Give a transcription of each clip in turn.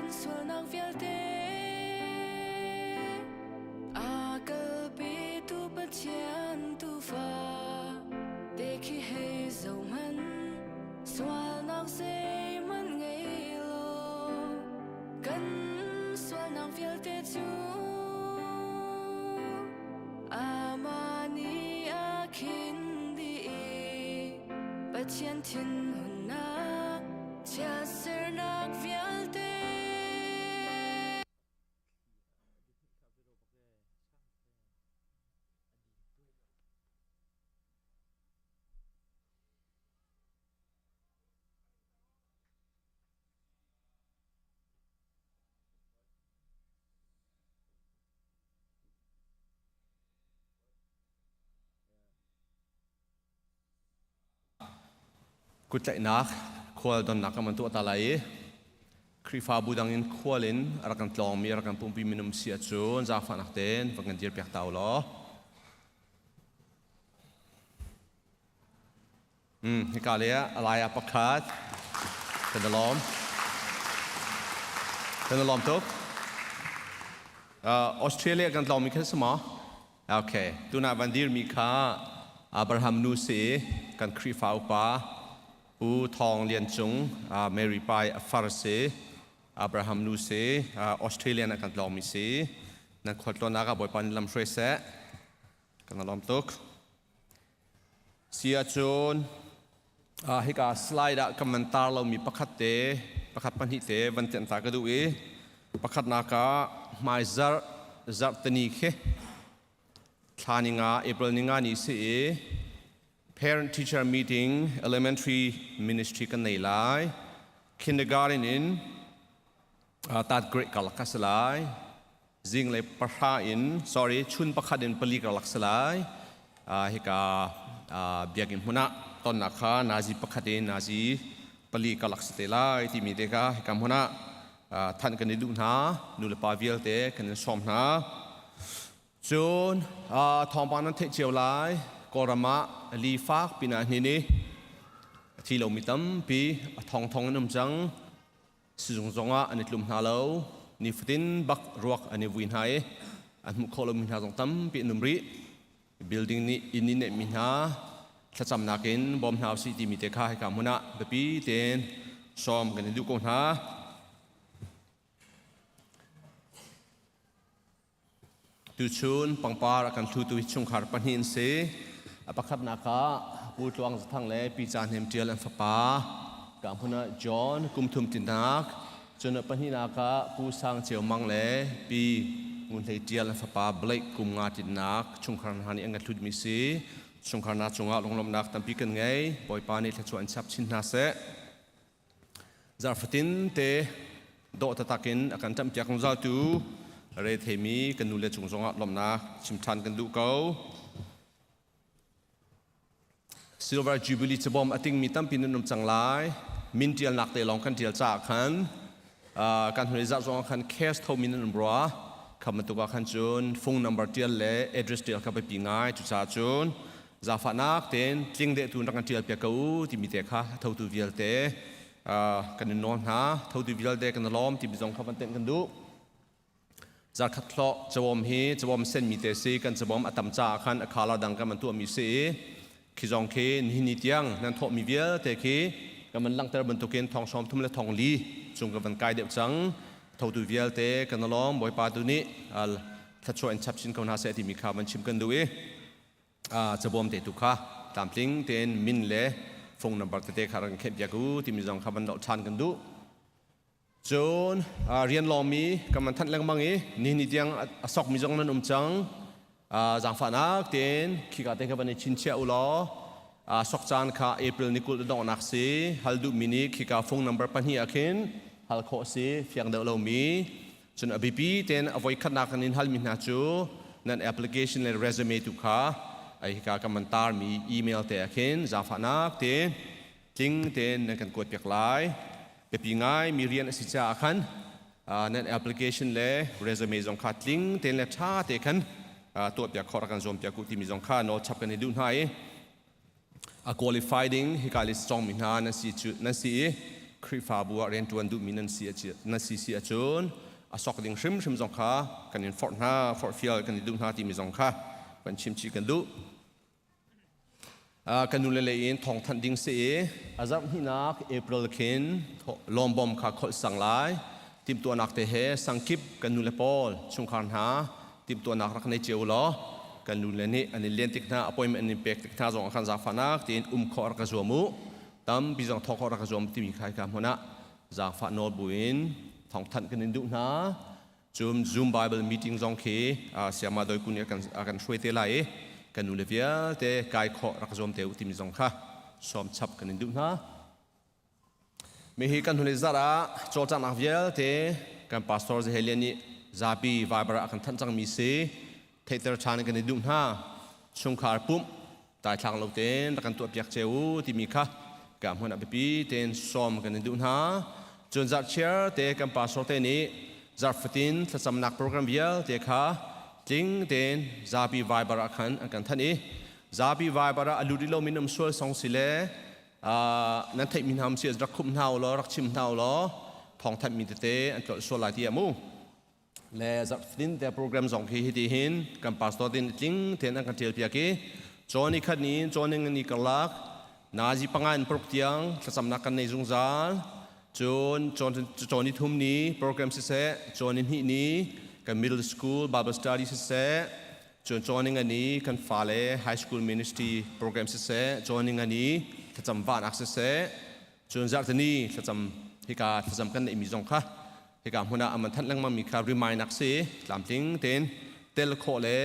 Kan sualnak vialte a kalpitu Pathian tuufa te khi hei zohhmanh sualnak zeihmanh ngei lo kan sualnak vialte cu amah nih a khin dih i Pathian thinhunnak chiatsernak vialte. Kuttlaihnak khual donnak kan van tuah ta lai i Khrihfabu dang in khual in a rak kan tlawngmi a rak kan pumpi minung si ahcun zaangfahnak tein van kan dirpiak ta u law. Hika le ah alai ah pakhat kan i lawm. Kan i lawm tuk. Australia kan tlawngmi kha si maw? Okay. Tuna van dirmi kha Abraham nu si kan Khrihfa upa Pu Thawng Lian Cung Mary Pai a far si Abraham nu si Australia na kan tlawngmi si nan khualtlawnnak ah Bawipa nih lam hruai seh. Kan i lawm tuk. Si ahcun hika slide ah kan van tar lomi pakhat te, pakhat pahnih te van tenh ta ka duh i pakhatnak ah hmaizarh zarhteni khi thla ni nga April ni nga ni si i parent teacher meeting elementary ministry kan nei lai. Kindergarten in tat grade karlak ka si lai. Zinglei pahra in sorry chun pakhat in pali karlak si lai. Hika biakinn hmun ah tonnak kha nazi pakhat in nazi pali karlak si te lai timi te kha hika hmun ah thanh kan i duh hna. Nu le pa vialte kan in sawm hna. Cun thawngpang nan theih cio lai. Kawlram ah li fak pinah hnin i a thi lomi tampi a thongthong in um cang. Sizung zongah an i tlum hna lo. Nifatin bak ruak an i vui hna i an hmuh khawh lomi hna zong tampi an um rih. Building nih inn in neihmi hna thlacamnak in bawm hna usih timi te kha hika hmun ah biapi tein sawm kan i duh ko hna. Tuchun pangpar a kan hlutu hi chungkhar pahnih an si. A pakhatnak ah Pu Tluang Zathang le Pi Ca Hnem Ṭial an fapa ka hmun ah John kum thum tinak. Cun a pahnihnak ah Pu Sang Ceu Mang le Pi Ngun Hlei Ṭial an fapa Blake kum nga tinnak chungkhar hna nih an kan hlutmi si. Chungkhar hna cungah lunglawmhnak tampi kan ngei. Bawipa nih thluachuah in chap chin hna seh. Zarhfatin te dawh taktak in a kan ṭamhpiak zungzaltu re theimi kan nule cung zongah lawmhnak chim ṭhan kan duh ko. Silver Jubilee cabawm a tingmi tampi nan um cang lai. Min ṭialnak te lawng kan ṭial caah khan kan hnulei zarh zongah khan cash thomi nan um rua. Kha bantuk ah khan cun phone number ṭial le address ṭial kha biapi ngai. Cucaah cun Zaangfahnak tein tling dehtu in rak kan ṭial piak ko u timi te kha a thotu vialte kan in nawl hna. Thotu vialte kan i lawm timi zong kha van tenh kan duh. Zarkhat hlawh cawawm hi cawawm senmi te si kan cawawm a tam caah khan a khala dang kan van tuahmi si i khi zong khi nihin ni tiang nan thawhmi vialte khi kan van langhter bantukin thong sawm thum le thong li cung kan van kai deuh cang. Thotu vialte kan i lawm. Bawipa tu nih thluachuah in chap chin ko hna seh timi kha van chim kan duh i cabawm te tu kha tlamtling tein min le phone number tete kha rak khenh piak u timi zong kha van doh ṭhan kan duh. Cun rian lawngmi kan van thanh lengmang i nihin tiang a sokmi zong nan um cang. Zaangfahnak tein khika te kha van i chinchiah u law sok caan kha April ni 20 donghnak si hal duhmi nih khika phone number pahnih ah khin hal khawh si fiang deuh lomi. Cun a biapi tein a voikhatnak in halmi hna cu nan application le resume tu kha ai hika kan man tarmi email te ah khin zaangfahnak te tling tein nan kan kuat piak lai. Biapi ngai mi rian a si caah khan nan application le resume zong kha tling tein le ṭha te khan tuah piak khawh rak kan zuam piak u timi zong kha nawl chap kan i duh hna i a qualify ding hika list cawngmi hna nan si cu nan si i. Khrihfabu ah rianṭuan duhmi nan si nan si si ahcun a sok ding hrimhrim zong kha kan in forh hna, forhfial kan i duh hna timi zong kha kan chimchih kan duh. Kan nule lei in thawngthanh ding si i a zarh hnihnak April khin lawmbom kha kholh sang lai. Timhtuahnak te he sangkip kan nule pawl chungkhar hna timhtuahnak rak nei cio law kan nule nih an in len tik hna appointment an in pek tik hna zong ah khan zaangfahnak tiin um khawh rak ka zuam u. Tampi zong thawk khawh rak ka zuam timi kha hika hmun ah zaangfah nawl buin thawngthanh kan in duh hna. Cun Zoom Bible meeting zong khi Sayama Doi Kun nih a kan hruai te lai i kan nule vialte kai khawh rak zuam te u timi zong kha sawm chap kan in duh hna. Mi hi kan hnulei zarh ah cawlcanghnak vialte kan pastor Zehelian nih zapi Viber ah a kan thanh cangmi si theihter ṭhan kan i duh hna. Chungkhar pumh daithlang lo tein rak kan tuahpiak cio u timi kha ka hmun ah biapi tein sawm kan in duh hna. Cun zarhchiar te kan pastor te nih zarh fatin thlacamnak program vialte kha tling tein zapi Viber ah khan an kan thanh i zapi Viber ah a lut rih lomi nan um sual song si le nan theihmi hna um si rak khumh hna u law rak chim hna u law thawngthanhmi tete an tlolh sual lai ti mu. Le zarhfatin te program zong khi hiti hin kan pastor tin tling ten an kan tial piak i cawn i khat ni cawn ni karlak nazi panga in paruk tiang thlacamnak kan nei zungzal. Cun cawn ni thum ni program siseh, cawn ni hnih ni kan middle school bible study siseh, cun cawn ni ni kan fale high school ministry program siseh, cawn ni ni thlacam vanak siseh, cun zarhtini thlacam hika thlacam kan neihmi zong kha hika hmun ah aman thanh lengmang mi kha remind nak si tlamtling tein tel khawh le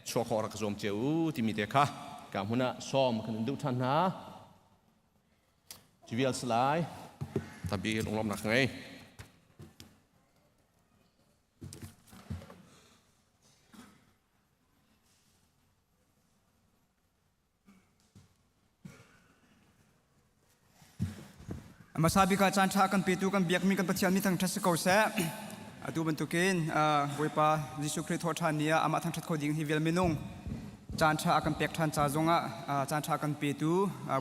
chuah khawh rak zuam cio u timi te kha ka hmun ah sawm kan in duh ṭhan hna. Cu vial si lai. Tampi lunglawmhnak ka ngei. Hmasa bik ah caan ṭha kan petu kan biakmi kan Pathian mi thangṭhat si ko seh. Atu bantukin Bawipa Jesuh Khrih thawhṭhan ni ah amah thangṭhat kho ding hi vial minung caan ṭha a kan pek ṭhan ca zongah caan ṭha kan petu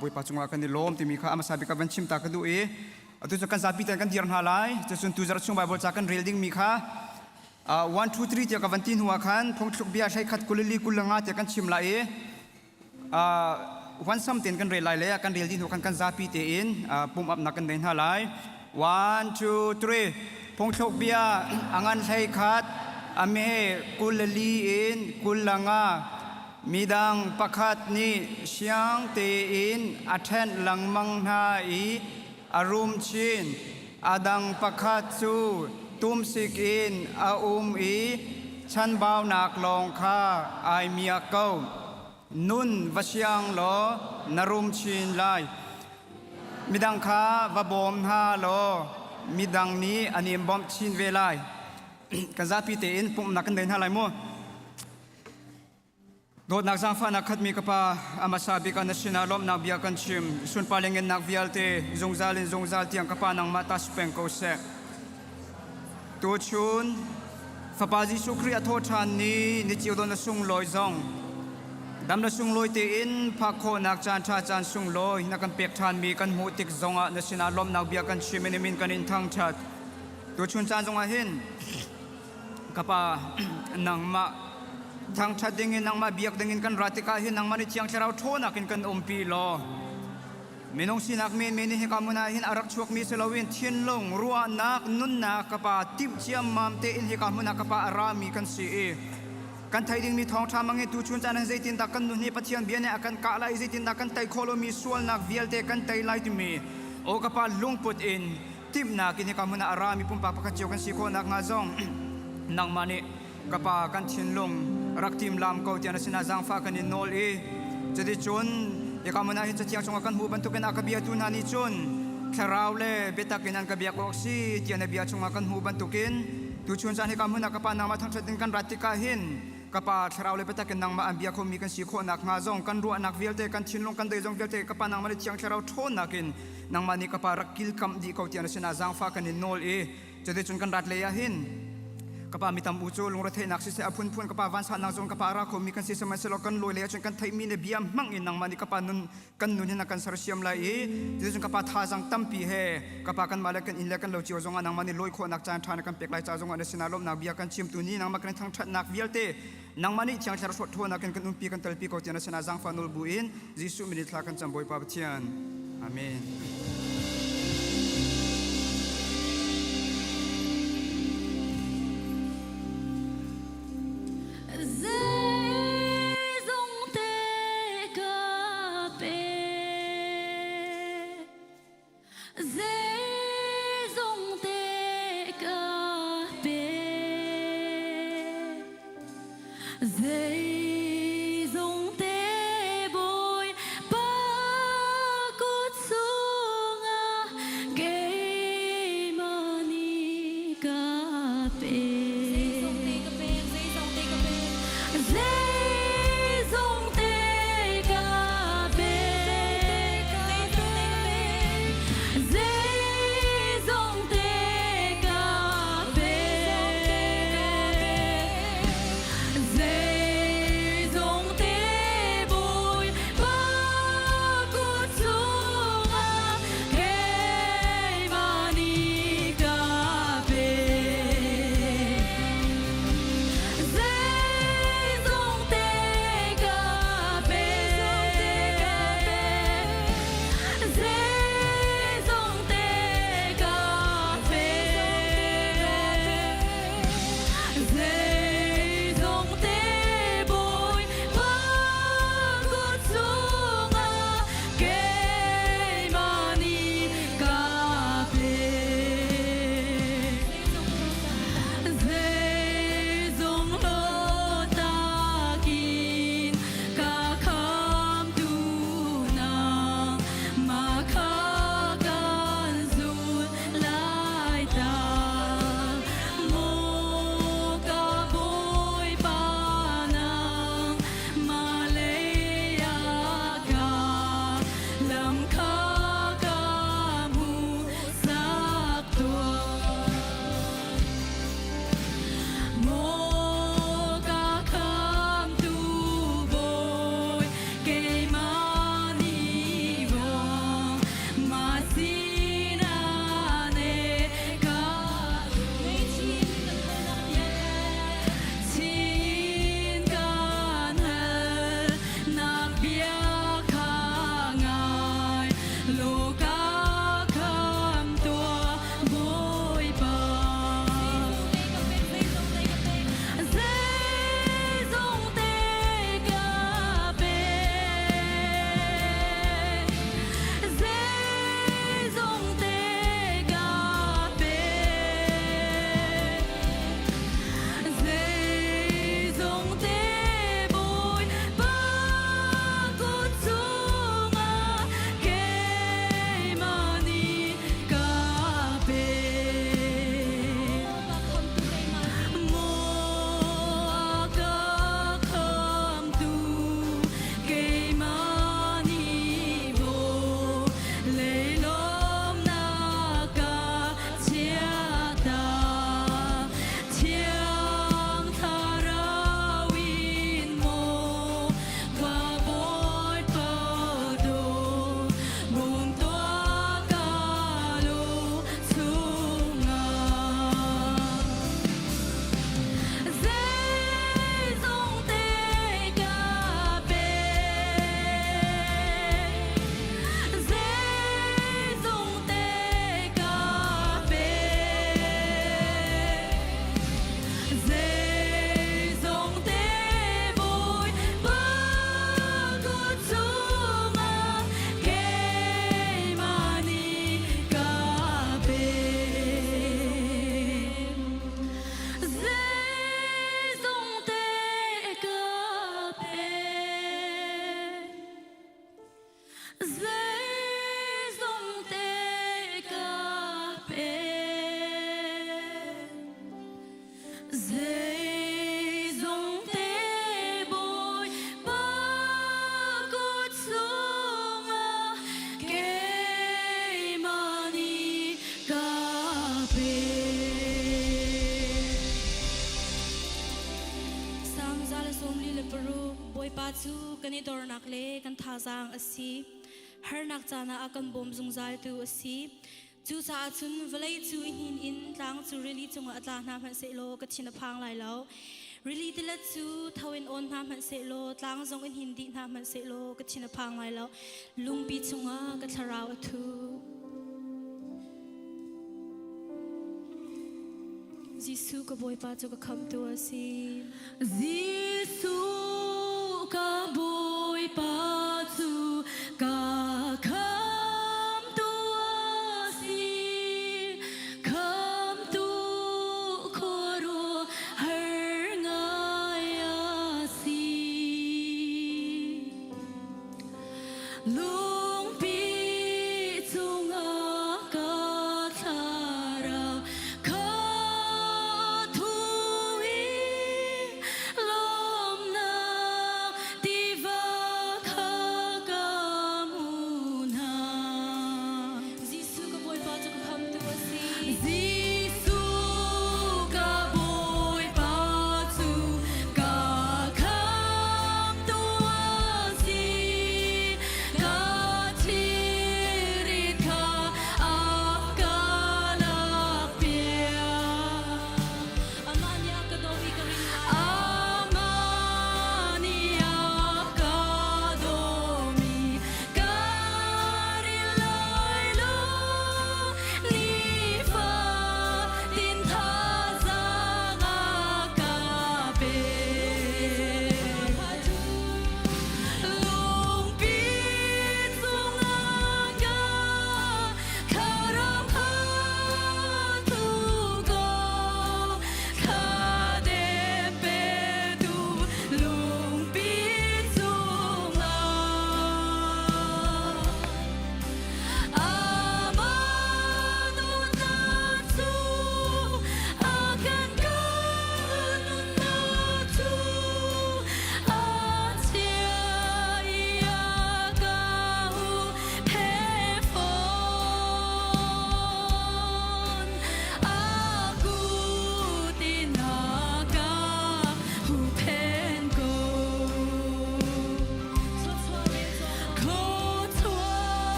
Bawipa cungah kan i lawm timi kha hmasa bik ah van chim ta ka duh i atu cu kan zapi ten kan dir hna lai. Cucun tu zarh chung Baibal ca kan rel dingmi kha 1 2 3 tiah ka van ti hnu ah khan phungthluk bia 11 22 25 tiah kan chim lai i Huansam tein kan rel lai le kan rel dih hnu khan kan zapi tein pumh upnak kan nei hna lai. One, two, three. Phungthluk bia a ngan 11, a me 24 in 25. Midang pakhat nih siang tein a ṭhenh lengmang hna i a rum chin. A dang pakhat cu tumsik in a um i chanbaunak lawng kha ai miak ko. Nun va siang law na rum chin lai. Midang kha va bawm hna law midang nih an in bawmh chin ve lai. Kan zapi tein pumhnak kan nei hna lai mu. Dawtnak zaangfahnak khatmi ka Pa, a hmasa bik ah na sinah lawmhnak bia kan chim. Sunpar le ngennak vialte zungzal in zungzal tiang ka Pa nangmah ta si peng ko seh. Tuchun Fapa Jesuh Khrih a thawhṭhan ni ni cio don a sunglawi zong dam le sunglawi tein phak khawhnak caan ṭha caan sunglawi na kan pek ṭhanmi kan hmuh tik zongah na sinah lawmhnak bia kan chim in min kan in thangṭhat. Tuchun caan zongah hin Ka pa, nangmah thangṭhat dingin nangmah biak dingin kan ra tikah hin nangmah nih Thiang Thlarau ṭhawnnak in kan umpi law minung sinak menmen in hika hmun ah hin a rak chuakmi si loin thinlung, ruahnak, nunnak ka pa timh ciammam tein hika hmun ah ka pa a rami kan si i kan theih dingmi thawngṭha mangin tuchun caan ah zeitindah kan nun hi Pathian bia nih a kan kah lai i zeitindah kan tei khawh lomi sualnak vialte kan tei lai timi aw ka pa lungput in timhnak in hika hmun ah a rami pumpak pakhat cio kan si khawh nakhnga zong nangmah nih ka pa kan thinlung rak timlam ko tiah na sinah zaangfah kan in nawl i cuticun hika hmun ah hin cathiang chungah kan hmuh bantukin a ka biatu hna nih cun thlarau le biatak in an ka biak awk si tiah na bia chungah kan hmuh bantukin tuchun caan hika hmun ah ka pa nangmah thangṭhat in kan rat tikah hin Ka Pa, thlarau le biatak in nangmah an bia khomi kan si khawh nakhnga zong kan ruahnak vialte, kan thinlung, kan deizong vialte ka Pa nangmah nih Thiang Thlarau ṭhawnnak in nangmah nih ka Pa rak kilkamh dih ko tiah na sinah zaangfah kan in nawl i cuticun kan rat lei ah hin. Ka pa mi tam u cu lungretheihnak siseh a phunphun ka pa vansannak zong ka pa ra khomi kan si sihmanhsehlaw kan lawi lei ahcun kan theihmi le bia hmang in nangmah nih ka pa nun kan nun hin a kan sersiam lai i cuticun ka pa thazaang tampi he ka pa kanmah le kan inn le kan lo cio zongah nangmah nih lawi khawhnak caan ṭha na kan pek lai ca zongah na sinah lawmhnak bia kan chim tu ni nangmah kan thangṭhatnak vialte nangmah nih thiang thlarau ṭhawnnak in kan umpi kan telpi ko tiah na sinah zaangfah nawl bu in Jesuh min in thla kan cam Bawipa Pathian. Amen. Zeizong te ka pe Zeizong te ka pe Zeizong te Bawipa kut chungah keimah nih ka pe. Zeizong te ka pek, zeizong te ka pek. Zeizong te ka pek. Zeizong te ka pek. Bawipa cu kan i dornak le kan thazaang a si. Harnak caan ah a kan bawm zungzaltu a si. Cucaah cun vawlei cu i hnin in tlang cu rili cungah a tla hna hmanhsehlaw ka thin a phang lai lo. Rili tilet cu tho in awn hna hmanhsehlaw tlang zong in hnin dih hna hmanhsehlaw ka thin a phang lai lo. Lungpi chungah ka thlarau a thu. Jesuh ka Bawipa cu ka khamhtu a si. Jesuh ka Bawipa cu ka khamtu a si. Khamtu khuaruahhar ngai a si. Lungpi cungah ka thlarau kha thu i lawmnak tiva kha.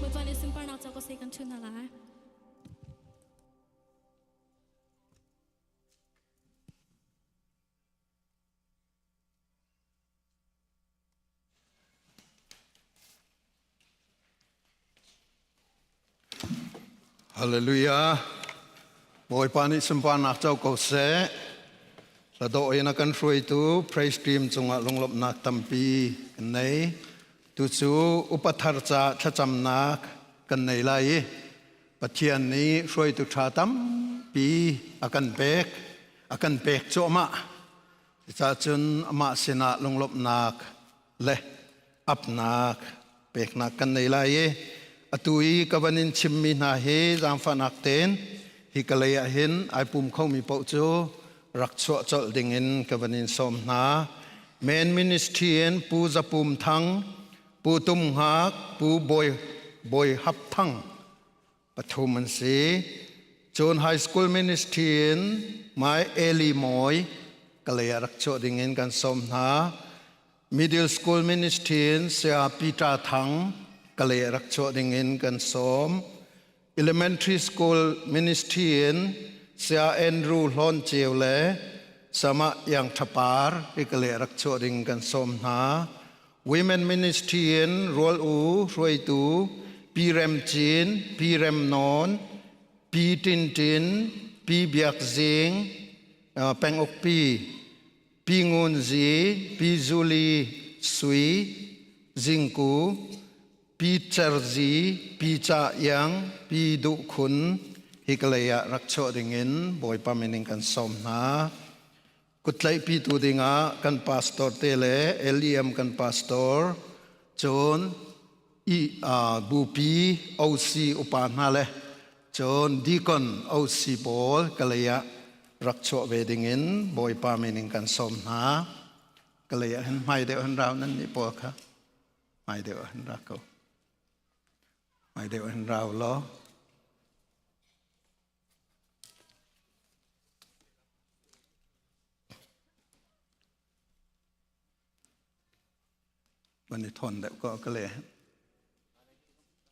Bawipa nih sunparnak ca ko seh kan chun hna lai. Hallelujah. Bawipa nih sunparnak co ko seh. Hladawh in a kan hruaitu praise team cungah lunglawmhnak tampi kan nei. Tucu upa thar ca thlacamnak kan nei lai i Pathian nih hruaitu ṭha tampi a kan pek, a kan pek cuahmah. Cucaah cun amah sinah lunglawmhnak le apnak peknak kan nei lai i atu i ka van in chimmi hna hi zaangfahnak tein hi ka lei ah hin ai pum khomi paoh cu rak chuah colh dingin ka van in sawm hna. Men Ministry in Pu Zapum Thang, Pu Tum Hngak, Pu Bawi Bawi Hap Thang pathum an si. Cun high school ministry in Mai Eli Mawi kalay ah rak chuah ding in kan sawm hna. Middle school ministry in Saya Peter Thang kalay ah rak chuah ding in kan sawm. Elementary school ministry in Saya Andrew Hlawn Ceu le Sama Yang Thapar hi kalay ah rak chuah ding kan sawm hna. Women Ministry in Rual U hruaitu Pi Rem Cin, Pi Rem Nawn, Pi Tin Tin, Pi Biak Zing, Peng Uk Pi, Pi Ngun Zi, Pi Zuli Sui, Zingku, Pi Cer Zi, Pi Ca Iang, Pi Duh Khun hi ka lei ah rak chuah dingin Bawipa min in kan sawm hna. Kuttlaihpitu dingah kan pastor te le LEM kan pastor cun i bupi OC upa hna le cun deacon OC pawl kalei ah rak chuah ve dingin Bawipa min in kan sawm hna. Kalei ah hin hmai deuh hin rau nan nih pawl kha hmai deuh hin ra ko. Hmai deuh hin rau law. Van i thawn deuh ko ka le.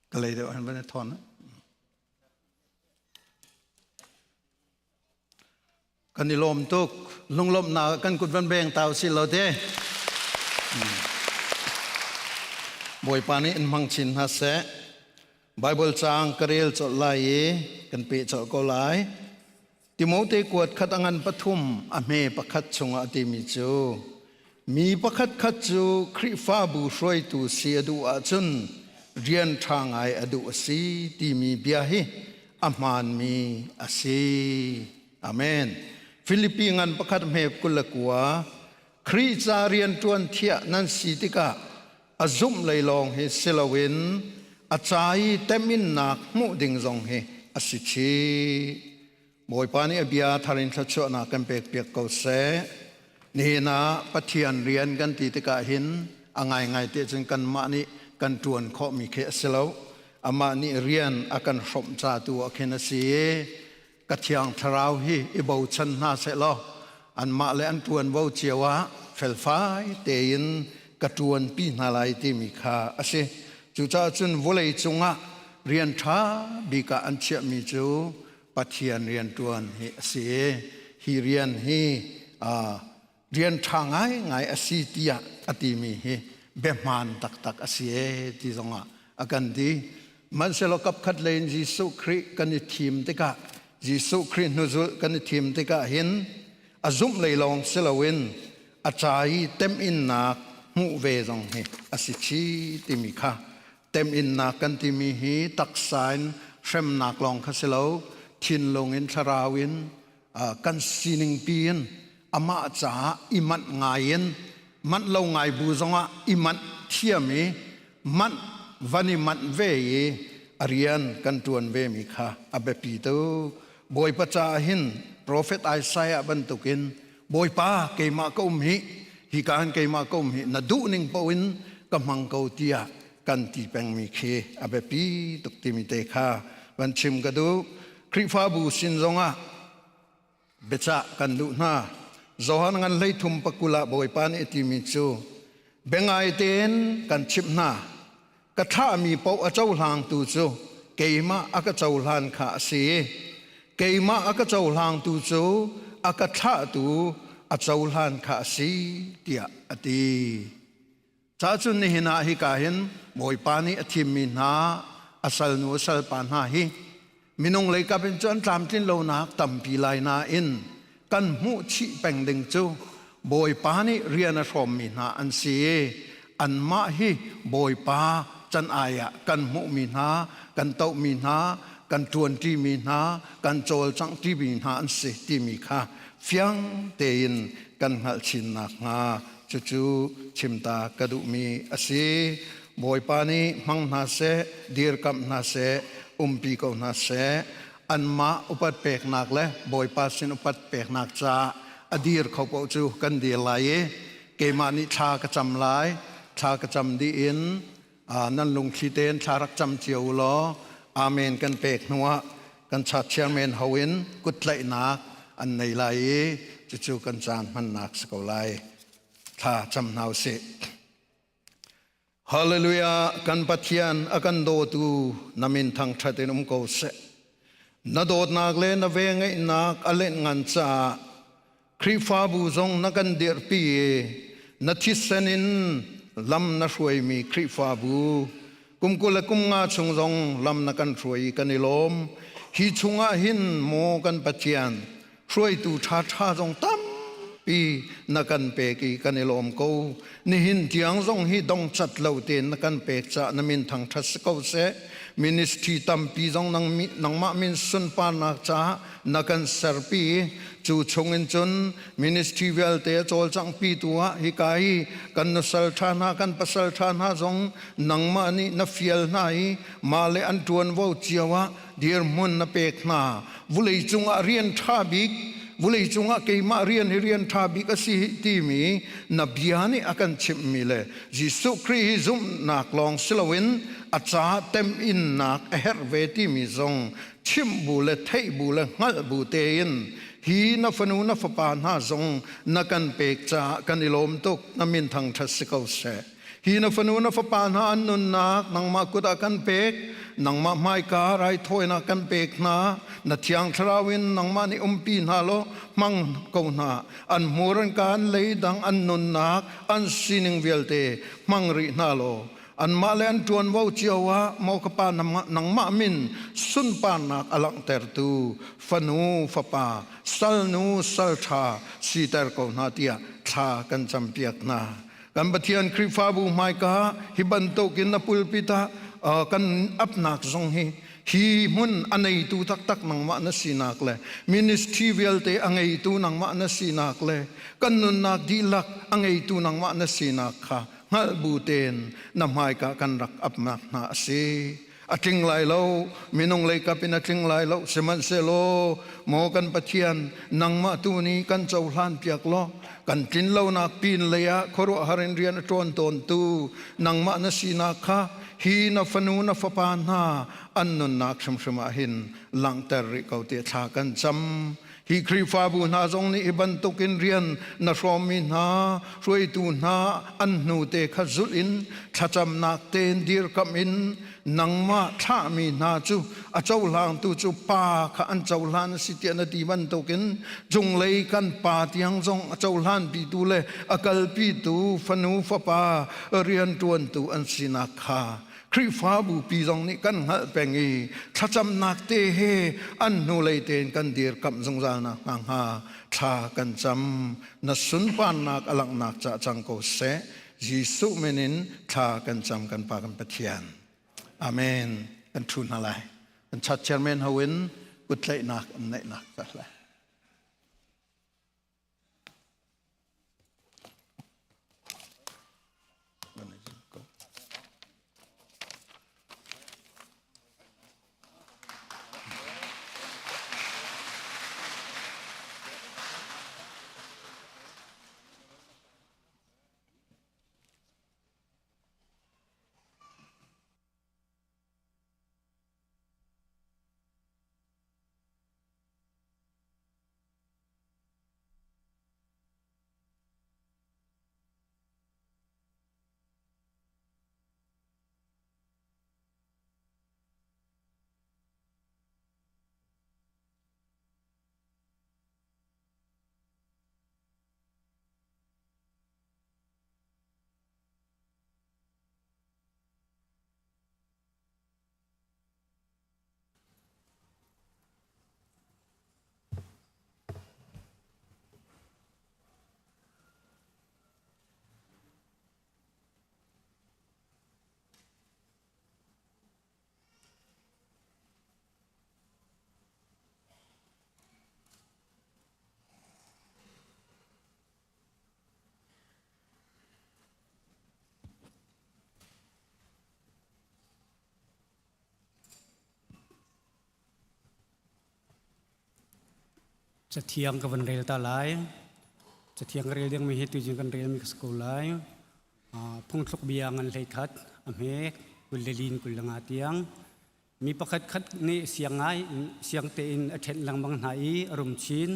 Ka lei deuh han van i thawn. Kan i lawm tuk. Lunglawmhnak kan kut van beng tau si lo te. Bawipa nih in hmang chin hna seh. Bible caang ka rel colh lai i kan peh colh ko lai. Timote kuat khat a ngan pathum a hme pakhat chungah a timi cu mi pakhat khat cu Khrihfabu hruaitu si a duh ahcun rian ṭha ngai a duh a si timi bia hi a hmaanmi a si. Amen. Filipi ngan pakhat hme 29 Khrih ca rian ṭuan thiah nan si tikah a zumh lei lawng hi si loin a ca i teminnak hmuh ding zong hi a si chih. Bawipa nih a bia thar in thluachuahnak kan pekpiak ko seh. Nihin ah Pathian rian kan ti tikah hin a ngaingai te cun kanmah nih kan ṭuan khawhmi khi a si lo. Amah nih rian a kan hrawmh ca tu ah khin a si i ka thiang thlarau hi i bochan hna sehlaw anmah le an ṭuanvo cio ah felfai tein ka ṭuanpi hna lai timi kha a si. Cucaah cun vawlei cungah rian ṭha bik ah an chiahmi cu Pathian rianṭuan hi a si. Hi rian hi rian ṭha ngaingai a si tiah a timi hi biahmaan taktak a si ee ti zongah a kan ti. Hmanhsehlaw kapkhat lei in Jesuh Khrih kan i thim tikah Jesuh Khrih hnuzulh kan i thim tikah hin a zumh lei lawng si loin a ca i temhinnak hmuh ve zong hi a si chih timi kha teminnak kan timi hi taksa in hremnak lawng kha si lo thinlung in thlarau in kan sining pi in amah caah i manh ngai in manh lo ngai bu zongah i manh thiam i manh van i manh ve i a rian kan ṭuan ve mi kha a biapi tuk. Bawipa caah hin profet Isaiah bantukin Bawipa keimah ka um hi hika hin keimah ka um hi na duh ning paoh in ka hmang ko tiah kan ti pengmi khi a biapi tuk timi te kha van chim ka duh. Khrihfabu sin zongah biacah kan duh hna. Johan ngan 33 pakul ah Bawipa nih a timi cu biangai tein kan chimh hna. Ka thlahmi paoh a cohlangtu cu keimah a ka cohlan kha a si. Keimah a ka cohlangtu cu a ka thlahtu a cohlan kha a si, tiah a ti. Cacun nihin ah hika hin Bawipa nih a thimmi hna a salnu a salpa hna hi minung leikap in cun tlamtlin lonak tampi lai nain kan hmuh chih peng ding cu Bawipa nih rian a hrawmmi hna an si i anmah hi Bawipa can ai ah kan hmuhmi hna kan tohmi hna kan ṭuanṭimi hna kan cawlcanghṭimi hna an si timi kha fiang tein kan hngalh chin nakhnga cucu chimta ka duhmi a si. Bawipa nih hmang hna seh, dirkamh hna seh, umpi ko hna seh. Anmah upat peknak le Bawipa sin upat peknak caah a dir kho paoh cu kan dir lai i keimah nih thla ka cam lai. Thla ka cam dih in nan lungthli tein thla rak cam cio u law amen kan pek hnuah kan chat chairman ho in kuttlaihnak an nei lai i cucu kan caan hmannak si ko lai. Thla cam hna usih. Hallelujah kan Pathian a kan dawtu na min thangṭhat in um ko seh. Na dawtnak le na vengeihnak a lenh ngan caah Khrihfabu zong na kan dirhpi i na thisen in lam na hruaimi Khrihfabu kum 20 le kum nga chung zong lam na kan hruai i kan i lawm. Hi chungah hin maw kan Pathian hruaitu ṭhaṭha zong tampi na kan pek i kan i lawm ko. Nihin tiang zong hi dongcat lo tein na kan pek caah na min thangṭhat si ko seh. Ministry tampi zong nangmah min sunparnak caah na kan serpi. Cu chungin cun ministry vialte a cawlcanghpi tu ah hika hi kan nusal ṭha hna kan pasal ṭha hna zong nangmah nih na fial hna i mah le an ṭuanvo cio ah dirhmun na pek hna. Vulei cungah rian ṭha bik vulei cungah keimah rian hi rian ṭha bik a si timi na bia nih a kan chimhmi le Jesuh Khrih hi zumhnak lawng si loin a ca temhinnak a herh ve timi zong chimh bu le theih bu le hngalh bu tein hi na fanu na fapa hna zong na kan pek caah kan i lawm tuk. Na min thangṭhat si ko seh. Hi na fanu na fapa hna an nunnak nangmah kut ah kan pek. Nangmah hmaika raithawinak kan pek hna. Na thiang thlarau in nangmah nih umpi hna law hmang ko hna. An hmur an ka an leidang an nunnak an sining vialte hmang rih hna law anmah le an ṭuanvo cio ah maw ka pa nangmah min sunparnak a langhtertu fanu fapa salnu salṭha siter ko hna tiah thla kan campiak hna. Kan Pathian Khrihfabu hmaika hi bantukin na pulpit ah kan apnak zong hi hi hmun a neitu taktak nangmah na sinak le ministry vialte a ngeitu nangmah na sinak le kan nunnak dihlak a ngeitu nangmah na sinak kha hngalh bu tein na hmaika kan rak apnak hna a si. A tling lai lo, minung leikap in a tling lai lo, sihmanhsehlaw maw kan Pathian, nangmah tu nih kan cohlan piak law kan tlin lonak pin lei ah khuaruahhar in rian a ṭuan tawntu nangmah na sinak kha hi na fanu na fapa hna an nunnak hrimhrim ah hin langhter rih ko tiah thla kan cam. Hi Khrihfabu hna zong nih hi bantukin rian na hrawmmi hna, hruaitu hna an hnute kha zulh in thlacamnak tein dirkamh in nangmah thlahmi hna cu a cohlangtu cu pa kha an cohlan a si tiah na ti bantukin cunglei kan pa tiang zong a cohlanpitu le a kalpitu fanu fapa rianṭuantu an sinak kha Khrihfabu pi zong nih kan hngalh peng i thlacamnak te he an hnulei tein kan dirkamh zungzal nak hna hnga thla kan cam. Na sunparnak a langhnak cah cang ko seh. Jesuh min in thla kan cam kan Pa kan Pathian. Amen. Kan thu hna lai. Kan chat chairman ho in kuttlaihnak an neihnak cah lai. Cathiang ka van rel ta lai. Cathiang ka rel dingmi hi tuzing kan relmi ka si ko lai. Phungthluk bia ngan hlei khat a hme kul le lin kul le nga tiang. Mi pakhat khat nih siang ngai siang tein a ṭhenh lengmang hna i a rum chin.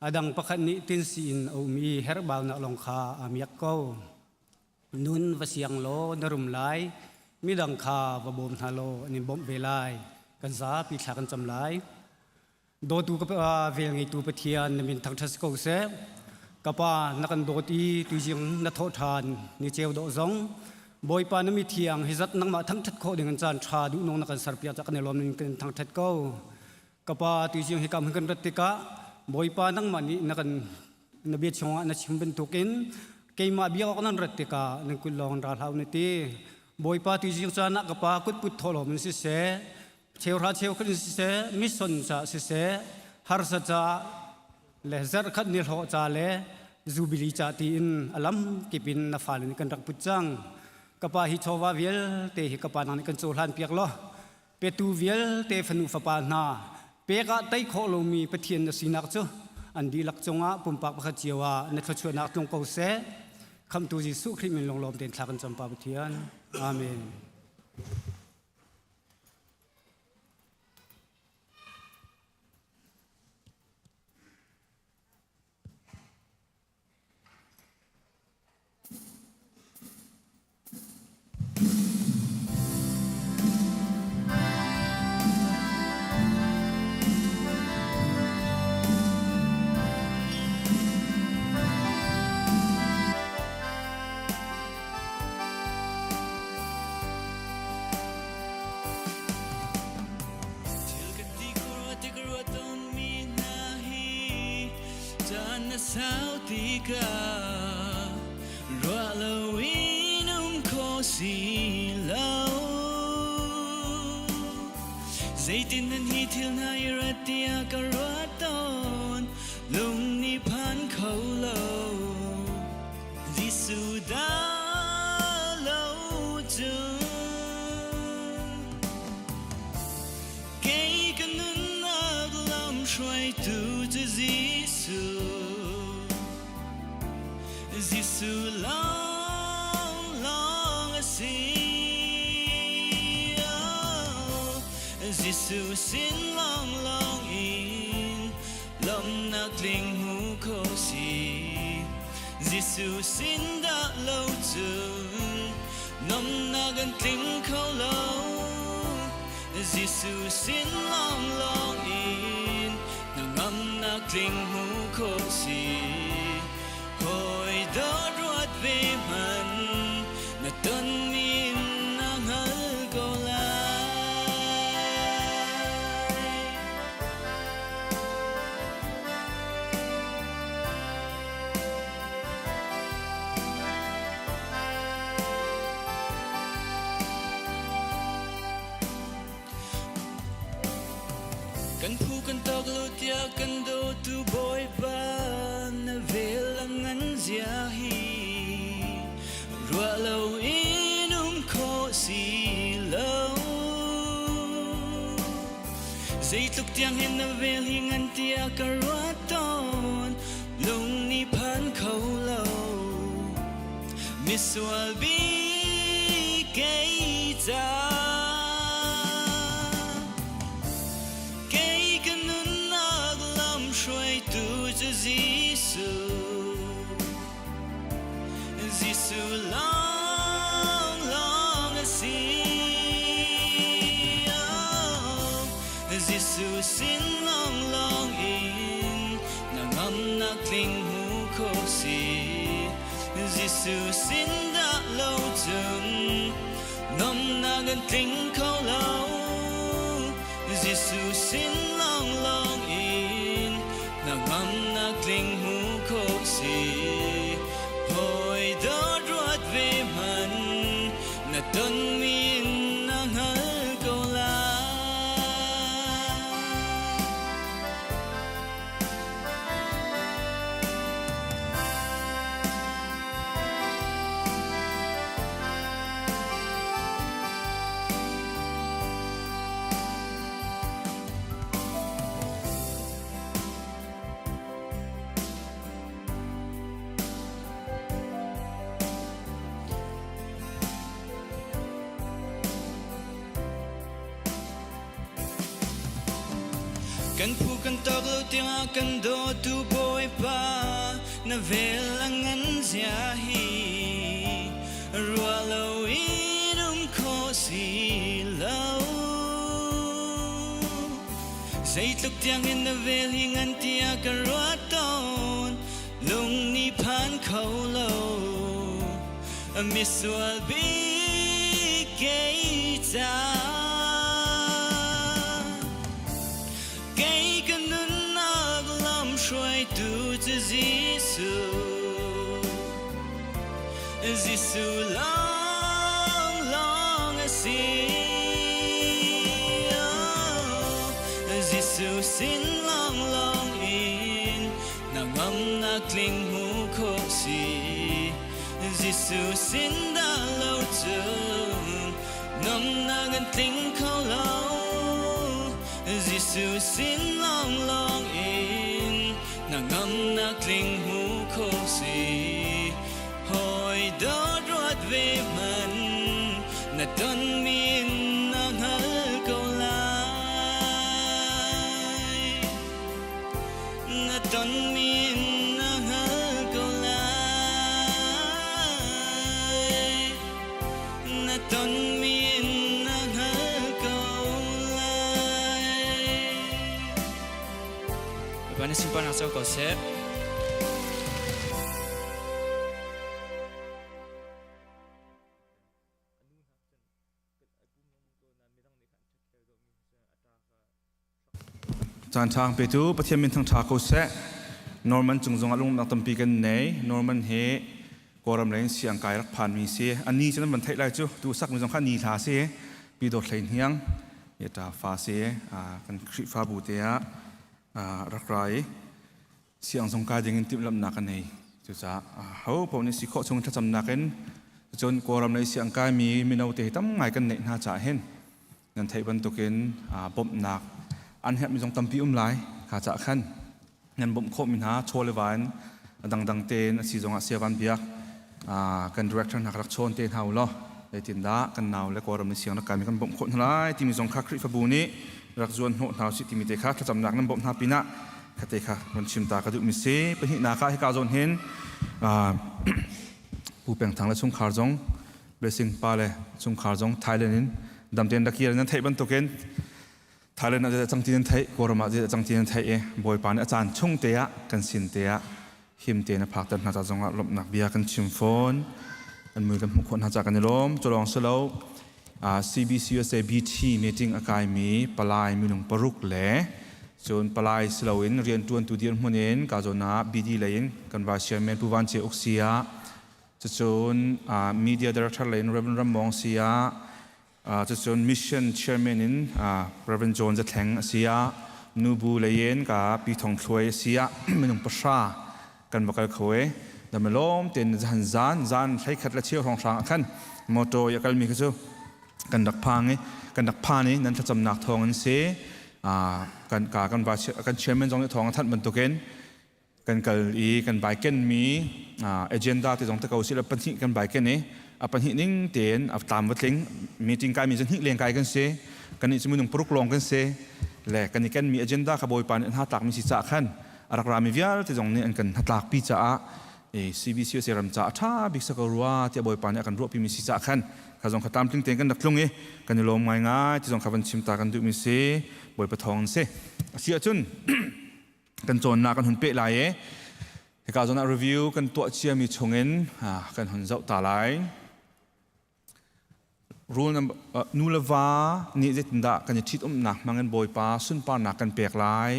A dang pakhat nih tinsi in a um i herhbaunak lawng kha aa miak ko. Nun va siang law na rum lai. Midang kha va bawm hna law an in bawmh ve lai. Kan zapi thla kan cam lai. Dawtu ka pa vel ngeitu Pathian na min thangṭhat si ko seh. Ka pa na kan dawt i tuizing na thawh ṭhan ni ceu dawh zong Bawipa na mi thiang hi zat nangmah thangṭhat khawh ding in caan ṭha duhnung na kan serpiak cah kan i lawm ning kan thangṭhat ko. Ka pa tuizing hi kam hin kan rat tikah Bawipa nangmah nih na kan na bia chungah na chim bantukin keimah biak awk nan rat tikah nan kut lawng ra hlah u na ti. Bawipa tuizing caan ah ka pa kutput thawhlawm in siseh cheuhra cheukhat in siseh mission ca siseh harsa ca le zarhkhat ni hlawh ca le jubilee ca tiin a lam kip in na fale nih kan rak put cang ka pa hi chawva vialte hi ka pa nang nih kan cohlan piak law petu vialte fanu fapa hna pek ah tei khawh lomi Pathian na sinak cu an dihlak cungah pumpak pakhat cio ah na thluachuahnak tlung ko seh khamtu Jesuh Khrih min lunglawm tein thla kan cam pa Pathian amen. Thil ka ti khua tik rua tawnmi hna hi caan na sau tikah ruah loin um kho si lo. Zeitin nan hi thil hna i rat tiah ka ruat tawn lung nih phan kho lo. Jesuh dah lo cun kei ka nunnak lam hruaitu cu Jesuh Jesuh lawnglawng a si oh, Jesuh sin lawnglawng in lawmhnak tling hmu kho si Jesuh sin dah lo cun nomnak an tling kho lo Jesuh sin lawnglawng in hnangamnak tling hmu kho si hawi dawt ruat ve hmanh na tonmi in na hngal ko lai. Kan phu kan tawk lo tiah kan dawtu Bawipa na vel a ngan zia hi ruah lo in um khawh si lo. Zeitluk tiang hin na vel hi ngan tiah ka ruat tawn lung nih phan kho lo misual bik kei ca kei ka nunnak lam hruaitu cu Jesuh Jesuh lawnglawng a si. Oh, Jesuh sin lawnglawng in na ngamnak tling hmu kho si. Jesuh sin dah lo cun nomnak an tling kho lo. Jesuh sin lawnglawng in na ngamnak tling hmu kho si. Hawi dawt ruat ve hmanh na tonmi in na hngal ko lai. Kan phu kan tawk lo tiangah kan dawtu Bawipa na vel a ngan zia hi ruah lo in um khawh si lo. Zeitluk tiangin na vel hi ngan tiah ka ruat tawn lung nih phan kho lo a misual bik kei ca kei ka nunnak lam hruaitu cu Jesuh Jesuh lawng lawng a si. Jesuh sin lawng lawng in na ngamnak tling hmu khawh si. Jesuh sin dah lo cun ngamnak an tling kho lo. Jesuh sin lawng lawng in na ngamnak tling hmu khawh si. Hawi dawt ruat ve hmanh na tonmi in na hngal ko lai. Na tonmi in na hngal ko lai. Na tonmi in na hngal ko lai. Bawipa nih sunparnak co ko seh. Caan ṭha petu Pathian min thangṭha ko seh. Norman cung zongah lungnak tampi kan nei. Norman hi Kawlram lei in siang kai rak phanmi si. Ani cu nan van theih lai cu. Tu sak mi zong kha ni hla si. Pi Dawt Hlei Hniang ye ṭa fa si. Kan Khrihfabu te ah rak ra i siang zong kai ding in timhlamhnak ka nei. Cucaah ho paoh nih si khawh chung thlacamnak in cun Kawlram lei siang kaimi mino te hi tam ngai kan neih hna caah hin nan theih bantukin bawmhnak an herhmi zong tampi um lai kha caah khan nan bawmh khawhmi hna chaw le va in a dangdang tein a si zongah siavan biak kan director hna rak chawn te hna u law zeitindah kan nau le Kawlram i siang rak kaimi kan bawmh khawh hna lai timi zong kha Khrihfabu nih rak zuan hnawh hna usih timi te kha thlacamnak nan bawmh hna pinah khate kha von chim ta ka duhmi si. Pahnihnak ah hika zawn hin Pu Peng Thang le chungkhar zong blessing pa le chungkhar zong Thailand in damten rakir nan theih bantukin Thailand ah cang ti nan theih Kawlram ah cang ti nan theih i Bawipa nih a caan chung te ah kan sin te ah him te na phakter hna ca zongah lawmhnak bia kan chim fawn. An mui kan hmuh khawh hna ca kan i lawm. Culawng silo CBCUSA BT meeting a kaimi palai minung paruk le cun palai siloin rianṭuantu dirhmun in ka zawn ah BD lei in kan vice chairman Pu Van Ce Uk si ah cucun media director lei in Reverend Ram Mawng si ah Cucun mission chairman in Reverend John Zathleng a si ah nubu lei in ka Pi Thong Thluai a si ah minung pahra kan va kal kho e. Damalawm tein zan zan zan 11 le cheu hrawnghrang ah khan motor i a kalmi kha cu kan rak phang i kan rak phan i nan thlacamnak thawng in si kan ka kan va kan chairman zong nih thawng a thanh bantukin kan kal i kan bai kenmi agenda te zong te ko si la pahnih kan bai ken i a pahnih ning tein a tlam va tling. Meeting kai mi cu hnih leng kai kan si, kan nih cu minung paruk lawng kan si le kan i kenmi agenda kha Bawipa nih hna tlak mi si caah khan a rak rami vialte zong nih an kan hnatlak pi caah CBC a ram ca a ṭha bik sa ko rua tiah Bawipa nih a kan ruahpi mi si caah khan kha zong kha tlamtling tein kan rak tlung i kan i lawm ngaingai ti zong kha van chim ta kan duhmi si. Bawipa thawng an si. A si ahcun kan cawnnak kan hun peh lai i hika zawn ah review kan tuah ciami chungin kan hun zoh ta lai. Rule number nu le va nih zeitindah kan i ṭhitumnak hmangin Bawipa sunparnak kan pek lai,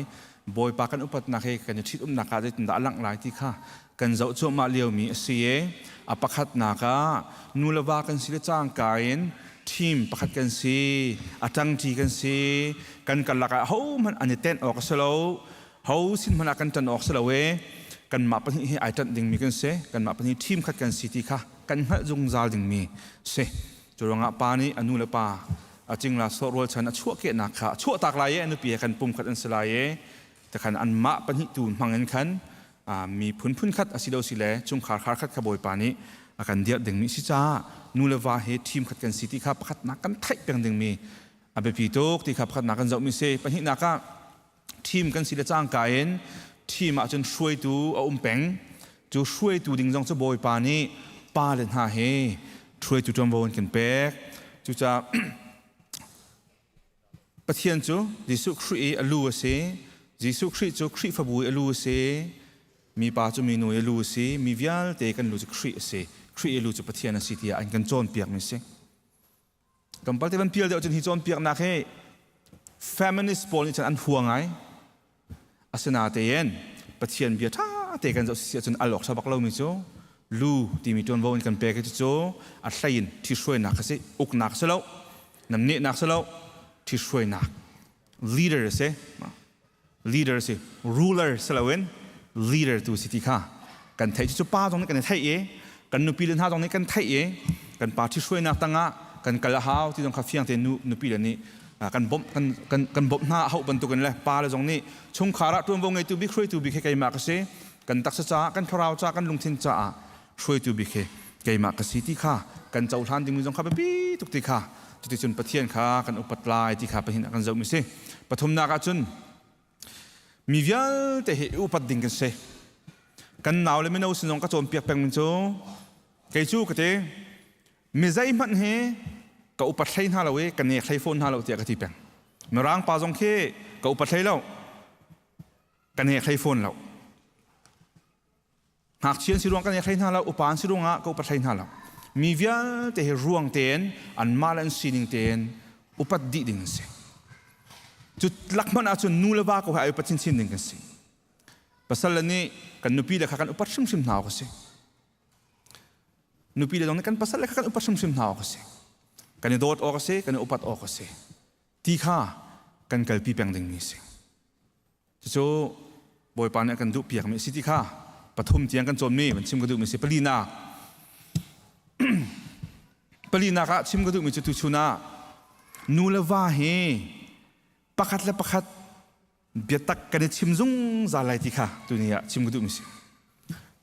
Bawipa kan upatnak hi kan i ṭhitumnak ah zeitindah a langh lai ti kha kan zoh cuahmah liomi a si i a pakhatnak ah nu le va kan si le cangka in team pakhat kan si, a ṭangṭi kan si, kan karlak ah hohmanh an i tenh awk a si lo, ho sin hmanh ah kan ṭan awk si lo i kanmah pahnih hi ai ṭanh dingmi kan si, kanmah pahnih team khat kan si ti kha kan hngalh zungzal dingmi si. Cu ruangah pa nih a nu le pa a cingla sawh rualchan a chuahkehnak kha a chuahtak lai i a nupi he khan pum khat an si lai i takhan anmah pahnih tu hmang in khan miphun phunkhat a si lo si le chungkhar khar khat kha Bawipa nih a kan dirh dingmi si caah nu le va hi team khat kan si ti kha pakhatnak kan theih peng dingmi a biapi tuk ti kha pakhatnak kan zohmi si. Pahnihnak ah Team kan si le cangka in team ahcun hruaitu a um peng. Cu hruaitu ding zong cu Bawipa nih pa le hna he hruaitu ṭuanvo an kan pek. Cucaah Pathian cu Jesuh Khrih i a lu a si. Jesuh Khrih cu Khrihfabu i a lu a si. Mipa cu minu i a lu a si. Mi vialte kan lu cu Khrih a si. Khrih i lu cu Pathian a si tiah an kan cawnpiakmi a si. Tlawmpal te van pial deuh cun hi cawnpiaknak hi feminist pawl nih cun an hua ngai. Asinatein Pathian bia ṭha te kan zoh si ahcun al awk ṭha bak lomi cu lu timi ṭuanvo in kan pek i cucu a hlei in ṭhihruainak a si, uknak si lo, namnehnak si lo, ṭhihruainak leader a si. Leader a si, ruler si loin leader tu si ti kha kan theih. Cucu pa zong nih kan i theih i kan nupi le hna zong nih kan theih i kan pa ṭhihruainak tangah kan kal a hau ti zong kha fiang tein nu nupi le nih kan bawmh kan kan kan bawmh hna a hauh bantukin le pa le zong nih chungkhar ah ṭuanvo ngeitu bik hruaitu bik hi keimah ka si kan taksa caah kan thlarau caah kan lungthin caah hruaitu bik hi keimah ka si ti kha kan cohlan dingmi zong kha biapi tuk ti kha cuticun Pathian kha kan upat lai ti kha pahin ah kan zohmi si pathumnak ah cun mi vialte hi upat ding kan si kan nau le mino sin zong ka cawnpiak pengmi cu kei cu ka ti Mi zeihmanh hi ka upat hlei hna lo i ka nek hlei fawn hna lo tiah ka ti peng. Mirang pa zong khi ka upat hlei lo. Ka nek hlei fawn lo. Ngakchia an si ruang ka nek hlei hna lo, upa an si ruangah ka upat hlei hna lo. Mi vialte hi ruang tein anmah le an sining tein upat dih ding an si. Cu lak hmanh ahcun nu le va ko he ai upat chinchin ding kan si. Pasal le nih kan nupi le kha kan upat hrimhrim hna awk a si. Nupi le zong nih kan pasal le kha kan upat hrimhrim hna awk a si. Kan i dawt awk a si, kan i upat awk a si. Ti kha kan kalpi peng dingmi a si. Cucu Bawipa nih a kan duhpiakmi a si ti kha pathum tiang kan cawnmi van chim ka duhmi a si. Palinak palinak ah chim ka duhmi cu tuchun ah nu le va hi pakhat le pakhat biatak kan i chim zungzal lai ti kha tuni ah chim ka duhmi si.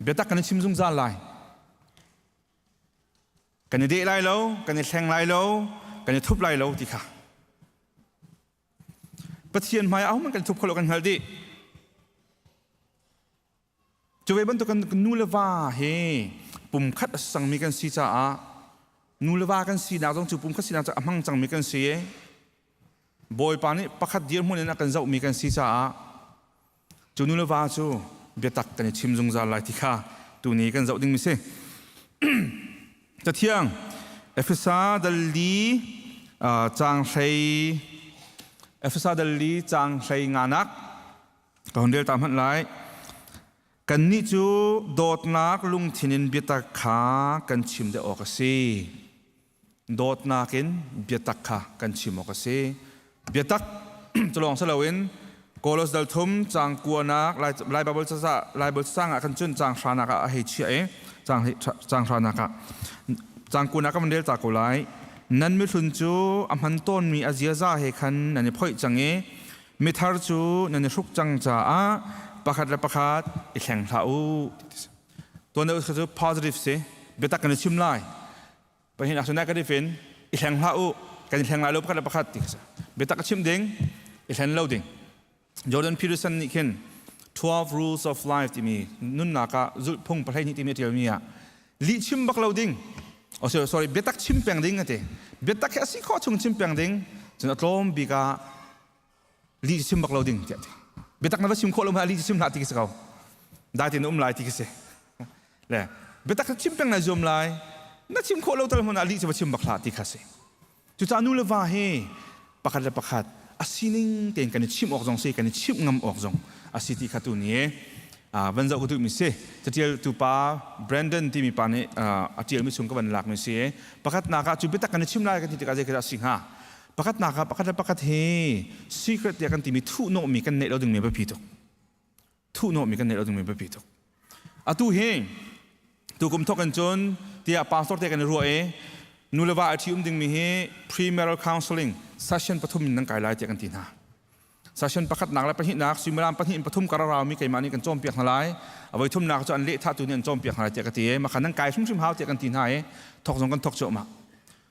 Biatak kan i chim zungzal lai. Kan i deh lai lo, kan i hleng lai lo, kan i thup lai lo ti kha. Pathian hmai ah ahohmanh kan thup kho lo kan hngalh dih. Cu ve bantuk kan nu le va hi pumkhat a sangmi kan si caah nu le va kan sinak zong cu pumkhat sinak cu a hmang cangmi kan si i Bawipa nih pakhat dirhmun in a kan zohmi kan si caah cu nu le va cu biatak kan i chim zungzal lai ti kha tuni kan zoh dingmi si. Cathiang Efesa dal li caang hlei Efesa dal li caang hlei nganak Ka hun rel ta hmanh lai. Kannih cu dawtnak lungthin in biatak kha kan chim deuh awk a si. Dawtnak in biatak kha kan chim awk a si. Biatak cu lawng si loin Kolos dal thum caang kuanak Lai Baibal Lai Baibal cacang ah khan cun caang hranak ah a hei chiah i caang hranak ah caang kuanak ka van rel ta ko lai. Nan mihlun cu a hman tawnmi a ziaza he khan nan i phoih cang i Mithar cu nan i hruk cang caah pakhat le pakhat i thleng hlah u. Tuan deuh cu positive si. Biatak kan i chim lai. Pahin ah negative in i thleng hlah u. Kan i thleng lai lo pakhat le pakhat ti kha Biatak a chim ding, i thlen lo ding. Jordan Peterson nih khin 12 Rules of Life timi nunnak ah zulhphung 12 timi a ṭialmi ah lih chim bak lo ding. Oh, sorry, sorry, biatak chim peng ding a ti. Biatak hi a si khawh chung chim peng ding. Cun a tlawm bik ah lih chim bak lo ding tiah ti biatak na va chim khawh lo hmanh lih chim hlah ti khi si ko dai tein um lai ti khi si le biatak chim peng na zuam lai na chim khawh lo tal hmun ah lih cu va chim bak hlah ti kha si cucaah nu le va hi pakhat le pakhat a sining tein kan i chimh awk zong si kan i chimh ngam awk zong a si ti kha tu ni van zoh ka duhmi si catial tu pa Brandon timi pa nih a tialmi chung ka van lakmi si pakhatnak ah cu biatak kan i chim lai kan ti tikah zei khi dah a si hnga Pakhatnak ah pakhat le pakhat hi secret tiah kan timi thuhnawhmi kan neih lo dingmi biapi tuk. Thuhnawhmi kan neih lo dingmi biapi tuk. Atu hi tukum thok in cun tiah pastor te kan i ruah i nu le va a ṭhi um dingmi hi premarital counseling session pathum in nan kai lai tiah kan ti hna. Session pakhatnak le pahnihnak suimilam pahnih in pathum kar a raumi keimah nih kan cawnpiak hna lai. A voi thumnak cu an lehthahtu nih an cawnpiak hna lai tiah ka ti i makhan nan kai hrimhrim hau tiah kan ti hna i thok zong kan thok cuahmah.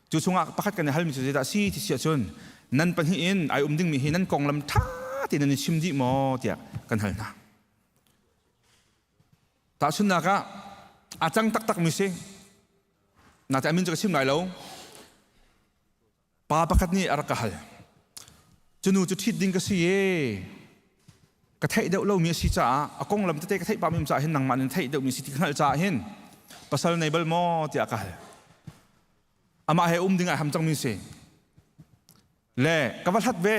Cu chungah pakhat kan i halmi cu zeidah a si ti si ahcun nan pahnih in ai um dingmi hi nan konglam ṭha tein nan i chim dih maw tiah kan hal hna. Tahchunhnak ah a cang taktakmi si. Nain a min cu ka chim lai lo. Pa pakhat nih a rak ka hal. Cu nu cu ṭhit ding ka si e. Ka theih deuh lomi a si caah a konglam tete ka theih pahmi caah hin nangmah nin theih deuhmi si ti ka hngalh caah hin pasal nei bal maw tiah ka hal. Amah he um ding ai ham cangmi si. Le ka va hlat ve.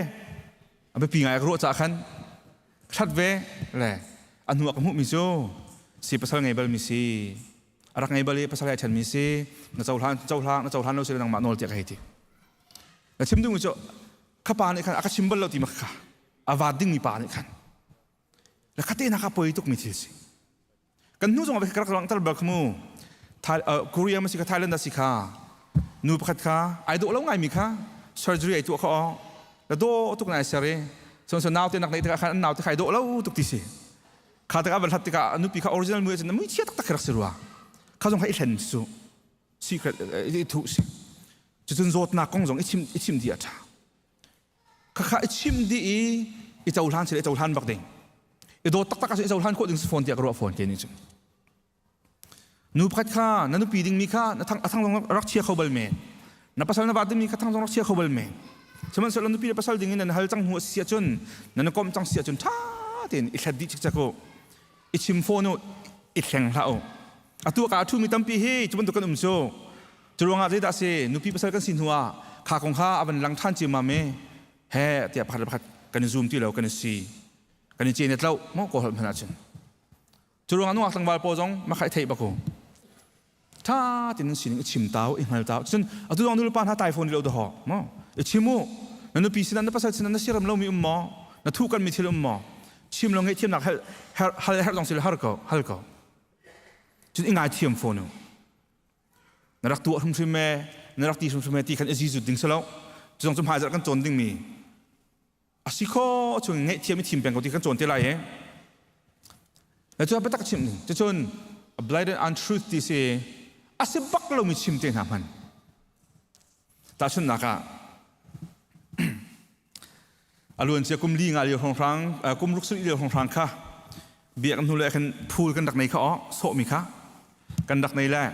A biapi ngai ka ruah caah khan hlat ve le a hnu ah ka hmuhmi cu si pasal ngei balmi si. A rak ngei bal i pasal ai ṭhenmi si na cohlan cohlang na cohlan lo si nangmah nawl tiah ka hei ti. Na chim dingmi cu kha pa nih khan a ka chim bal lo ti ma kha a vaat dingmi pa nih khan le khate na ka poi tukmi thil si. Kan hnu zong ah ka rak langhter bal kha mu. Korea ma si kha Thailand da si kha nu pakhat kha ai dawh lo ngaimi kha surgery ai tuah kha o la dawh tuk na ai ser i so so naute nak nei tikah khan an naute kha ai dawh lo tuk ti si. Kha tikah van hlat tikah a nupi kha original mui cun mui chia taktak khi rak si rua. Kha zong kha i hlen su. Secret i thuh si. Cucun zawtnak kong zong i chim i chim dih a ṭha. Khakha i chim dih i i cohlan sila i cohlan bak ding. I dawt taktak ahcun i cohlan khawh ding si fawn tiah ka ruah fawn ke nih cun. Nu pakhat kha na nupi dingmi kha na thang a thang zong rak chia kho bal men. Na pasal na va dingmi kha thang zong rak chia kho bal men. Sihmanhsehlaw nupi le pasal ding in nan hal cang hnu a si ahcun nan i komh cang si ahcun ṭha tein i hlat dih cikcek u. I chim fawn u, i hleng hlah u. Atu ka ṭhumi tampi hi cu bantuk kan um cu. Cu ruangah zeidah a si nupi pasal kan si hnu ah kha kong kha a van lang ṭhan ciammam i he tiah pakhat le pakhat kan i zum ti lo kan i si kan i cen i tloh maw kaw holh hmanh ahcun. Cu ruangah nungak tlangval pawl zong makhai theih bak u. Ṭha tein nan sining i chim ta u, i hngal ta u. Cun atu zong nulepa hna tai fawn lo dahawk maw? I chim u. Na nupi sinah na pasal sinah na siaram lomi um maw? Na thuh kanmi thil um maw? Chim lo ngaihthiamnak hal hal herh zong si har ko, hal ko. Cun i ngaithiam fawn u. Na rak tuah hrimhrim e, na rak ti hrimhrim e ti khan i zizut ding si lo. Cu zong cu hmaizarh kan cawn dingmi a si kho chung ngaihthiam i thim peng ko ti kan cawn te lai he na cu biatak chim ning cucun a blatant untruth ti si a si bak lomi chim te hna hman tahchunhnak ah a luancia kum li nga lio hrawnghrang kum ruk sarih lio hrawnghrang kha biak hnu le khan phul kan rak nei kha o sawhmi kha kan rak nei le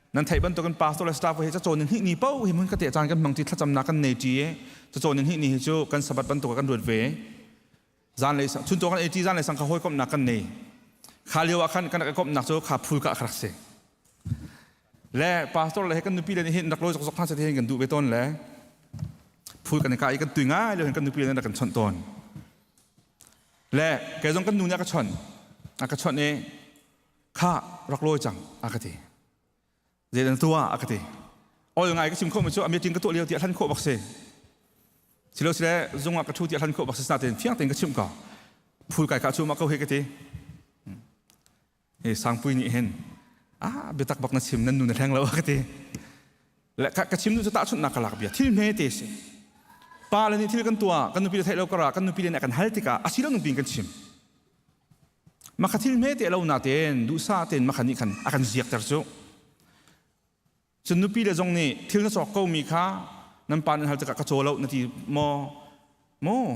Nan theih bantukin pastor le staff hi cacawn in hnih ni paoh hi hmun ka te caan kan hmang ti thlacamnak kan nei ṭi i cacawn in hnih ni hi cu kan sabat bantuk ah kan ruat ve. Zanlei sang chuncaw kan ei ṭi zanlei sang kha hawikomhnak kan nei. Kha lio ah khan kan rak i komhnak cu kha phul ka rak si. Le pastor le he kan nupi le nih hin rak lawi zokzok hna seh ti hin kan duh ve tawn le phul kan i kah i kan tui ngai lio hin kan nupi le nih rak kan chawnh tawn. Le kei zong kan nu nih a ka chawnh. A ka chawnh i kha rak lawi cang a ka ti zeidan tuah a ka ti ol ngai ka chim khawh mi cu a meeting ka tuah lio ti a hlan khawh bak si silo sile zung ah ka thu ti a hlan khawh bak si nain fiang tein ka chimh ko phul kai ka chu ma ko he ka ti he sangpui nih hin ah biatak bak na chim nan nu na hleng lo a ka ti le ka chim nu cu tahchunhnak ka lak bia thil hme te si pa le nih thil kan tuah kan nupi le theih lo kara kan nupi le nih kan hal tikah a si lo nung pin kan chim Makha thil hme te lo natein duhsah tein makha nih khan a kan ziakter cu. Cun nupi le zong nih thil na cawk ko mi kha nan pa nan hal tikah ka caw lo na ti maw? Maw?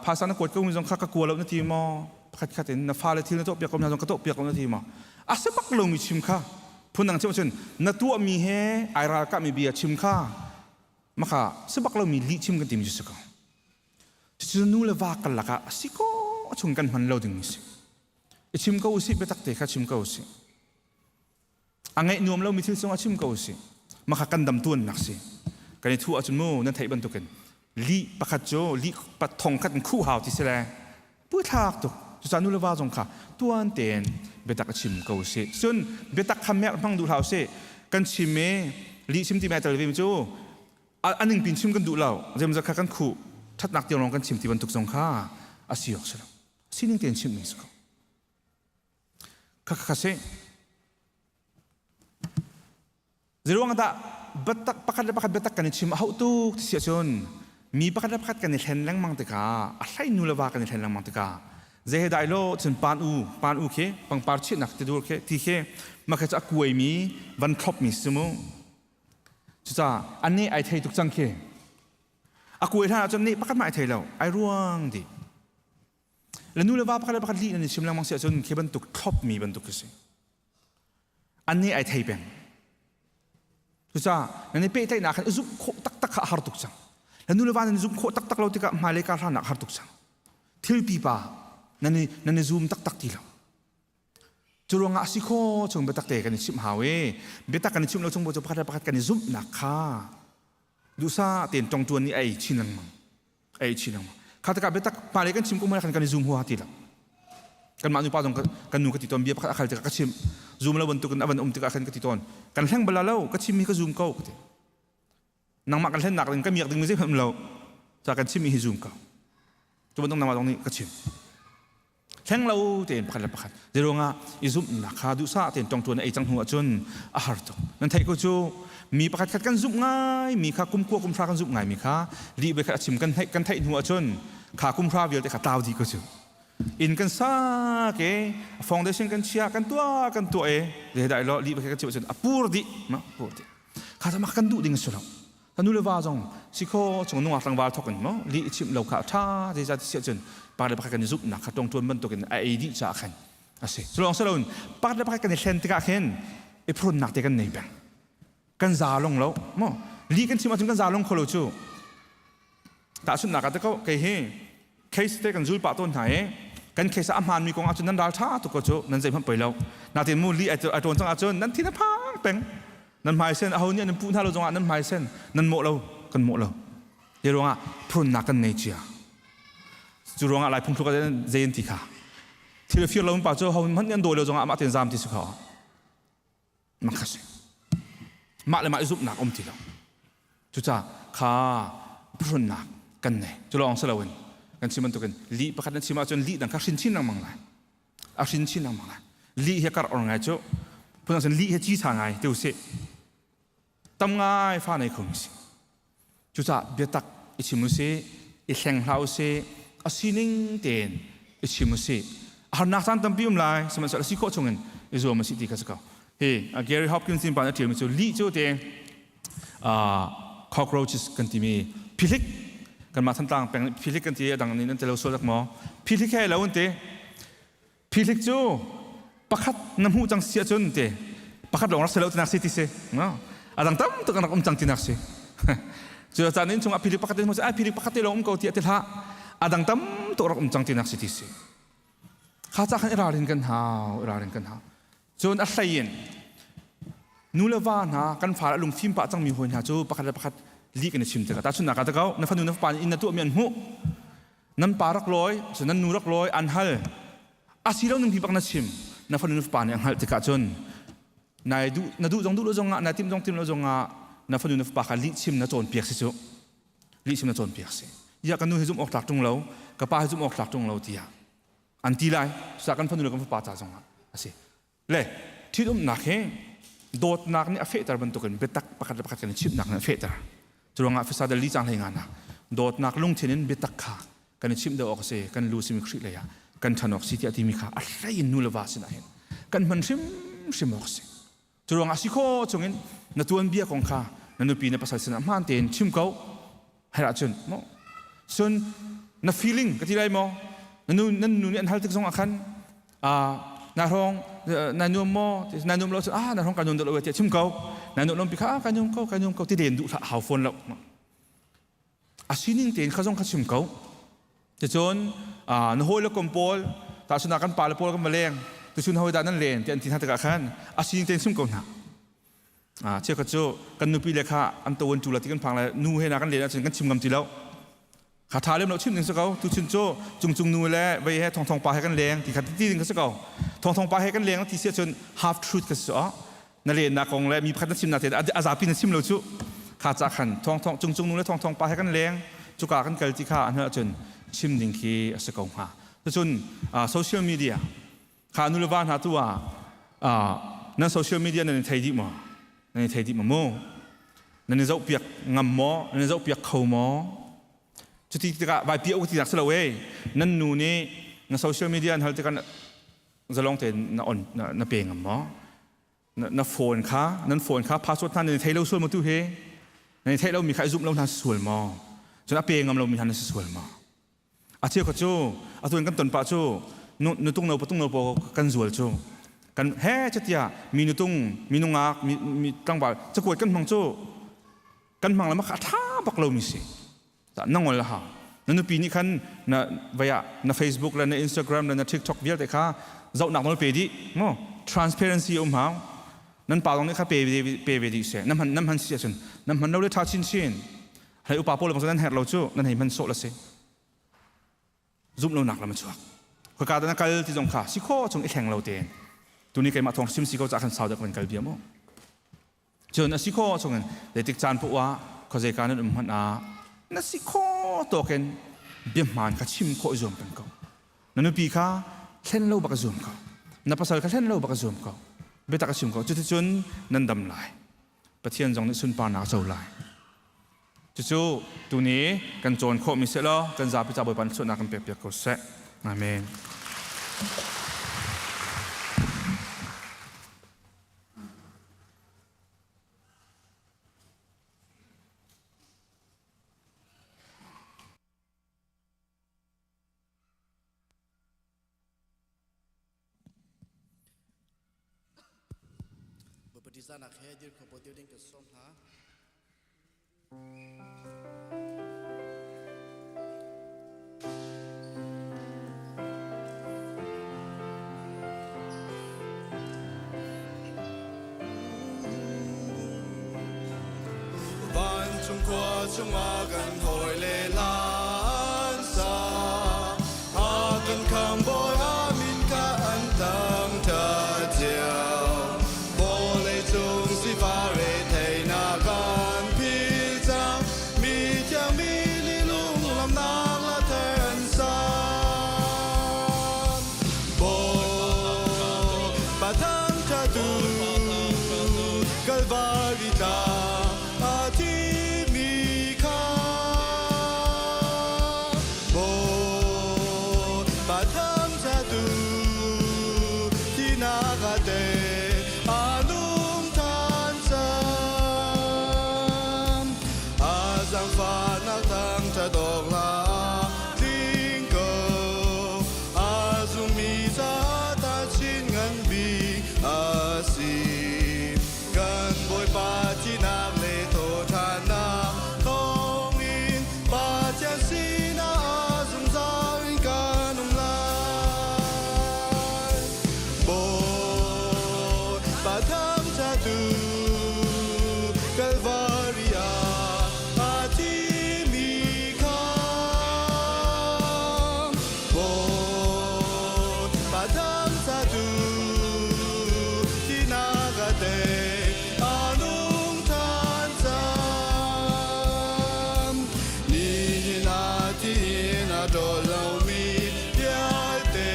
Phaisa na kuat ko mi zong kha ka kua lo na ti maw? Pakhat khat in na fale thil na tuahpiak ko hna zong ka tuahpiak lo na ti maw? A si bak lomi chim kha phundang chim ahcun na tuahmi he ai ralkahmi bia chim kha makha si bak lomi lih chim kan timi cu si ko. Cucu nu le va karlak ah a si ko chung kan hman lo ding si. I chim ko usih biatak te kha chim ko usih. A ngaih nuam lomi thil cungah chim ko usih. Maka kan dam tuannak si. Kan i thu ahcun mu nan theih bantukin li pakhat cu li thong khat in khuh hau ti si le puithlak tuk. Cucaah nu le va zong kha tuan tein biatak a chim ko usih. Cun biatak kha merh hmang duh hlah usih. Kan chim i lih chim ti mai tel ve mi cu a ningpin chim kan duh lo zeimawzat kha kan khuh ṭhatnak tiang lawng kan chim ti bantuk zong kha a si awk si lo sining tein chimh ning si ko kha kha si zeiruang dah biatak pakhat le pakhat biatak kan i chim a hauh tuk ti si ahcun mi pakhat le pakhat kan i hlen lengmang tikah a hlei nu le va kan i hlen lengmang tikah zei he dai lo cun pan u pan u khi pangpar chihnak ti dur khi ti khi mah khi cu a kuaimi van thlopmi si mu Cucaah annih ai thei tuk cang khi. A kuai hlan ahcun nih pakhat hmanh ai thei lo. Ai ruang dih. Le nu le va pakhat le pakhat lih nan i chim lengmang si ahcun khi bantuk thlopmi bantuk khi si. An nih ai thei peng. Cucaah nan i pehtlaihnak khan i zumh khawh taktak kha a har tuk cang. Le nu le va nan i zumh khawh taktak lo tikah hmailei kar hlannak a har tuk cang. Thil pipa nan i nan i zum taktak ti lo. Cu ruangah a si kho chung biatak te kan i chimh hau i biatak kan i chimh lo chung cu pakhat le pakhat kan i zumhnak kha duhsah tein tongtuan nih a ei chin lengmang a ei chin lengmang. Kha tikah biatak hmailei kan chim kum khan kan i zum huaha ti lo. Kanmah nupa zong kan nu ka ti tawn bia pakhat a khal tikah ka chimh zum lo bantukin a van um tikah khan ka ti tawn kan hleng bala lo ka chim hi ka zum ko ka ti. Nangmah kan hlennak ding ka miak ding mi zeihmanh um lo ca kan chimmi hi zum ko. Cu bantuk nangmah zong nih ka chim. Hleng lo tein pakhat le pakhat zeiruangah i zumhnak kha duhsah tein tongtuan ei cang hnu ahcun a har tuk. Nan theih ko cu mi pakhat khat kan zumh ngai mi kha kum kua kum hra kan zumh ngai mi kha lih bia khat a chim kan theih kan theih hnu ahcun kha kum hra vialte kha tlau dih ko cu. Inn kan sak e foundation kan chia kan tuah kan tuah e dai lo lih bia khat kan chim ahcun a pur dih ma pur dih. Kha mak kan duh ding a si lo. Ka nu le va zong si kho chung nungak tlangval thok in mo li i chimh lo kha tha zeizah ti siah cun pa le pakhat kan i zumhnak kha tongtuan bantukin a ei dih caah khan a si. Cu lawng si loin pakhat le pakhat kan i hlen tikah khin i phrunnak te kan nei peng. Kan za long lo mo li kan chim ahcun kan za long kho lo cu. Tahchunhnak ah te ko kei hi case te kan zul pah tawn hna i kan case ah a hmaanmi kong ahcun nan ral ṭha tuk ko cu nan zeihmanh poi lo. Natin mu li ai ṭawn cang ahcun nan thin a phang peng. Nan hmai sen aho nih an puh hna lo zongah nan hmai sen nan mawh lo kan mawh lo. Hi ruangah phurunnak kan nei cia. Cu ruangah Lai phungthluk ah zei an ti kha. Thil fir lo pa cu ho hmanh an dawi lo zongah amah tein zaam ti si kha. Mak si. Mah le mah i zumhnak um ti lo. Cucaah kha phurunnak kan nei. Cu lawng si loin kan chim bantukin lih pakhat nan chim ahcun lih dang kha hrin chin lengmang lai. A hrin chin lengmang lai. Lih hi kar or ngai cu phun cun lih hi ci tha ngai ti usih. Tam ngai fa nei kho mi si. Cucaah biatak i chim usih, i hleng hlah usih, a sining tein i chim usih. A harnak caan tampi um lai, sihmanhsehlaw a si khawh chungin i zuam usih ti kha si ko. Hi Gary Hopkins pa nih a ṭialmi cu lih cu te cockroaches kan timi phihlik kanmah Thantlang peng phihlik kan ti a dang nih nan ti lo sual dak maw phihlik he lo an ti phihlik cu pakhat na hmuh cang si ahcun ti pakhat lawng rak si lo tinak si ti si no a dang tam tuk an rak um cang tinak si cu caan in chungah phihlik pakhat in hmu ai phihlik pakhat te lawng um ko ti a ti hlah a dang tam tuk rak um cang tinak si ti si kha ca khan i ralrin kan hau i ralrin kan hau Cun a hlei in nu le va hna kan fale a lungfim pah cangmi hawi hna cu pakhat le pakhat lih kan i chim tikah tahchunhnak ah ta ko na fanu na fapa nih inn na tuahmi an hmuh nan pa rak lawi so nan nu rak lawi an hal a si lo ning pi bak na chim na fanu na fapa nih a hngalh tikah cun nai duh na duh zong duh lo zongah na tim zong tim lo zongah na fanu na fapa kha lih chim na cawnpiak si cu lih chim na cawnpiak si ya kan nu hi zumh awk tlak ṭung lo ka pa hi zumh awk tlak ṭung lo tiah an ti lai sa kan fanu le kan fapa ca zongah a si le ṭhitumnak hi dawtnak nih a fehter bantukin biatak pakhat le pakhat kan i chimhnak nih a fehter cu ruangah fisa li cang hlei nga na dawtnak lungthin in biatak kha kan i chimh deuh awk a si kan lu simi Khrih lei ah kan ṭhan awk si tiah timi kha a hlei in nu le va sinah hin kan hman hrimhrim awk a si cu ruangah si kho chungin na tuanbia kong kha na nupi na pasal sinah hmaan tein chim ko herh ahcun maw cun na feeling ka ti lai maw na nu nan nu nih an hal tik zong ah khan na hrawng na nuam maw na nuam lo cun ah na hrawng ka nuam deuh lo tiah chim ko na nuam lompi kha ah ka nuam ko ka nuam ko ti len duh hlah hau fawn lo a sining tein kha zong kha chim ko Ticun na hawi le kom pawl tahchun ah kan pa le pawl kan va leng tuchun hawi dah nan len ti an ti hna tikah khan a sining tein chim ko hna. Cheukhat cu kan nupi le kha an to an tu la ti kan phang le nu he na kan len ahcun kan chim ngam ti lo. Kha tha lem lo chim ding si ko. Tuchun cu cungcung nu le vei he thongthong pa he kan leng ti kha ti ding kha si ko. Thongthong pa he kan leng ti si ahcun half truth ka si oh. Na lennak kong le mi pakhat na chimnak te a zapi na chim lo cu kha ca khan thongthong cungcung nu le thongthong pa he kan leng cuka kan kal ti kha an ahcun chim ding khi a si ko hnga. Cucun social media kha nu le va hna tu ah nan social media nan i thei dih maw? Nan i thei dih maw mu? Nan i zohpiak ngam maw? Nan i zohpiak kho maw? Cuti tikah vai piah u ti nak si lo e. Nan nu nih na social media an hal tikah zalong tein na on na pe ngam maw? Na phone kha nan phone kha password hna nan i thei lo sual maw tu hi? Nan i theih lomi kha i zumh lo hna sual maw? Cun a pe ngam lomi hna na si sual maw? A cheu kha cu atu in kan ton pah cu nutung no patung no paw kan zual cu kan he chatia mi nutung mi nungak mi mi tlangval cakuat kan hmang cu kan hmang lama kha a tha bak lo mi si. Na ngol ha. Na nupi nih khan na vaya na Facebook le na Instagram le na TikTok vialte kha zohnak nawl pe dih mo transparency um hau. Nan pa zong nih kha pe pe ve dih seh. Na hman na hman si ahcun na hman lo le tha chin chin. Hei upa pawl bang nan herh lo cu nan hei hman sawh la si. Zumh lonak lam a chuak. Khaka da na kal ti zong kha si kho chung i thleng lo tein. Tuni keimah thawng sim si ko ca khan sau deuh kan kal bia mu. Cun a si kho chungin zeitik caan poah ah khuazei ka nan um hmanh ah na si kho tawkin biahmaan kha chim khawh i zuam peng ko. Na nupi kha thlen lo bak a zuam ko. Na pasal kha thlen lo bak a zuam ko. Biatak a chim ko. Cuticun nan dam lai. Pathian zong nih sunparnak a co lai. Cucu tuni kan cawn khawhmi seh law kan zapi ca Bawipa nih suahnak kan pekpiak ko seh. Amen. Bawipa ṭihzahnak he dir kho pawl ding kan sawm hna. Vancung khua chungah kan hawi le lan sa a kan khambawi a min kha an tang ṭha cio vawlei cung sifah retheihnak kan philh cang mi thiang mi nih lunglamnak la ther an san Bawipa thangṭhattu Kalvari tlang a thimi kha Bawipa thangṭhattu thihnak a tei a nung ṭhan cang. A zaangfahnak thangṭhat awk hla tling ko. A zummi caah tahchin ngan bik a si. Kan Bawipa thihnak le thawhṭhannak thawngin Pathian sinah a zungzal in kan um lai. Bawipa thangṭhattu Kalvari ah a thimi kha Bawipa thangṭhattu thihnak a tei a nung ṭhan cang. Nihin ah thihin a ṭawl lomi vialte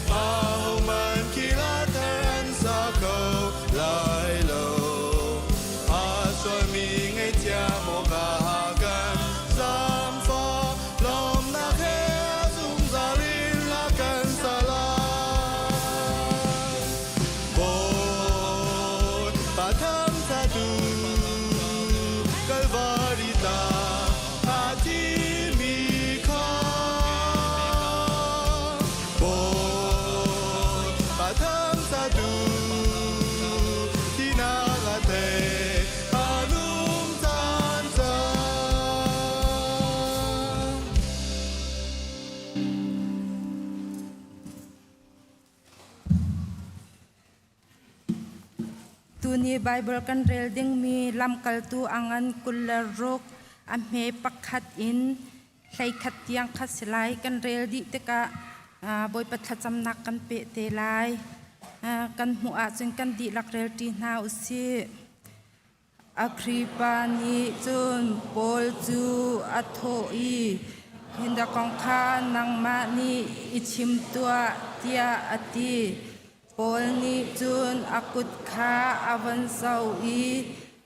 ahohmanh khil a thar an sa kho lai lo. A sualmi ngaihthiam awkah kan zaangfah lawmnak he a zungzal in a kan sa lai. Bawipa thangṭhattu Kalvari tlang a thimi kha Bawipa thangṭhattu thihnak a tei a nung caan cang. Tuni Baibal kan rel dingmi lamkaltu a ngan 26 a hme pakhat in 11 tiang kha si lai. Kan rel dih tikah Bawipa thlacamnak kan peh te lai. Kan hmuh ahcun kan dihlak rel ṭi hna u sih. Agrippa nih cun Paul cu a thawh i, Hi kong kha nangmah nih i chim tuah, tiah a ti. Paul nih cun a kut kha a von zoh i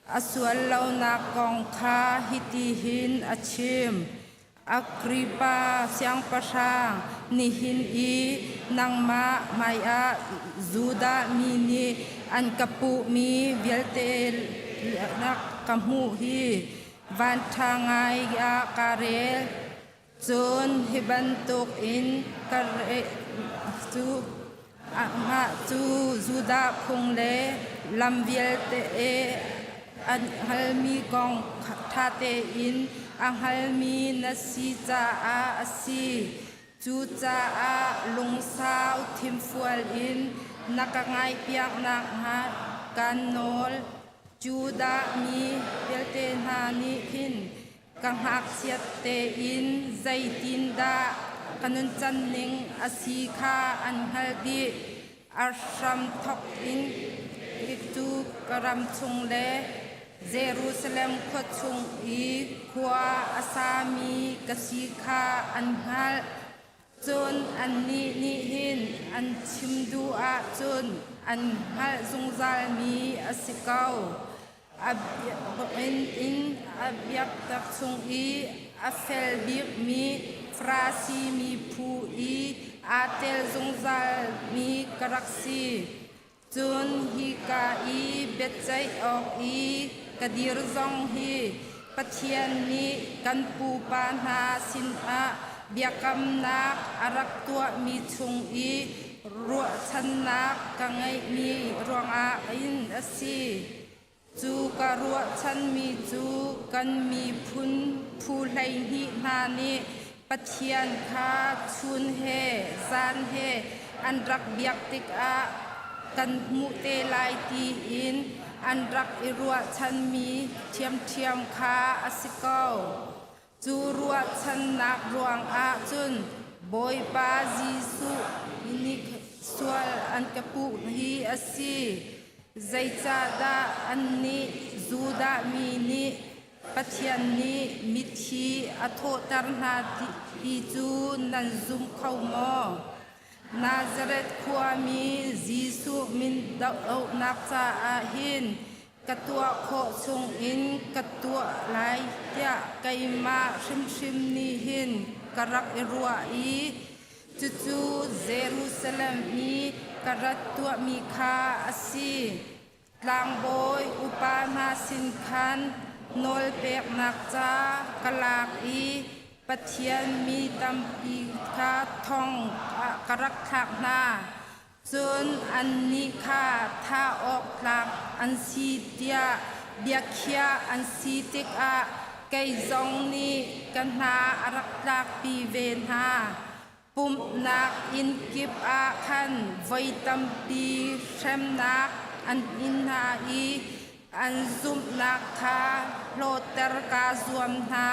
a sual lonak kong kha hitihin a chim. Agrippa siangpahrang, nihin i nangmah hmaiah Judah mi nih an ka puhmi vialte nak ka hmuh hi vanṭha ngai ah ka rel. Cun hi bantukin ka re cu amah cu Judah phung le lam vialte an hngalmi kong ṭha tein a hngalmi na si caah a si. Cucaah lungsau thimfual in na ka ngaihpiak nakhnga kaan nawl. Judah mi vialte hna nih khin ka ngakchiat tein zeitindah ka nuncan ning a si kha an hngalh dih. A hramthawk in cu ka ram chung le Jerusalem khua chung i khua a sami ka si kha an hngalh. Cun annih nih hin an chim duh ahcun an hngalh zungzalmi a si ko. A in a biaktak chung i a fel bikmi Farasi mi phu i aa tel zungzalmi ka rak si. Cun hika i biaceih awk i ka dir zong hi Pathian nih kan pupa hna sinah biakamnak a rak tuahmi chung i ruahchannak ka ngeihmi ruangah hin a si. Cu ka ruahchanmi cu kan miphun phu 12 hna nih Pathian kha chun he zan he an rak biak tikah kan hmuh te lai tiin an rak i ruahchanmi ṭhiamṭhiam kha a si ko. Cu ruahchannak ruangah cun Bawipa Jesuh nih sual an ka puh hi a si. Zeicahdah annih Judah mi nih Pathian nih mithi a thawhter hna ti cu nan zum kho maw? Nazareth khuami Jesuh min dohnak caah hin ka tuah khawh chungin ka tuah lai tiah keimah hrimhrim nih hin ka rak i ruah i Cucu Jerusalem i ka rat tuahmi kha a si. Tlangbawi upa hna sin khan nawlpeknak ca ka lak i Pathian mi tampi kha thong ah ka rak thlak hna. Cun annih kha thah awk tlak an si tiah biakhiah an si tikah kei zong nih ka hna a rak tlakpi ve hna. Pumhnak inn kip ah khan voi tampi hremnak an in hna i an zumhnak kha hlawtter kaa zuam hna.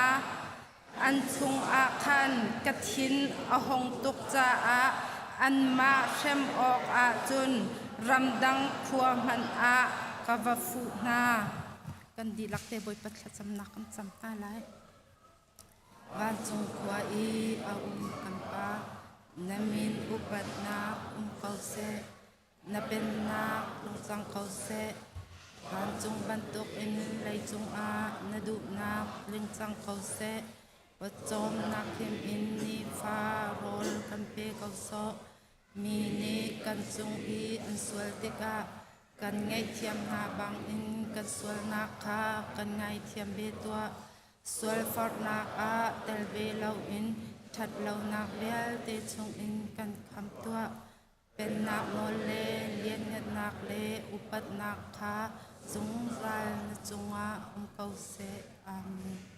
An chungah khan ka thin a hung tuk caah anmah hrem awkah cun ramdang khua hmanh ah ka va fuh hna. Kan dihlak te Bawipa thlacamnak kan cam hna lai. Vancung khua i a um kan Pa, na min upatnak um ko seh. Na pennak tlung cang ko seh. Vancung bantukin leicung ah na duhnak tling cang ko seh. Pawcawmnak him in nifa rawl kan pe ko sawh. Mi nih kan cung i an sual tikah kan ngaihthiam hna bangin kan sualnak kha kan ngaithiam ve tuah. Sualforhnak ah tel ve loin ṭhatlonak vialte chungin kan kham tuah. Pennak nawl le lianngannak le upatnak kha zungzal na cungah um ko seh. Amen.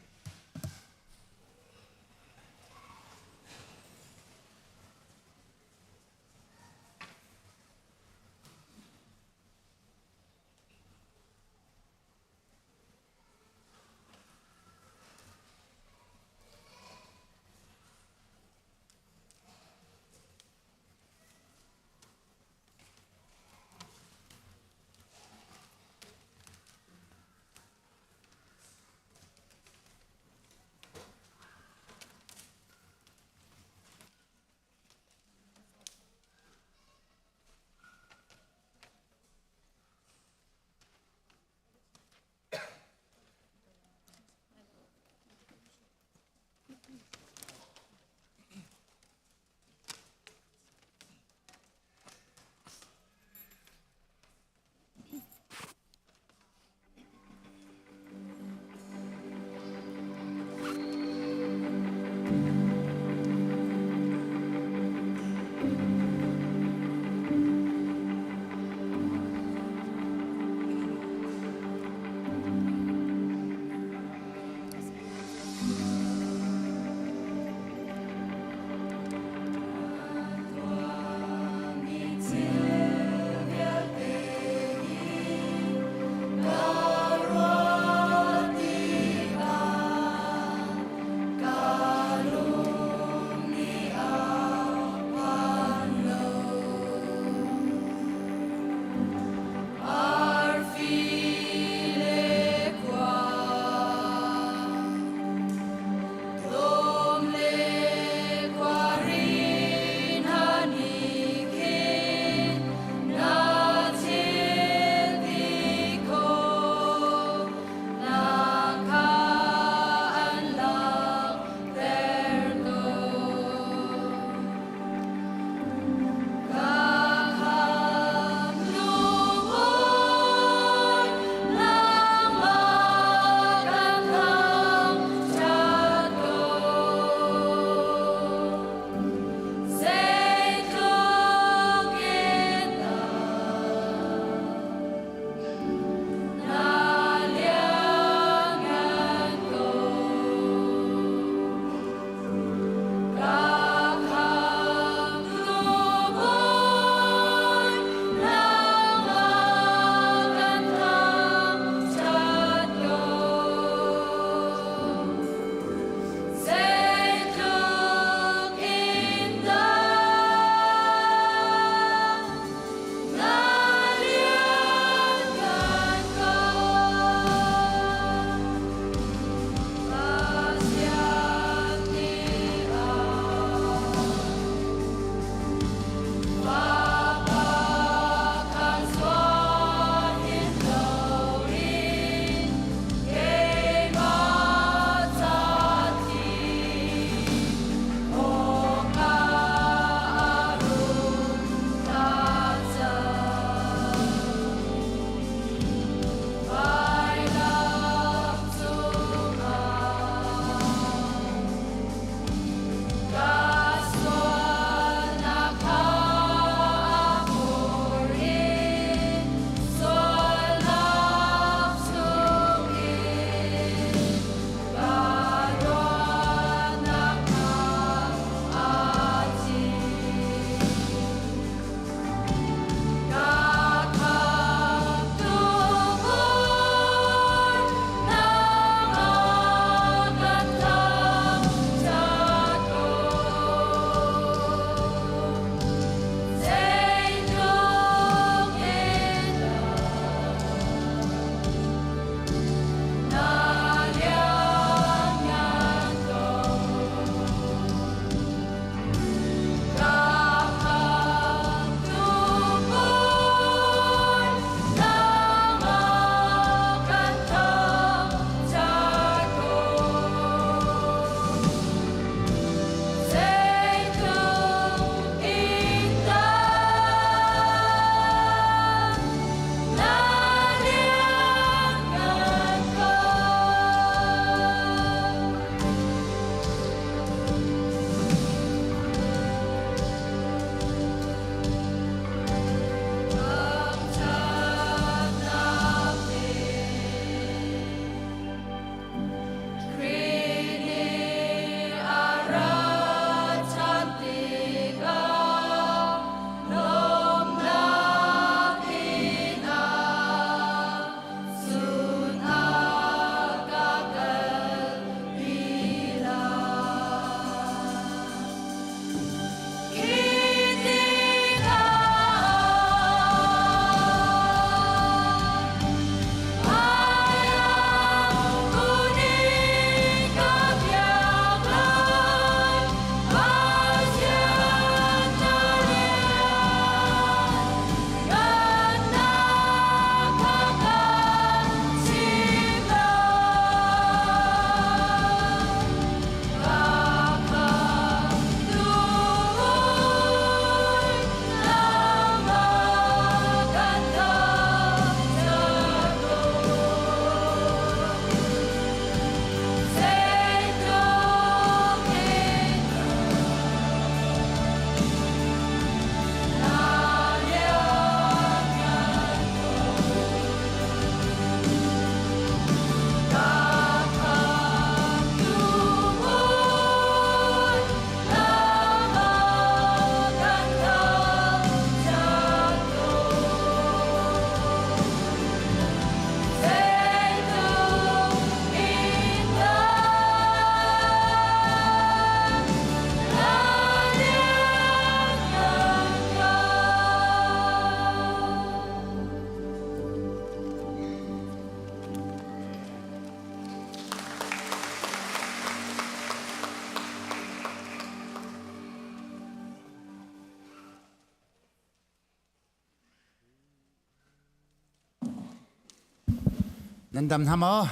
Nan dam hna maw?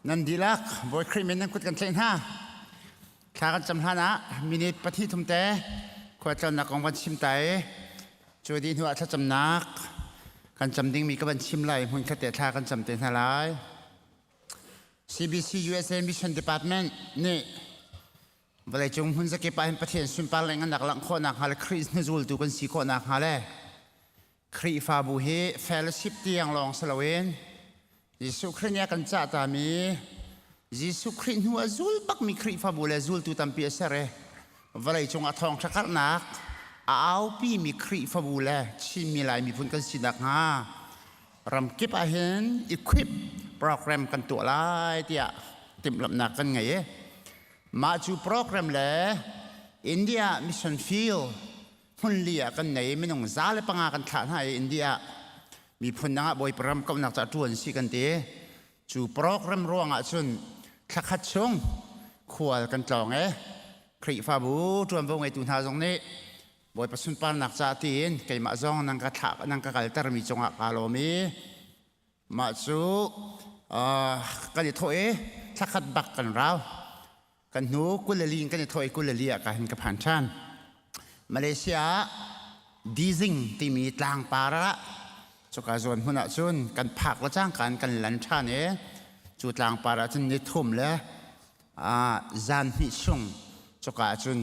Nan dihlak Bawi Khrih min nan kut kan tlaih hna. Thla kan cam hlan ah minute pathnih thum te khualtlawnnak kong van chim ta i cu dih hnu ah thlacamnak kan cam dingmi ka van chim lai hmun khat te thla kan cam te hna lai. CBC USA Mission Department nih vawleicung hmun zakip ah hin Pathian sunpar le ngannak langh khawhnak hnga le Khrih hnuzultu kan si khawhnak hnga le Khrihfabu hi fellowship tiang lawng si loin Jesuh Khrih nih a kan cah tami Jesuh Khrih hnu a zul bakmi Khrihfabu le zultu tampi a ser i vawleicung ah thawngṭha karhnak a aupimi Khrihfabu le Chinmi Lai miphun kan si nakhnga ramkip ah hin equip program kan tuah lai tiah timhlamhnak kan ngei i mah cu program le India mission field hmunli ah kan nei minung 105 kan thlah hna i India miphun dang ah Bawipa ram kauhnak ca ṭuan si kan ti. Cu program ruangah cun thlakhat chung khual kan tlawng e Khrihfabu ṭuanvo ngeitu hna zong nih Bawipa sunparnak ca tiin keimah zong nan ka thlah nan ka kaltermi cungah kaa lawm i mah cu kan i thawh i thlakhat bak kan rau. Kan hnu 22 in kan i thawh i 24 ah ka hin ka phan ṭhan. Malaysia ah Dizing timi tlangpar ah cuka zawn hmun ah cun kan phak le cangka in kan lan ṭhan i cu tlangpar ah cun ni thum le zan hnih chung cuka ah cun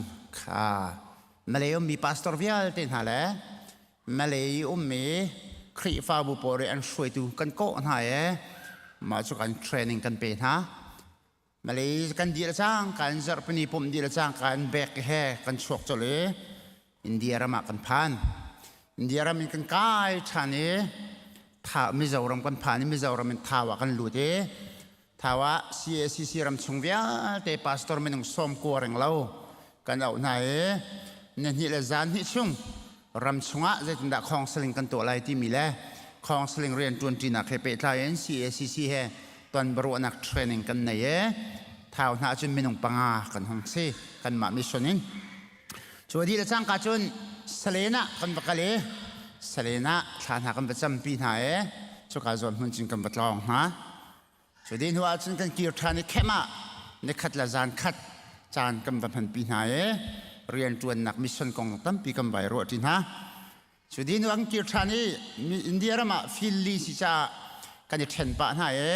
Malay ummi pastor vialte hna le Malay ummi Khrihfabu pawl i an hruaitu kan kawh hna i mah cu kan training kan pe hna. Malay kan dih le cangka in zarhpini pumh dih le cangka in bek he kan chuak colh i India ram ah kan phan. India ram in kan kai ṭhan i Mizoram kan phan i Mizoram in Thau ah kan lut i Thau ah CACC ram chung vialte pastor minung sawm kua reng lo kan auh hna i nihnih le zan hnih chung ram chungah zeitindah counseling kan tuah lai timi le counseling rian ṭuanṭinak he pehtlai in CACC he tonbiaruahnak training kan nei i Thau hna cun minung panga kan hung si kanmah mission in. Cu dih le cangka cun Salen ah kan va kal i Salen ah thla hna kan va campi hna i cuka zawn hmun cun kan va tlawng hna. Cu dih hnu ah cun kan kir ṭhan i khem ah nikhat le zan khat caan kan va hmanpi hna i rianṭuannak mission kong tampi kan vai ruahṭi hna. Cu dih hnu ah kan kir ṭhan i India ram ah fil li si caah kan i ṭhen pah hna i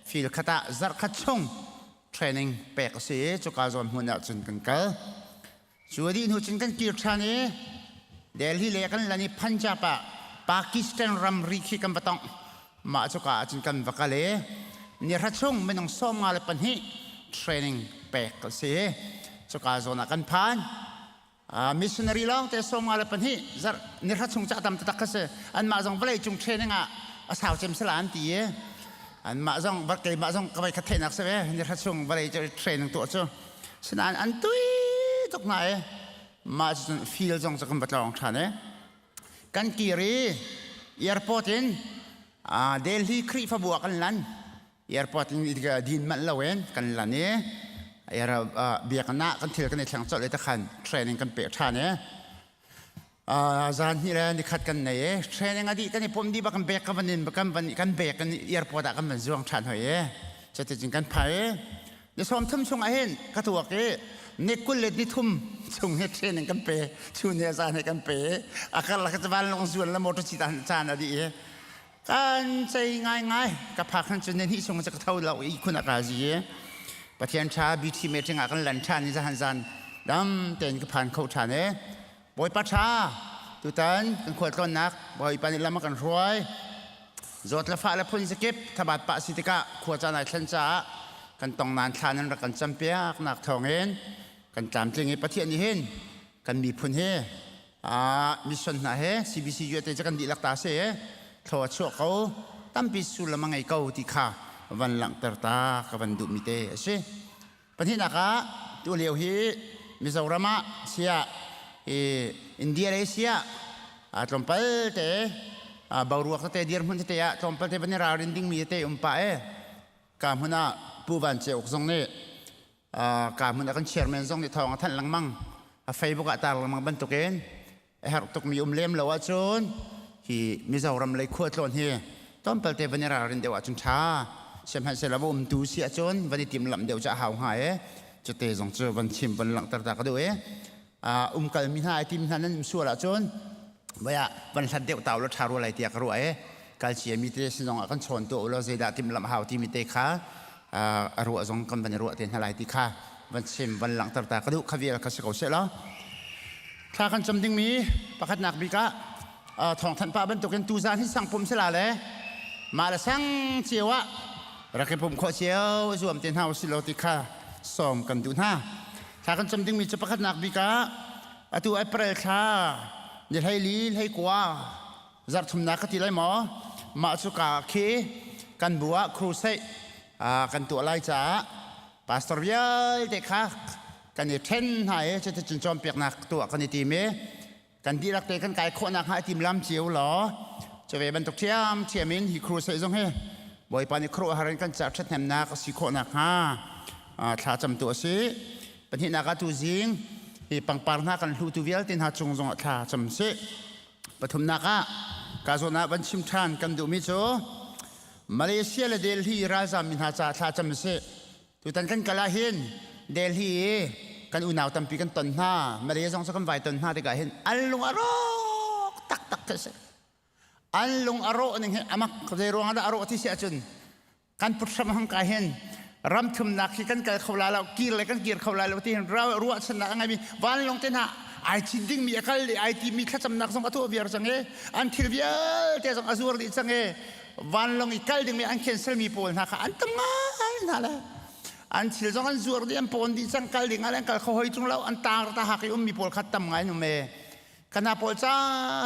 fil khat ah zarh khat chung training pek a si i cuka zawn hmun ah cun kan kal. Cu a dih hnu cun kan kir ṭhan i Delhi le kan lan i Punjab ah Pakistan ramri khi kan va tongh. Mah cuka ah cun kan va kal i nihra chung minung 52 training pek a si. Cuka zawn ah kan phan. Missionary lawng te 52 zarh nihra chung ca tam taktak kha si. Anmah zong vawlei cung training ah a sau cem sala an ti i anmah zong keimah zong ka vai khat theihnak si ve nihra chung vawlei training tuah cu. Sinain an tui tuk hna i mah cun field zong cu kan va tlawng ṭhan i kan kir i airport in Delhi Khrihfabu ah kan lan. Airport in din manh loin kan lan i biakinn ah kan thil kan i thleng colh i takhan training kan peh ṭhan i Zan hnih le nikhat kan nei i training a dih kan i pum dih bak kan bek kan van in kan van kan bek kan airport ah kan van zuang ṭhan hoi i cuticun kan phai i ni 30 chung ah hin ka tuak i ni 23 chung hi training kan pe chun he zan he kan pe a karlak cu vanlawng zuan le motor cit caan a dih i kan cei ngaingai ka phak han cun ni hnih chung cu ka tho lo i khun a ka zi i Pathian ṭha BT meeting ah kan lan ṭhan i zahan zan dam tein ka phan kho ṭhan i Bawipa ṭha tutan kan khualtlawnnak Bawipa nih lam a kan hruai. Zawt le fah le phun zakip thabat pah si tikah khua caan ai thlen caah kan tong nan thla nan rak kan campiak nak thawngin kan tlamtling i Pathian nih hin kan miphun hi mission hna he CBC USA cu kan dihlak ta si thlaw a chuah ko tampi sullam a ngei ko ti kha van langhter ta ka van duhmi te a si. Pahnihnak ah tulio hi Mizoram ah siah India lei siah tlawmpal te boruak tete dirhmun tete ah tlawmpal te van i ralrin dingmi tete um pah e ka hmun ah Pu Van Ceuk zong nih ka hmun ah kan chairman zong nih thawng a thanh lengmang a Facebook ah tar lengmang bantukin a herh tukmi um lem lo ahcun hi Mizoram lei khualtlawn hi. Tlawmpal te van i ralrin deuh ahcun ṭha. Sihmanhsehlaw va umtu si ahcun van i timhlamh deuh cu a hau hnga i cute zong cu van chim van langhter ta ka duh i umkalmi hna ai tim hna nan um sual ahcun voi ah van hlat deuh tau law ṭha rua lai tiah ka ruah i kal ciami te sin zong ah kan chawn tuah u law zeidah timhlamh hau timi te kha a ruah zong kan van i ruah te hna lai ti kha van chim van langhter ta ka duh kha vial kha si ko seh law thla kan cam dingmi pakhatnak bik ah thawngthanh pah bantukin tuzaan hi sang pum sila le mah le sang cio ah rak i pum khawh cio zuam te hna usih law ti kha sawm kan duh hna. Thla kan cam dingmi cu pakhatnak bik ah atu April thla ni 14 21 zarh thumnak ka ti lai maw mah cu ka khi kan bu ah crusade kan tuah lai caah pastor vialte kha kan i ṭhen hna i cuticun cawnpiaknak tuah kan i tim i kan dihlak te kan kai khawh nakhnga i timlam cio law cu ve bantuk ṭhiamṭhiam in hi crusade zong hi Bawipa nih khuaruahhar in kan ca ṭhathnemnak a si khawh nakhnga thla camtu a si. Pahnihnak ah tuzing hi pangpar hna kan hlutu vialte hna cung zongah thla cam sih. Pathumnak ah ka zawn ah van chim ṭhan kan duhmi cu Malaysia le Delhi ralzam mi hna caah thla cam sih. Tutan kan kal ahhin Delhi i kan unau tampi kan ton hna. Malay zong cu kan vai ton hna tikah hin an lung a rawk taktak khi a si. An lung a rawh ning hi amak zei ruang dah a rawh ti si ahcun kan puthram hang ka hin ram thumnak hi kan kal kho la lo kir le kan kir kho la lo ti hin ruahchannak a ngeimi vanlawng te hna ai cin dingmi a kal i ai timi thlacamnak zong a tuah viar cang i an thil vialte zong a zuar dih cang i vanlawng i kal dingmi an cancel mi pawl hna kha an tam ngai hna le an thil zong an zuar dih an pawn dih cang kal ding ah an kal kho hoi tung lo an tar ta hak i ummi pawl kha tam ngai um e kana pawl ca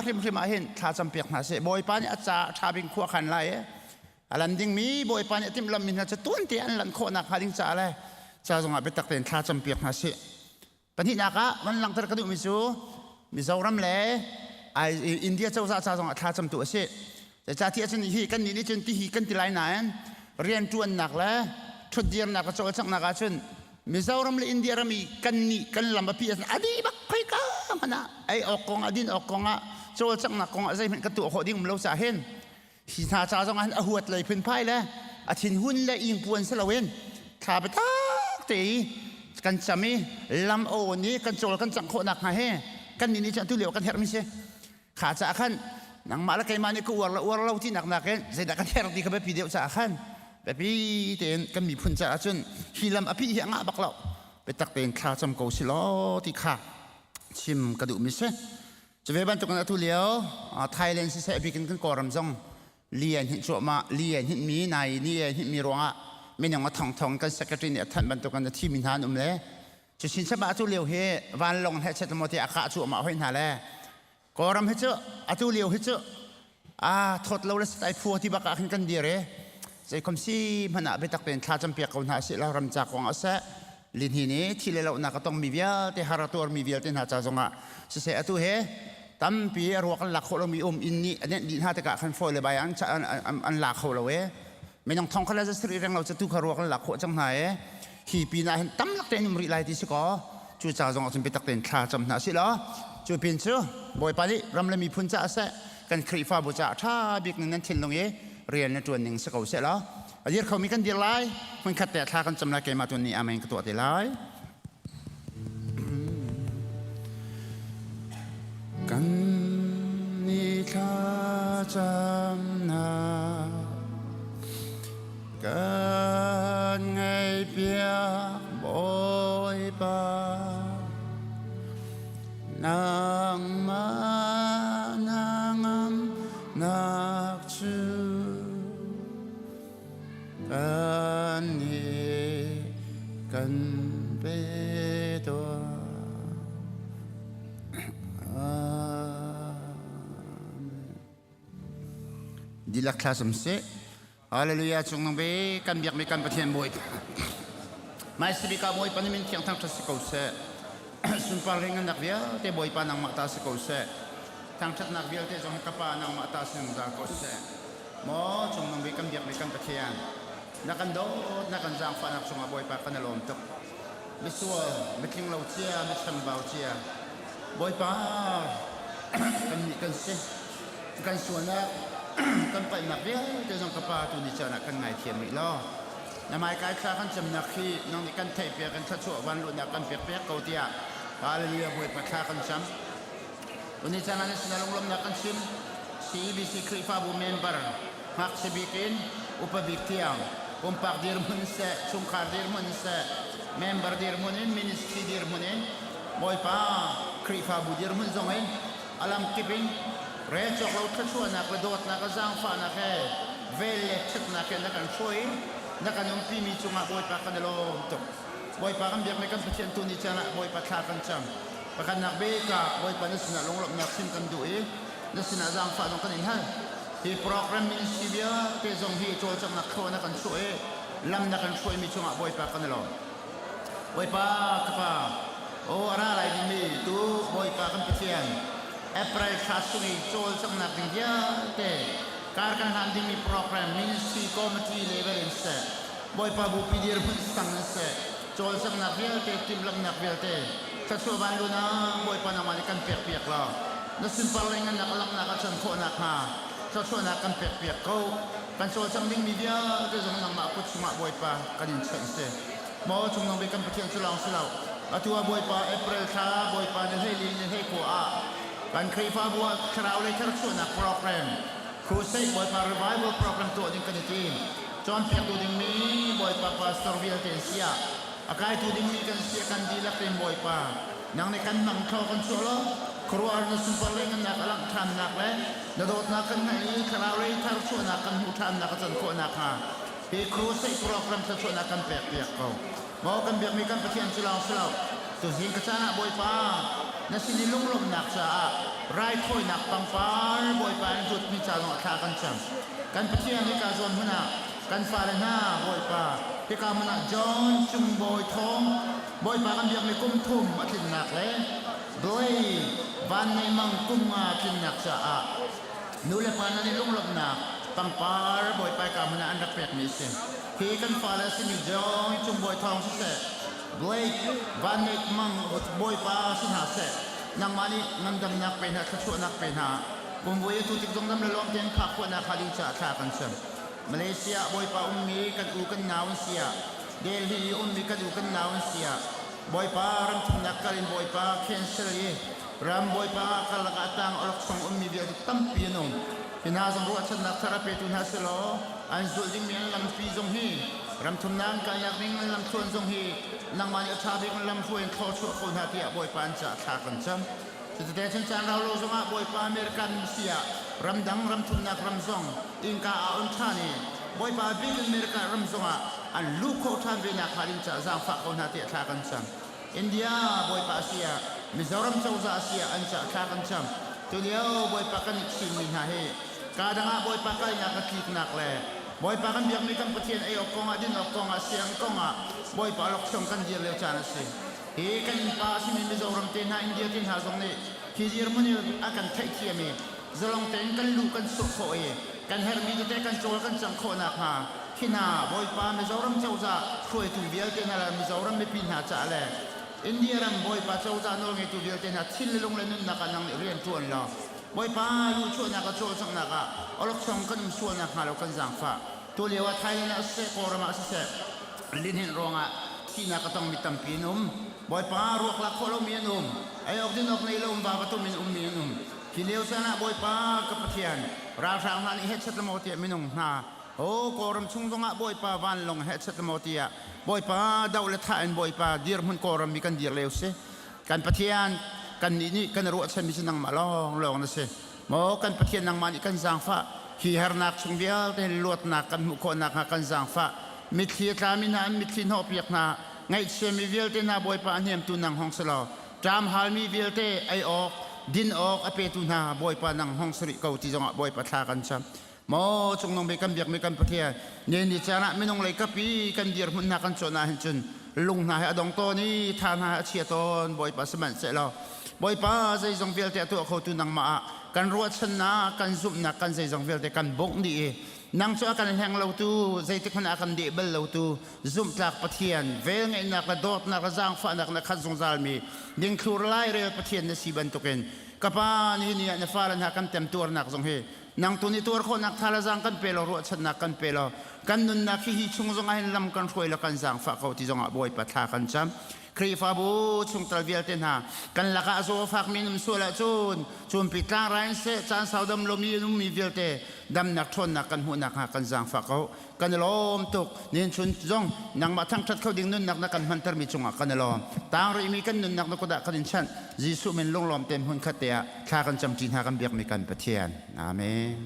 hrimhrim ah hin thla cam piak hna seh bawipa nih a ca tha bing khua khan lai e a lan dingmi bawipa nih a timhlam mi hna cu tuan te an lan khawh nak hnga ding ca le ca zongah biatak tein thla cam piak hna seh Pahnihnak ah van langhter ka duhmi cu Mizoram le India cozah ca zongah thla camtu a si. Zeicahtiah cun hi kan nih nih cun tihi kan ti lai nain rianṭuannak le ṭhutdirnak le cawlcanghnak ahcun Mizoram le India ram i kan nih kan lam a pi ahcun a dih bak khoika hmanh ah ei awk kong ah din awk kong ah cawlcanghnak kong ah zeihmanh kan tuah khawh ding um lo caah hin Hi hna ca zong ah hin a huat lei phunphai le a thinhun le ingpuan si loin thla biatak te i kan cam i lam awn i kan cawl kan cangh khawh nakhnga he kan nih nih cun atu lio kan herhmi si. Kha caah khan nangmah le keimah nih ka uar le uar lo ti nak nakin zeidah kan herh ti kha biapi deuh caah khan biapi tein kan miphun caah cun hi lam a pih hi a ngah bak lo. Biatak tein thla cam ko si law ti kha chim ka duhmi si. Cu ve bantukin atu lio Thailand siseh bikin kan Kawlram zong li an hinh cuahmah li an hinhmi nai ni an hinhmi ruangah minung a thongthong kan secretary nih a thanh bantukin a thimi hna an um le cu chinchap ah atu lio hi vanlawng he chet maw ti a kah cuahmah hoi hna le Kawlram hi cu atu lio hi cu a thawt lo le ai phua ti bak ah khin kan dir i zeikhom si hmanh ah biatak tein thla campiak ko hna sih la ram ca kong ah seh linhin i thi le lohnak a tongmi vialte har a tuarmi vialte hna ca zongah siseh atu he tampi a ruak an lak khawh lomi um inn nih a nenh dih hna tikah khan fawi le bai an an la kho lo e minung thong kha le zasiri reng lo cu tu kha ruak an lak khawh cang hna e hi pin ah hin tam lak tein um rih lai ti si kaw cu ca zong ah cun biatak tein thla cam hna si law cu pin cu Bawipa nih ram le miphun caah seh kan Khrihfabu caah ṭha bik ning nan thinlung i rian na ṭuan ning si ko seh law a dir khomi kan dir lai hmunkhat te thla kan cam lai keimah tu nih amen ka tuah te lai Kan ni thla camnak kan ngaihpiak Bawipa nangmah nangamnak cu kan nih kan pe tuah. Dihlak thla sum sih. Hallelujah cung nung be kan biakmi kan Pathian Bawi. Mai sibika Bawipa ni min thiang thang ṭhat si ko seh. Sunpar le ngannak vialte Bawipa nangmah ta si ko seh. Thangṭhatnak vialte zong ka Pa nangmah ta si zungzal ko seh. Maw cung nung bik kan biakmi kan Pathian. Na kan dawt, na kan zaangfahnak cungah Bawipa kan i lawm tuk. Misual, mitling lo cia, michambau cia. Bawipa, kan nih kan si. Kan sualnak. Kan palhnak vialte zong ka Pa tu ni caan ah kan ngaithiam rih law. Na hmaikai thla kan camnak hi nang nih kan theihpiak in thluachuah vanluhnak kan pekpiak ko tiah Hallelujah Bawipa thla kan cam. Tuni caan ah na sinah lunglawmhnak kan chim. CEBC Khrihfabu member ngakchia bik in upa bik tiang pumpak dirhmun seh, chungkhar dirhmun seh, member dirhmun in, ministry dirhmun in, Bawipa Khrihfabu dirhmun zong in alam kip in rel cawk lo thluachuahnak le dawtnak le zaangfahnak he vel le ṭhatnak he na kan hruai na kan umpimi cungah Bawipa kan i lawm tuk. Bawipa kan biakmi kan Pathian tu ni caan ah Bawipa thla kan cam. Pakhatnak bik ah Bawipa na sinah lunglawmhnak chim kan duh i na sinah zaangfah zong kan in hal. Hi program ministry vialte zong hi cawlcanghnak thlua na kan chuah i lam na kan hruaimi cungah Bawipa kan i lawm. Bawipa ka Pa, aw a ra lai dingmi tu Bawipa kan Pathian, April thla chung i cawlcanghnak ding vialte kar kan hlan dingmi program ministry committee level in seh, Bawipa bupi dirhmun sang in seh, cawlcanghnak vialte timhlamhnak vialte thluachuah vanlun ah Bawipa nangmah nih kan pekpiak law na sunpar le ngannak a langhnak a can khawh nakhnga thluachuahnak kan pekpiak ko. Kan cawlcangh dingmi vialte zong nangmah kut chungah Bawipa kan in chanh si. Maw cungnung bik kan Pathian cu lawng si lo. Atu ah Bawipa April thla Bawipa ni hleili ni hleikua ah kan Khrihfabu ah thlarau lei tharchuahnak program Crusade Bawipa Revival program tuah ding kan i tim. Cawnpiaktu dingmi Bawipa pastor vialte an si ah a kaitu dingmi kan si ah kan dihlak tein Bawipa nang nih kan mang thlaw kan chuah law khuaruahhar na sunpar le ngannak a langh ṭhannak le na dawtnak kan ngeih i thlarau lei tharchuahnak kan hmuh ṭhannak a can khawh nakhnga hi crusade program thluachuahnak kan pek piak ko. Maw kan biakmi kan Pathian cu lawng si lo tuzing ka caan ah Bawipa na sin i lunglawmhnak caah raithawinak pangpar Bawipa in hlutmi ca zongah thla kan cam. Kan Pathian hika zawn hmun ah kan fale hna Bawipa hika hmun ah John Cung Bawi Thawng Bawipa kan biakmi kum thum a tlinnak le Blay Van Nei Mang kum nga tlinnak caah nu le pa nan i lunglawmhnak pangpar Bawipa hika hmun ah an rak pekmi a si. Hi kan fale a simi John Cung Bawi Thawng siseh, Blake Van Nei Mang Bawipa si hna seh, nangmah nih ngandamnak pe hna, thluachuahnak pe hna. Kumvui a tu tik zong dam le lawm tein phak khawhnak hnga ding caah thla kan cam. Malaysia ah Bawipa ummi kan u kan nau an si ah, Delhi i ummi kan u kan nau an si ah, Bawipa ram thumnak kal in Bawipa cancel i ram Bawipa karlak ah tang awlok chong ummi vialte tampi an um. Hi hna zong ruahchannak thar a petu hna selaw an zulh dingmi an lampi zong hi ram thumnak an kalnak ding an lamthluan zong hi nangmah nih a ṭha bik in lamhruai in thlawchuah ko hna tiah Bawipa an caah thla kan cam. Cuti cun caan rau lo zongah Bawipa American si ah ramdang ramthumnak ram zong innka aa on ṭhan i Bawipa bik America ram zongah an luh khawh ṭhan ve nakhnga ding caah zaangfah ko hna tiah thla kan cam. India Bawipa si ah Mizoram cozah si ah an caah thla kan cam. Tulio Bawipa kan i thimmi hna hi kaa dang ah Bawipa kalnak a tliknak le Bawipa kan biakmi kan Pathian ei awk kongah din awk kongah siang kongah Bawipa lawkchong kan dir lio caan a si. Hi kan innpa a simi Mizoram te hna, India te hna zong nih hi dirhmun hi a kan theihthiam i zalong tein kan luh kan chuah khawh i kan herhmi tete kan cawl kan cang khawh nakhnga khi hna Bawipa Mizoram cozah hruaitu vialte hna le Mizoram mipi hna caah le India ram Bawipa cozah nawlngeitu vialte hna thin le lung le nunnak ah nang nih rian ṭuan law Bawipa luhchuahnak ah cawlcanghnak ah awlokchong kan um sual nakhnga lo kan zaangfah. Tulio ah Thailand ah siseh, Kawlram ah siseh lihninh ruangah thihnak a tongmi tampi an um. Bawipa ruak lak khawh lomi an um. Ei awk din awk nei lo va va tum in ummi an um. Hi lio caan ah Bawipa ka Pathian ralhrang hna nih hechet maw tiah minung hna o Kawlram chung zongah Bawipa vanlawng hechet maw tiah Bawipa doh le thah in Bawipa dirhmun Kawlram mi kan dir lio si. Kan Pathian kannih nih kan ruahchanmi cu nangmah lawnglawng na si. Maw kan Pathian nangmah nih kan zaangfah hi harnak chung vialte hin luatnak kan hmuh khawh nakhnga kan zaangfah mitthli a tlami hna an mitthli hnawhpiak hna ngaihchiami vialte hna Bawipa a hnemtu nang hong si law ṭam halmi vialte ei awk din awk a petu hna Bawipa nang hong si rih ko ti zongah Bawipa thla kan cam maw cungnung bik kan biakmi kan Pathian ni ni caan ah minung lei kapi kan dirhmun hna kan cawn ah hin cun lung hna he a dong tawn i tha hna he a chia tawn Bawipa sihmanhsehlaw Bawipa zeizong vialte a tuah khotu nangmah ah kan ruahchannak kan zumhnak kan zeizong vialte kan bongh dih i. Nang cu a kan hleng lotu, zeitik hmanh ah a kan deh bal lotu, zumhtlak Pathian, velngeihnak le dawtnak le zaangfahnak na khat zungzalmi, dingthlur lairel Pathian na si bantukin ka Pa nihin ni ah na fale hna kan temtuarnak zong hi nang tu nih tuar khawhnak tha le zaang kan pe law ruahchannak kan pe law kan nunnak hi hi chung zong ah hin lam kan hruai law kan zaangfah ko ti zong ah Bawipa thla kan cam. Khrihfabu chungtel vialte hna kan lakah a zaw a fakmi an um sual ahcun cunpi tlangrai in seh caan sau dam lomi an ummi vialte damnak ṭhawnnak kan hmuh nakhnga kan zaangfah ko. Kan i lawm tuk. Nihin chun zong nangmah thangṭhat kho ding nunnak na kan hmantermi cungah kan i lawm. Tang rihmi kan nunnak na kut ah kan in chanh. Jesuh min lunglawm tein hmunkhat te ah thla kan camṭi hna kan biakmi kan Pathian. Amen.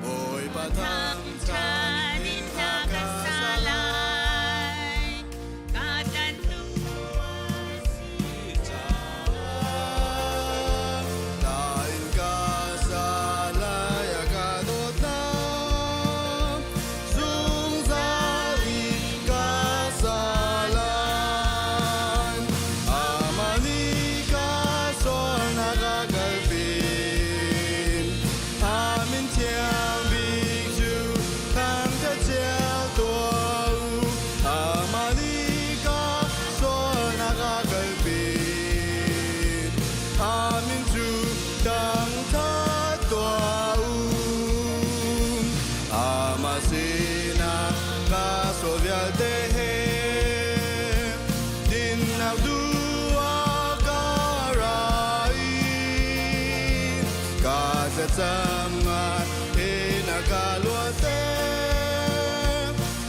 Bawipa thangṭhat in hla ka sa lai, ka tlantu a si caah. Amin cu thangṭhat tuah u. Amah sinah ka sual vialte he dinnak duh ah ka ra i ka thlacam ngai in a ka luatter.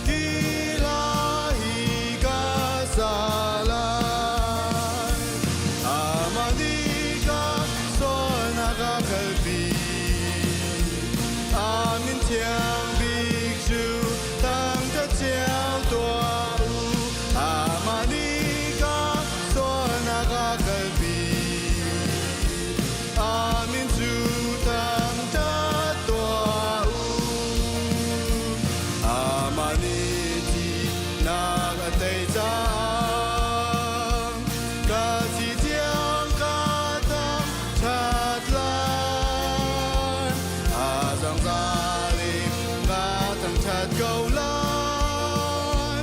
Hi hla hi ka sa lai. Amah nih ka sualnak a kalpi. A min thiang bik cu thangṭhat cio tuah u. Amah nih ka sualnak a kalpi. A min cu thangṭhat tuah u. Amah nih thihnak a tei caah ka thi tiang ka thangṭhat lai. A zangzal in ka thangṭhat ko lai.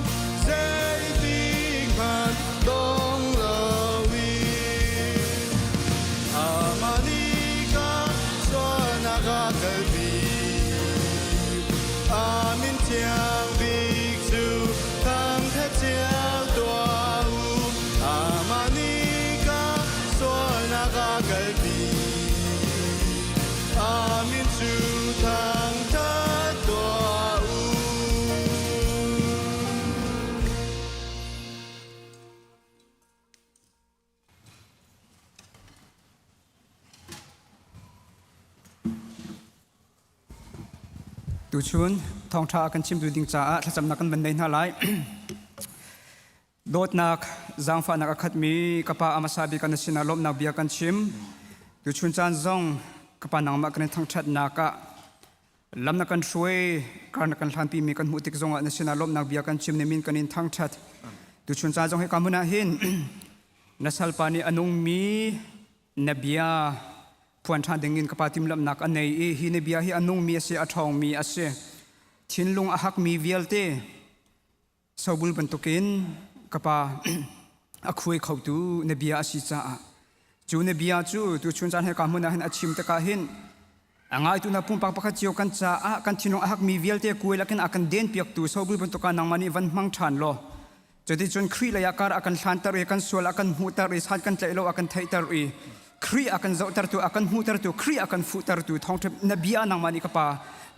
Zeitik hmanh dong loin Amah nih ka sualnak a kalpi. A min thiang bik cu thangṭhat cio tuah u. Amah nih ka sualnak a kalpi. A min cu thangṭhat tuah u. Tuchun thawngṭha a kan chimtu ding caah thlacamnak kan van nei hna lai. Dawtnak, zaangfahnak a khatmi ka pa a hmasa bik kan sinah lawmhnak bia kan chim. Tuchun caan zong ka pa nangmah kan in thangṭhatnak ah lam na kan hruai, kar na kan hlanpimi kan hmuh tik zongah na sinah lawmhnak bia kan chim ni min kan in thangṭhat. Tuchun caan zong hika hmun ah hin na salpa nih a nungmi na bia phuan ṭhan dingin ka pa timhlamhnak a nei i hi na bia hi a nungmi a si, a ṭhawngmi a si. Thinlung a hakmi vialte sobul bantukin ka pa a khuai khotu na bia a si caah cu na bia cu tuchun caan he ka hmun ah hin a chim tikah hin a ngaitu na pumpak pakhat cio kan caah kan thinlung a hakmi vialte kuai lakin a kan den piaktu sobul bantuk ah nangmah nih van hmang ṭhan law cuticun Khrih lei ah kar a kan hlanter i kan sual a kan hmuhter i san kan tlaih lo a kan theihter i Khrih a kan zohtertu a kan hmuhtertu Khrih a kan fuhtertu thawngṭha na bia nangmah nih ka pa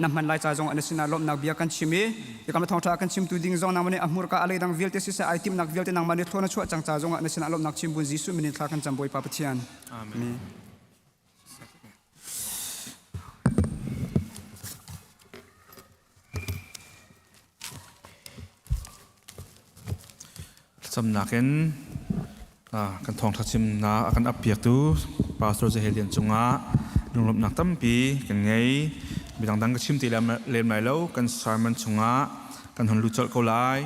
na hman lai ca zong na sinah lawmhnak bia kan chim i tikam thawngṭha kan chimtu ding zong nangmah nih a hmurka a leidang vialte siseh ai timhnak vialte nangmah nih thlawn na chuah cang ca zongah na sinah lawmhnak chim bun Jesuh min in thla kan cam Bawipa Pathian. Amen. Thlacamnak in kan thawngṭha chimnak a kan ap piaktu. Pastor Zahelian cungah lunglawmhnak tampi kan ngei. Midang dang ka chim ti lem lai lo, kan sermon chungah kan hon lut colh ko lai.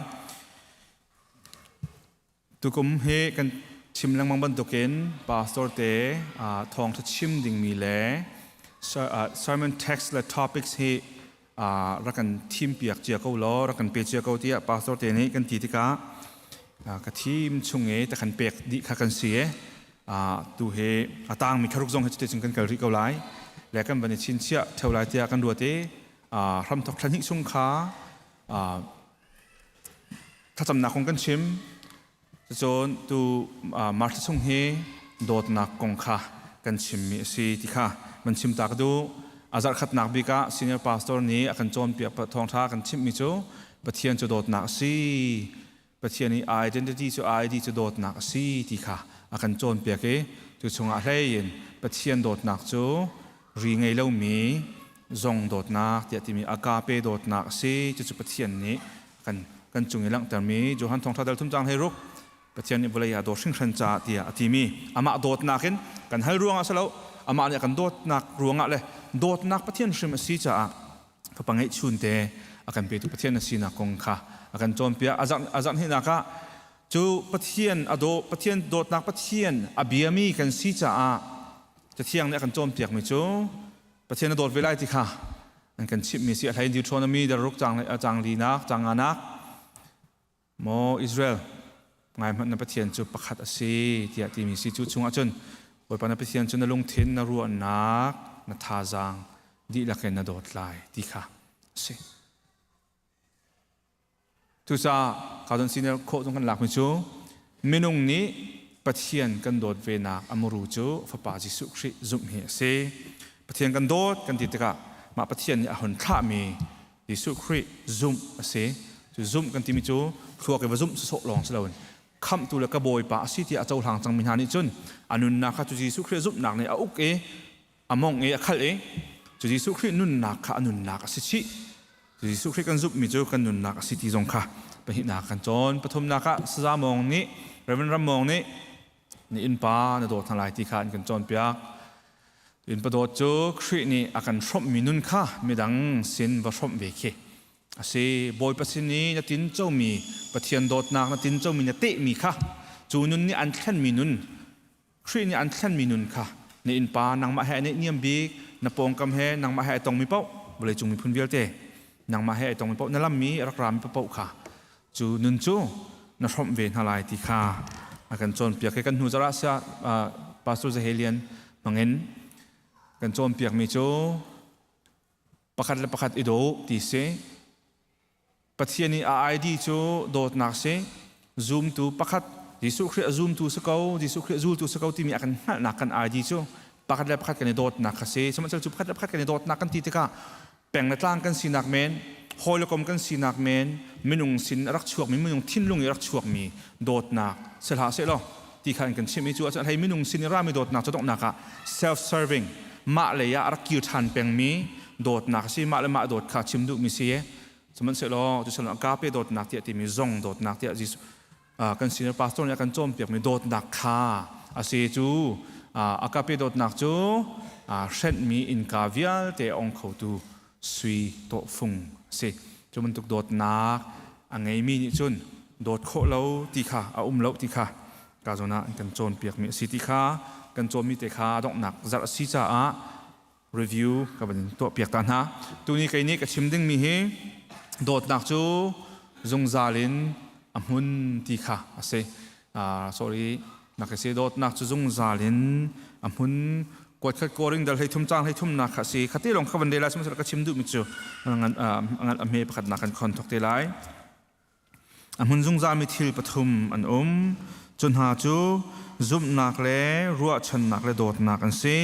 Tukum hi kan chim lengmang bantukin pastor te thawngṭha chim dingmi le sermon text le topics hi rak kan thim piak cia ko law rak kan pe cia ko tiah pastor te nih kan ti tikah ka thim chung i ta kan pek dih kha kan si i tu hi a tangmi kharuk zong hi cuti cun kan kal rih ko lai le kan van i chinchiah theo lai tiah kan ruat i hramthok thla hnih chung kha Thlacamnak kong kan chim. Cucun tu March chung hi dawtnak kong kha kan chimmi a si ti kha van chim ta ka duh. A zarhkhatnak bik ah senior pastor nih a kan cawnpiak thawngṭha kan chimhmi cu Pathian cu dawtnak a si. Pathian i identity cu ID cu dawtnak a si ti kha a kan cawnpiak i cu chungah hlei in Pathian dawtnak cu ri ngei lomi zong dawtnak tiah timi agape dawtnak a si. Cucu Pathian nih kan kan cung i langhtermi Johan Thawngṭha dal thum cang 16 Pathian nih vawlei ah dawt hringhran caah tiah a timi amah dawtnak in kan hal ruangah si lo amah nih a kan dawtnak ruangah le dawtnak Pathian hrim a si caah fapa ngeihchun te a kan petu Pathian a sinak kong kha a kan cawnpiak. A zarh hnihnak ah cu Pathian a daw Pathian dawtnak Pathian a biami kan si caah Cathiang nih a kan cawnpiakmi cu Pathian a dawt ve lai ti kha an kan chimhmi si. A hlei Deuteronomy daruk cang linak cang nganak maw Israel ngai hmanh na Pathian cu pakhat a si tiah timi si. Cu chungah cun Bawipa na Pathian cu na lungthin, na ruahnak, na thazaang dihlak in na dawt lai ti kha a si. Cucaah ka don senior khawh zong kan lakmi cu minung nih Pathian kan dawt venak a muru cu Fapa Jesuh Khrih zumh hi a si. Pathian kan dawt kan ti tikah mah Pathian nih a hun thlahmi Jesuh Khrih zumh a si. Cu zumh kan timi cu thluak i va zumh sawsawh lawng si loin khamhtu le ka Bawipa a si tiah a cohlang cangmi hna nih cun a nunnak kha cu Jesuh Khrih zumhnak nih a uk i a mong i a khalh i cu Jesuh Khrih nunnak kha a nunnak a si chih. Jesuh Khrih kan zumhmi cu kan nunnak a si ti zong kha pahnihnak kan cawn. Pathumnak ah Saza Mawng nih, Reverend Ram Mawng nih na innpa na dawt hna lai ti kha an kan cawnpiak. Innpa dawt cu Khrih nih a kan hrawmhmi nun kha midang sin va hrawmh ve khi a si. Bawipa sin i na tincomi Pathian dawtnak na tincomi na tehmi kha cu nun nih an thlenmi nun, Khrih nih an thlenmi nun kha na innpa nangmah he a neihniam bik, na pawngkam he nangmah he ai tongmi paoh, vawleicung miphun vialte nangmah he ai tongmi paoh, na lammi a rak rami paoh kha cu nun cu na hrawmh ve hna lai ti kha a kan cawnpiak. Hi kan hnu zarh ah sia Pastor Zahelian hmangin kan cawnpiakmi cu pakhat le pakhat i daw ti si. Pathian i a ID cu dawtnak si. Zumtu pakhat, Jesuh Khrih a zumtu si ko, Jesuh Khrih a zultu si ko timi a kan hngalhnak kan ID cu pakhat le pakhat kan i dawtnak kha si. Sihmanhsehlaw cu pakhat le pakhat kan i dawtnak kan ti tikah peng le tlang kan sinak men, hawi le kom kan sinak men, minung sin a rak chuakmi, minung thinlung i a rak chuakmi dawtnak si hlah sehlaw ti kha an kan chimh i cu ahcun hei minung sin i rami dawtnak cu donghnak ah self-serving, mah lei ah a rak kir ṭhan pengmi dawtnak a si. Mah le mah dawt kha chim duhmi si. Sihmanhsehlaw cucu agape dawtnak tiah timi zong dawtnak tiah Jesuh kan senior pastor nih a kan cawnpiakmi dawtnak kha a si. Cu agape dawtnak cu hrenhmi innka vialte a ong khotu sui tawhfung a si. Cu bantuk dawtnak a ngeimi nih cun dawt khawh lo ti kha a um lo ti kha ka zawn ah an kan cawnpiakmi a si ti kha kan cawnmi te kha donghnak zarh a si caah review ka van in tuahpiak ta hna. Tuni kei nih ka chim dingmi hi dawtnak cu zungzal in a hmun ti kha a si. Sorry, nak si dawtnak cu zungzal in a hmun. Kuat khat koring dal hei thum cang hei thum nak kha si. Khate lawng kha van rel lai, sihmanhsehlaw ka chim duhmi cu ngan a hme pakhat nak kan khon thok te lai. A hmun zungzalmi thil pathum an um. Cu hna cu zumhnak le ruahchannak le dawtnak an si.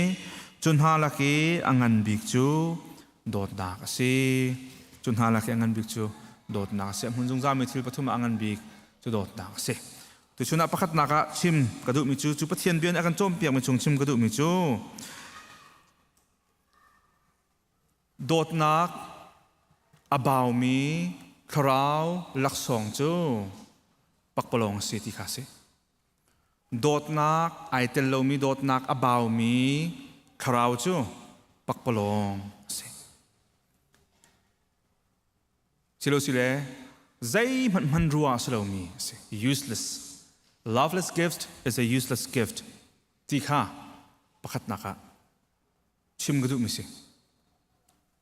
Cu hna lak i a ngan bik cu dawtnak a si. Cu hna lak i a ngan bik cu dawtnak a si. A hmun zungzalmi thil pathum ah a ngan bik cu dawtnak a si. Tuchun ah pakhatnak ah chim ka duhmi cu, cu Pathian bia nih a kan cawnpiakmi chung chim ka duhmi cu Dawtnak a baumi thlarau laksawng cu pakpalawng a si ti kha a si. Dawtnak ai tel lomi dawtnak a baumi thlarau cu pakpalawng a si. Silosile zeihmanh hman rua a si lomi a si. Useless. Loveless gift is a useless gift ti kha pakhatnak ah chim ka duhmi si.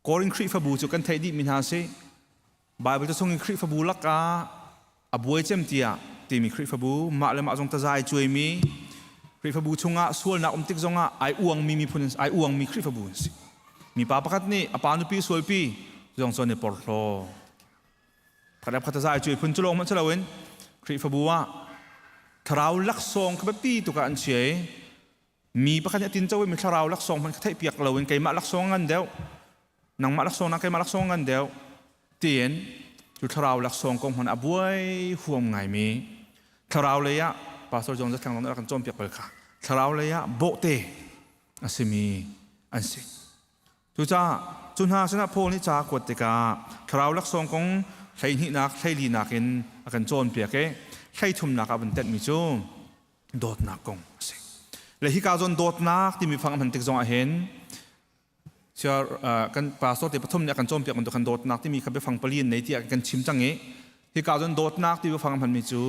Korin Khrihfabu cu kan theih dihmi hna si. Bible cu chung i Khrihfabu lakah a buai cem tiah timi Khrihfabu mah le mah zong tazai cuaimi Khrihfabu chungah sualnak um tik zongah ai uangmi miphun ai uangmi Khrihfabu an si. Mipa pakhat nih a pa nupi sualpi zong cun i porhlaw. Pakhat le pakhat tazai cuai phun cu lawng hmanh si loin Khrihfabu ah thlarau laksawng kha biapi tuk ah an chia i Mi pakhat nih a tinco i mi thlarau laksawng hmanh kha theihpiak loin keimah laksawng ngan deuh, nangmah laksawng nak keimah laksawng ngan deuh tiin cu thlarau laksawng kong hmanh a buai huam ngaimi thlarau lei ah Pastor John Zathlang zong nih a rak kan cawnpiak bal kha thlarau lei ah bawhte a simi an si. Cucaah cu hna sinah Paul nih ca a kuat tikah thlarau laksawng kong hleihnihnak, hleilinak in a kan cawnpiak i hleithumnak ah a vun tenhmi cu dawtnak kong a si. Le hika zawn dawtnak timi fang a hman tik zong ah hin kan pastor te pathum nih a kan cawnpiak bantuk khan dawtnak timi kha biafang pali in nei tiah kan chim cang i hika zawn dawtnak ti biafang a hmanmi cu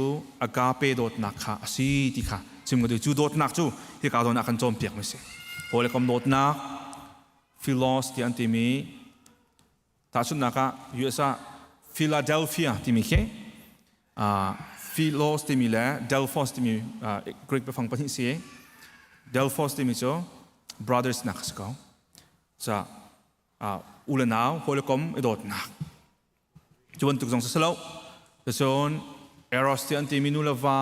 agape dawtnak kha a si ti kha chim ka duh. Cu dawtnak cu hika zawn ah kan cawnpiak mi si. Hawi le kom dawtnak philos ti an timi tahchunhnak ah US ah Philadelphia timi khi philos timi le Delphos timi Greek biafang pahnih si. Delphos timi cu brothers nak a si ko. Ca u le nau hawi le kom i dawtnak Cu bantuk zong si lo. Cun eros ti an timi nu le va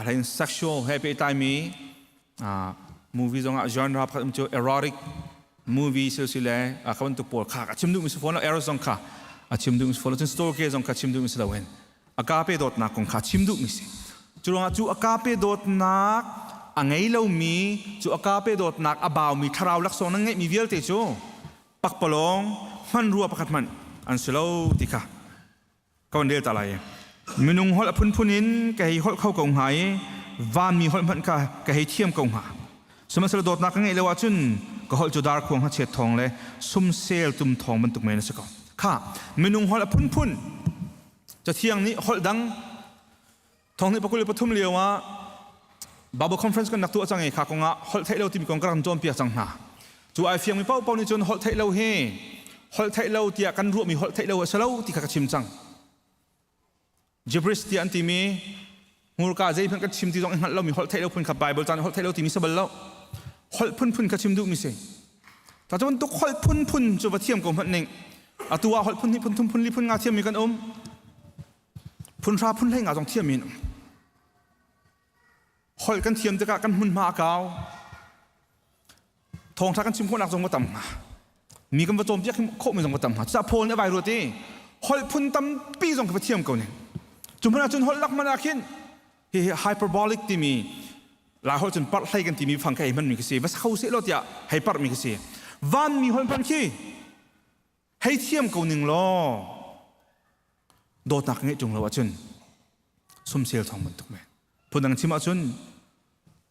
hlei sexual he pehtlaimi movie zong ah genre pakhat um cu erotic movie silsile kha bantuk pawl kha a chim duhmi si fawn lo eros zong kha a chim duhmi si fawn lo cun storge zong kha chim duhmi si lo in agape dawtnak kong kha chim duhmi si cu ruangah cu agape dawtnak a ngei lomi cu agape dawtnak a baumi thlarau laksawng nan ngeihmi vialte cu pakpalawng hmanrua pakhat hmanh an si lo ti kha ka van rel ta lai. Minung holh a phunphun in ka hei holh kho ko hnga i vanmi holh hmanh kha ka hei thiam ko hnga. Sihmanhsehlaw dawtnak ka ngeih lo ahcun ka holh cu darkhuang hngachet thawng le sumsel tum thawng bantuk men a si ko. Kha minung holh a phunphun Cathiang nih holh dang thong nih pakul le pathum lio ah Bible conference kan rak tuah cang i kha kong ah holh theih lo timi kong ka rak cawnpiak cang hna. Cu ai fiangmi paohpaoh nih cun holh theih lo hi holh theih lo tiah kan ruahmi holh theih lo a si lo ti kha ka chim cang. Gibberish tiah an timi hmurka zeihmanh kan chim ti zong i hngalh lomi holh theih lo phun kha Bible caan holh theih lo timi si bal lo. Holh phunphun kha chim duhmi si. Ta cu bantuk holh phunphun cu va thiam ko hmanh ning. Atu ah holh phun hnih phun thum phun li phun nga thiammi kan um. Phun hra phun hlei nga zong thiammi an um. Holh kan thiam tikah kan hmunhma a kau. Thawngṭha kan chim khawhnak zong va tam hnga. Mi kan va cawnpiak khawhmi zong va tam hnga. Cucaah Paul nih a vai ruat i holh phun tampi zong ka va thiam ko ning. Cu hmanh ahcun holh lak hmanh ah khin hihi hyperbolic timi Lai holh cun parh hlei kan timi fang kha hei hmanmi khi si. Va sa kho seh law tiah hei parhmi khi si. Vanmi holh hmanh khi hei thiam ko ning law dawtnak ngeih ṭung lo ahcun sumsel thawng bantuk men phundang chim ahcun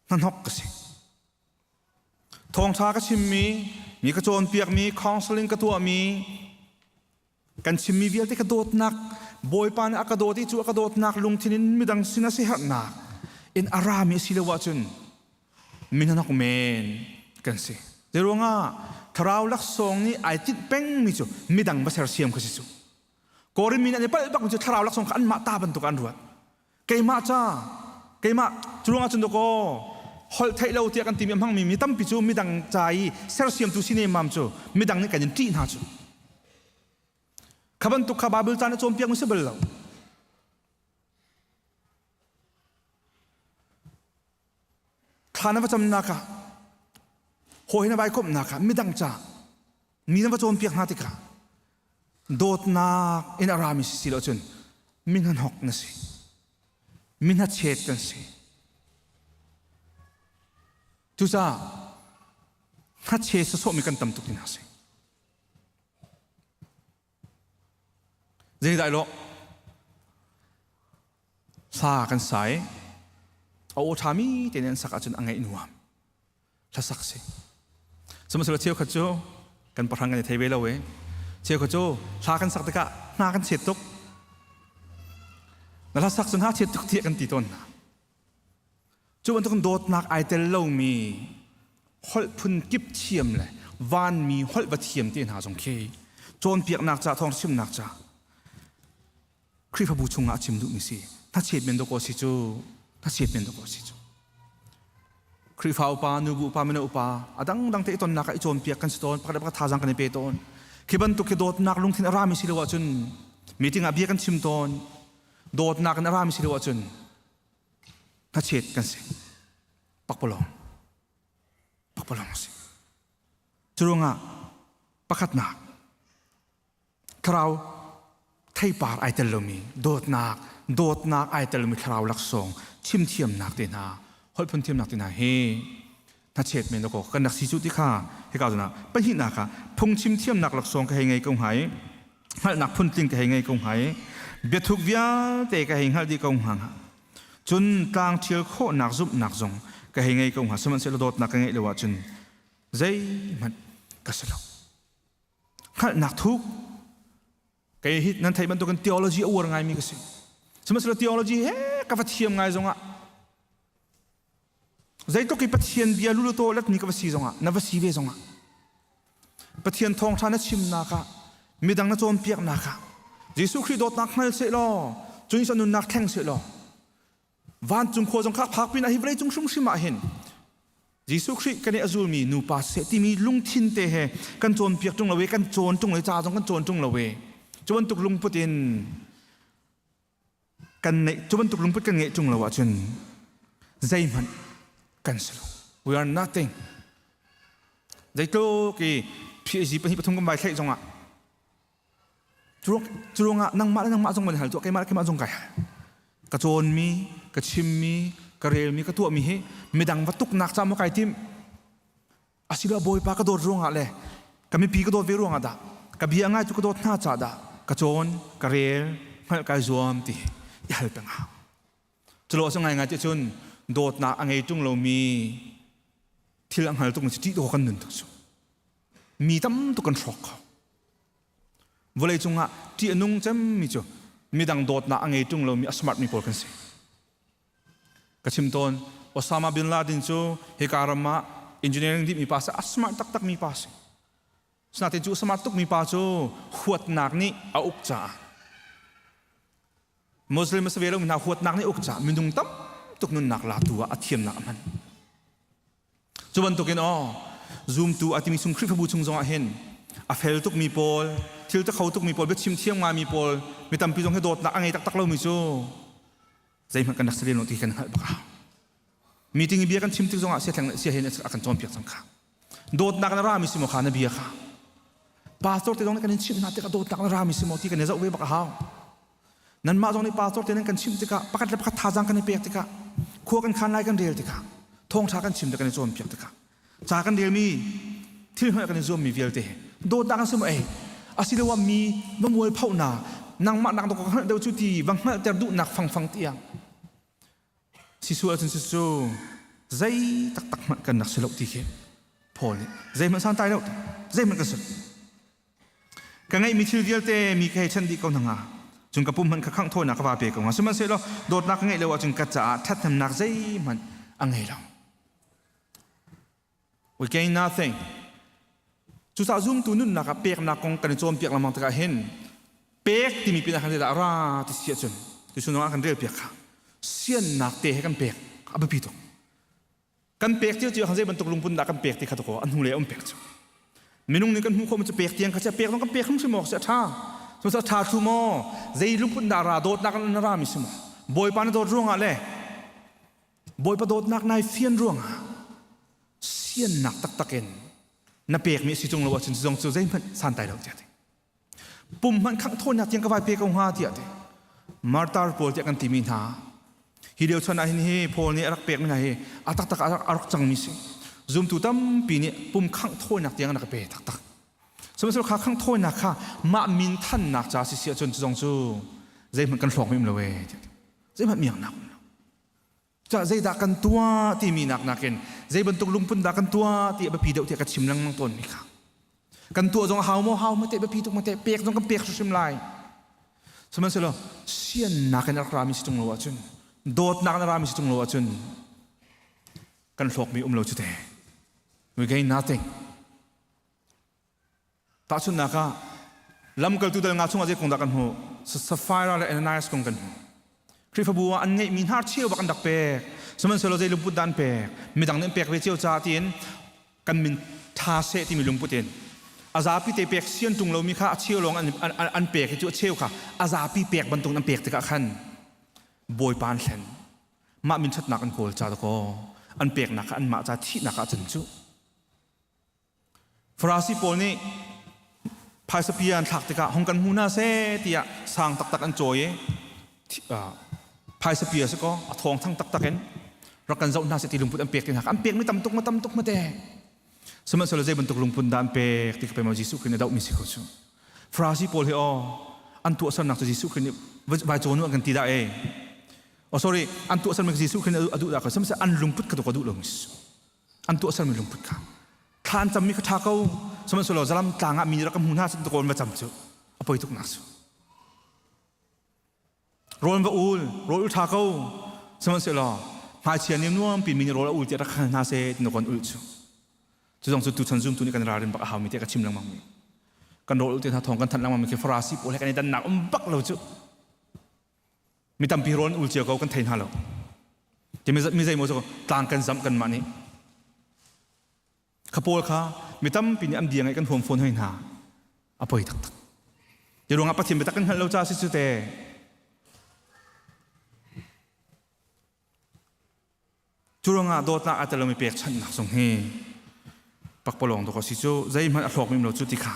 hnahnok ka si thawngṭha ka chimmi mi ka cawnpiakmi counseling ka tuahmi kan chimmi vialte ka dawtnak Bawipa nih a ka dawt i cu a ka dawtnak lungthin in midang sin a siherhnak in a rami a si lo ahcun mi hnahnok men kan si. Zeiruangah thlarau laksawng nih ai tinh pengmi cu midang va sersiam kha si cu. Korin mi nih an i palh bakmi cu thlarau laksawng kha anmah ta bantuk an ruat. Keimah ca, keimah cu ruangah cun dakaw holh theih lo tiah kan timi a hmangmi mi tampi cu midang ca i sersiamtu si nemmam cu midang nih kan in ṭih hna cu. Kha bantuk kha Bible ca nih cawnpiak mi si bal lo. Thla na va camnak ah hawi na vai komhnak ah midang ca mi na va cawnpiak hna tikah dawtnak in a rami si si lo cun mi hnahnok na si mi hnachet kan si cucaah hnachet sawsawhmi kan tam tuk ti hna si Zeidai lo hla kan sai. A aw ṭhami tein an sak ahcun a ngaih nuam. Hlasak si. Sihmanhsehlaw cheukhat cu kan pahrang kan i thei ve lo i cheukhat cu hla kan sak tikah hna kan chet tuk. Na hlasak cu hna chet tuk tiah kan ti tawn hna. Cu bantukin dawtnak ai tel lomi holh phun kip thiam le vanmi holh va thiam te hna zong khi cawnpiaknak ca thawng chimnak ca Khrihfabu chungah a chim duhmi si. Hnachet men dawkaw si cu hnachet men dawkaw si cu. Khrihfa upa, nubu upa, mino upa a dangdang te i tonnak ah i cawnpiak kan si tawn, pakhat le pakhat thazaang kan i pe tawn. Khi bantuk khi dawtnak lungthin a rami si lo ahcun meeting ah bia kan chim tawn. Dawtnak in a rami si lo ahcun hnachet kan si. Pakpalawng. Pakpalawng a si. Curuangah pakhatnak thlarau theipar ai tel lomi dawtnak dawtnak ai tel lomi thlarau laksawng chimthiamnak te hna holhphun thiamnak te hna hi hnachet men ko kan rak si cu ti kha hika zawn ah pahnihnak ah phungchim thiamnak laksawng ka hei ngei ko hnga i hngalhnak phuntling ka hei ngei ko hnga i biathuk vialte ka hei hngalh dih ko hnga cun tlang ṭhial khawhnak zumhnak zong ka hei ngei ko hnga sihmanhsehlaw dawtnak ka ngeih lo ahcun zeihmanh ka si lo. Hngalhnak thuk kei hi nan theih bantukin theology a uar ngaimi ka si. Sihmanhsehlaw theology he ka va thiam ngai zongah zeitluk i Pathian bia lulutaw letmi ka va si zongah na va si ve zongah Pathian thawngṭha na chimnak ah midang na cawnpiaknak ah Jesuh Khrih dawtnak hngal seh law cun Jesuh nunnak thleng seh law vancung khua zong kha phak pinah hi vawlei cung hrimhrim ah hin Jesuh Khrih kan i a zulmi nupa seh timi lungthin te he kan cawnpiak ṭung lo i kan cawn ṭung lo i ca zong kan cawn ṭung lo i cu bantuk lungput in kan neih cu bantuk lungput kan ngeih ṭung lo ahcun zeihmanh kan si lo. We are nothing. Zeitluk i PhD pahnih pathum kan vai thlaih zongah Curuangah nangmah le nangmah zong van hal tuah, keimah le keimah zong kai hal. Ka cawnmi, ka chimmi, ka relmi, ka tuahmi hi midang va tuknak ca maw kai tim? Asiloah Bawipa ka dawt ruangah le ka mipi ka dawt ve ruangah dah, ka bia ngai tu ka dawt hna caah dah ka cawn, ka rel, hngalh kai zuam ti i hal peng hau. Culo a si ngaingai ti cun dawtnak a ngei ṭung lomi thil a hngal tuk mi cu ṭih dawh kan nun tuk cu. Mi tam tuk kan hrawk kho. Vawlei cungah ṭih a nung cemmi cu midang dawtnak a ngei ṭung lomi a smart mi pawl kan si. Ka chim tawn, Osama bin Laden cu hika ram ah engineering dihmi pa si, a smart taktak mi pa si. Sinain cu smart tukmi pa cu huatnak nih a uk caah Muslim a si ve lomi hna huatnak nih uk caah minung tam tuk nunnak latu ah a thiamnak a hman. Cu bantukin aw zumtu a timi chung Khrihfabu chung zongah hin a fel tukmi pawl, thil ta kho tukmi pawl, biachim thiam ngaimi pawl, mi tampi zong hi dawtnak a ngei taktak lomi cu zeihmanh kan rak si lem lo ti kan hngalh bak a hau. Meeting i bia kan chim tik zongah sia sia hin a kan cawnpiak cang kha. Dawtnak na rami si maw kha na bia kha. Pastor te zong nih kan in chimh hna tikah dawtnak na rami si maw ti kan i zoh ve bak a hau. Nanmah zong nih pastor te nan kan chimh tikah pakhat le pakhat thazaang kan i pek tikah khua kan khan lai kan rel tikah thawngṭha kan chim tikah kan i cawnpiak tikah ca kan relmi thil hngalh kan i zuammi vialte dawtnak an si maw ei asiloah mi va mual phohnak nangmah nak dawk ka hngalh deuh cu ti va hngalhter duhnak fangfang tiang si sual ahcun cu zei taktak hmanh kan rak si lo ti khi Paul nih zeihmanh santai lo zeihmanh kan si Ka ngeihmi thil vialte mi ka hei chanh dih ko hna hnga. Cun ka pum hmanh kha khangh thawinak ka va pe ko hnga. Sihmanhsehlaw dawtnak ka ngeih lo ahcun ka caah ṭhathnemnak zeihmanh a ngei lo. We gain nothing. Cucaah zumtu nunnak ah peknak kong kan i cawnpiak lengmang tikah hin pek timi pinah khan zeidah a ra ti si ahcun tuchun zongah kan relpiak kha siannak te he kan pek a biapi tuk. Kan pek cio cio khan zei bantuk lungpun dah kan pek ti kha to an hnulei um pek cu. Minung nih kan hmuh khawhmi cu pek tiang kha pek zong kan pek hrimhrim awk si a ṭha. Cu a ṭha thlu maw? Zei lungpun dah ra dawtnak na ra mi si maw? Bawipa na dawt ruangah le Bawipa dawtnak nai fian ruangah siannak taktak in na pekmi si tung lo ahcun zong cu zeihmanh santai lo tiah ti. Pum hmanh khangh thawinak tiang ka vai pe ko hnga tiah ti. Martar pawl tiah kan timi hna hi lio chan ah hin hi Paul nih a rak pekmi hna hi a taktak a rak cangmi si. Zumtu tampi nih pum khangh thawinak tiang an rak pe taktak. Sihmanhsehlaw kha khangh thawinak kha mah min thannak ca si si ahcun cu zong cu zeihmanh kan hlawk mi um lo ee tiah. Zeihmanh miaknak um lo. Cah zeidah kan tuah timi nak nakin zei bantuk lungpun dah kan tuah ti a biapi deuh tiah ka chim lengmang tawn mi kha. Kan tuah zong a hau maw hau ma te biapi tuk ma te pek zong kan pek hrimhrim lai. Sihmanhsehlaw siannak in a rak rami si ṭung lo ahcun dawtnak in a rami si ṭung lo ahcun kan hlawkmi um lo cu te. We gain nothing. Tahchunhnak ah, lamkaltu dal nga chungah zei kong dah kan hmuh? Sapphira le Ananias kong kan hmuh. Khrihfabu ah an ngeihmi hnar cheu bak an rak pek. Sihmanhsehlaw zei lungput dah an pek? Midang nih an pek ve cio caah tiin kan min tha seh timi lungput in a zapi te pek sian ṭung lomi kha a cheu lawng an, an, an pek i cu a cheu kha a zapi pek bantuk an pek tikah khan Bawipa an hlen. Mah min ṭhatnak an kawl ca dakaw an peknak kha anmah ca thihnak ah cun cu. Farasi pawl nih phaisa pia an thlak tikah hung kan hmu hna seh tiah sang taktak an cawi i phaisa pia si kaw a thawng thang taktak in rak kan zoh hna seh ti lungput an pek ti hna an pekmi tam tuk ma tam tuk ma te sihmanhsehlaw zei bantuk lungput dah an pek ti ka pe ma Jesuh Khrih nih dohmi si ko cu Farasi pawl hi aw an tuahsernak cu Jesuh Khrih nih vai cawn an kan ti dah e oh sorry an tuahsermi Jesuh Khrih nih a duh dah ko sihmanhsehlaw an lungput kha tu ka duh lo mi an tuahsermi lungput kha thla an cammi kha ṭha ko sihmanhsehlaw zalam tlang ah mi rak ka hmu hna sin kawl va cam cu a poi tuk nak cu rawl va ul rawl ul ṭha ko sihmanhsehlaw hmaichia nih nuam pi mi nih rawl a ul tiah rak hal hna seh ti na kon ul cu cu zong cu tuchan zumtu nih kan ralrin bak a haumi tiah ka chim lengmang mi kan rawl ul te hna thawng kan thanh lengmang mi khi farasi pawl he kan i dannak um bak lo cu Mi tampi rawl an ul cio ko kan thei hna lo. Ti mi zei maw cu tlang kan zamh kanmah nih. Kha pawl kha mi tampi nih an bia ngaih kan huam fawn hoi hna. A poi taktak. Ti ruangah Pathian biatak kan hngalh lo ca si cu te. Cu ruangah dawtnak aa tel lomi pekchanhnak zong hi pakpalawng dawk a si cu zeihmanh a hlawkmi um lo cu ti kha.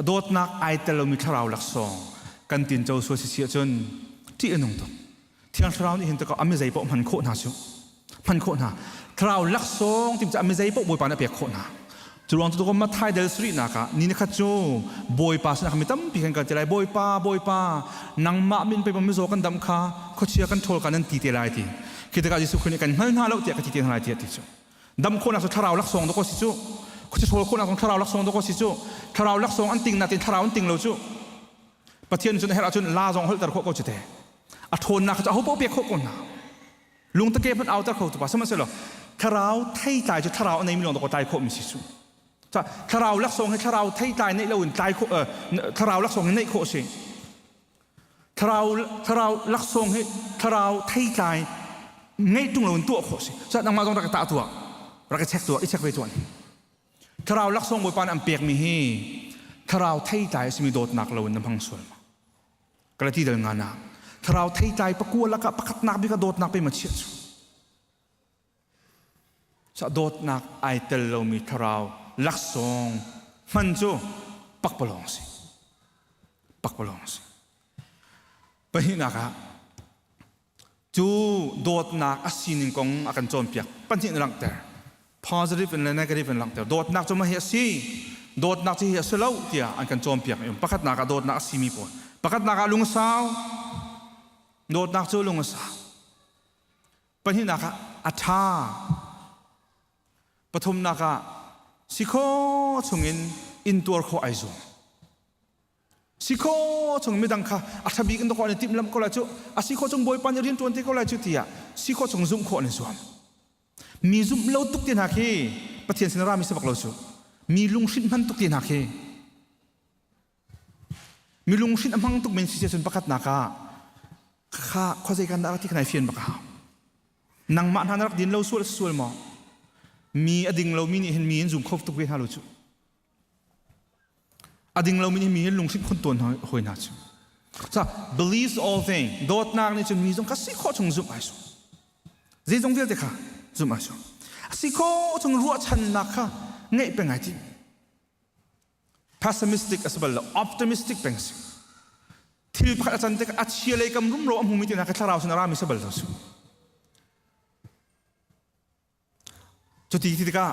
Dawtnak ai tel lomi thlarau laksawng kan tinco sual si si ahcun ṭih a nung tuk. Thiang Thlarau nih hin takah a mizei paoh hman khawh hna cu. Hman khawh hna. Thlarau laksawng tim cu a mizei paoh Bawipa nih a pek khawh hna. Cu ruang cu Matthai del sarihnak ah ni nikhat cu Bawipa sinah mi tampi kan kal te lai. Bawipa, Bawipa, nangmah min pei mizaw kan dam kha khuachia kan ṭhawl kha nan ti te lai ti. Khi tikah Jesuh Khrih nih kan hngal hna lo tiah ka ti te hna lai tiah ti cu. Dam khawhnak cu thlarau laksawng dawk si cu. Khuachia ṭhawl khawhnak zong thlarau laksawng dawk si cu. Thlarau laksawng an ting natin thlarau an ting lo cu. Pathian cun a herh ahcun la zong holhter khawh ko cu te. A ṭhawnnak cu aho paoh pek khawh ko hna. Lungtake hmanh auter kho tu pa sihmanhsehlaw thlarau theitlai cu thlarau a neimi lawng dawkaw tlai khawhmi si cu. Thlarau laksawng hi thlarau theitlai neih loin tlai khawh thlarau laksawng hi neih khawh a si. Thlarau thlarau laksawng hi thlarau theitlai ngeih tung loin tuah khawh a si. Cun nangmah zong rak i tah tuah, rak i check tuah, i check ve tuah. Thlarau laksawng Bawipa nih an pekmi hi thlarau theitlai a simi dawtnak loin na hmang sual ma? Galati dal nga nak thlarau theitlai pakua lakah pakhatnak bik ah dawtnak pe ma chiah cu sa dawtnak ai tel lomi thlarau laksawng hman cu pakpalawng si pakpalawng si pahnihnak ah cu dawtnak a sining kong a kan cawnpiak pahnih in langhter positive in le negative in langhter dawtnak cu mah hi a si dawtnak cu hi a si lo tiah an kan cawnpiak um pakhatnak ah dawtnak a simi pawl pakhatnak ah lungsau dawtnak cu lung a sau pahnihnak ah a ṭha pathumnak ah si kho chungin intuar khawh ai zuam Si kho chung midang kha a ṭha bik in dawh an i timhlamh ko lai cu a si kho chung Bawipa nih rian ṭuan te ko lai cu tiah si kho chung zumh khawh an i zuam. Mi zumh lo tuk te hna khi Pathian sin rami si bak lo cu. Mi lunghrinh hman tuk te hna khi mi lunghrinh a hmang tuk men si cun pakhatnak ah kha khuazei kan dah ti kha nai fian bak a hau. Nangmah hna na rak din lo sual sual maw? Mi a ding lomi nih hin mi in zum kho tuk ve hna lo cu. A ding lomi nih mi hi lunghrinh khun tawn hawi hna cu. Ca believes all thing dawtnak nih cun mi zong kha si khawh chung zumh ai sum. Zeizong vialte kha zumh ai sum. A si khawh chung ruahchannak kha ngeih peng ai tim. Pessimistic a si bal lo, optimistic peng si. Thil pakhat a can tik a chia lei kam rumro a hmumi te hna kha thlarau sin a rami si bal lo su. Cuti ti tikah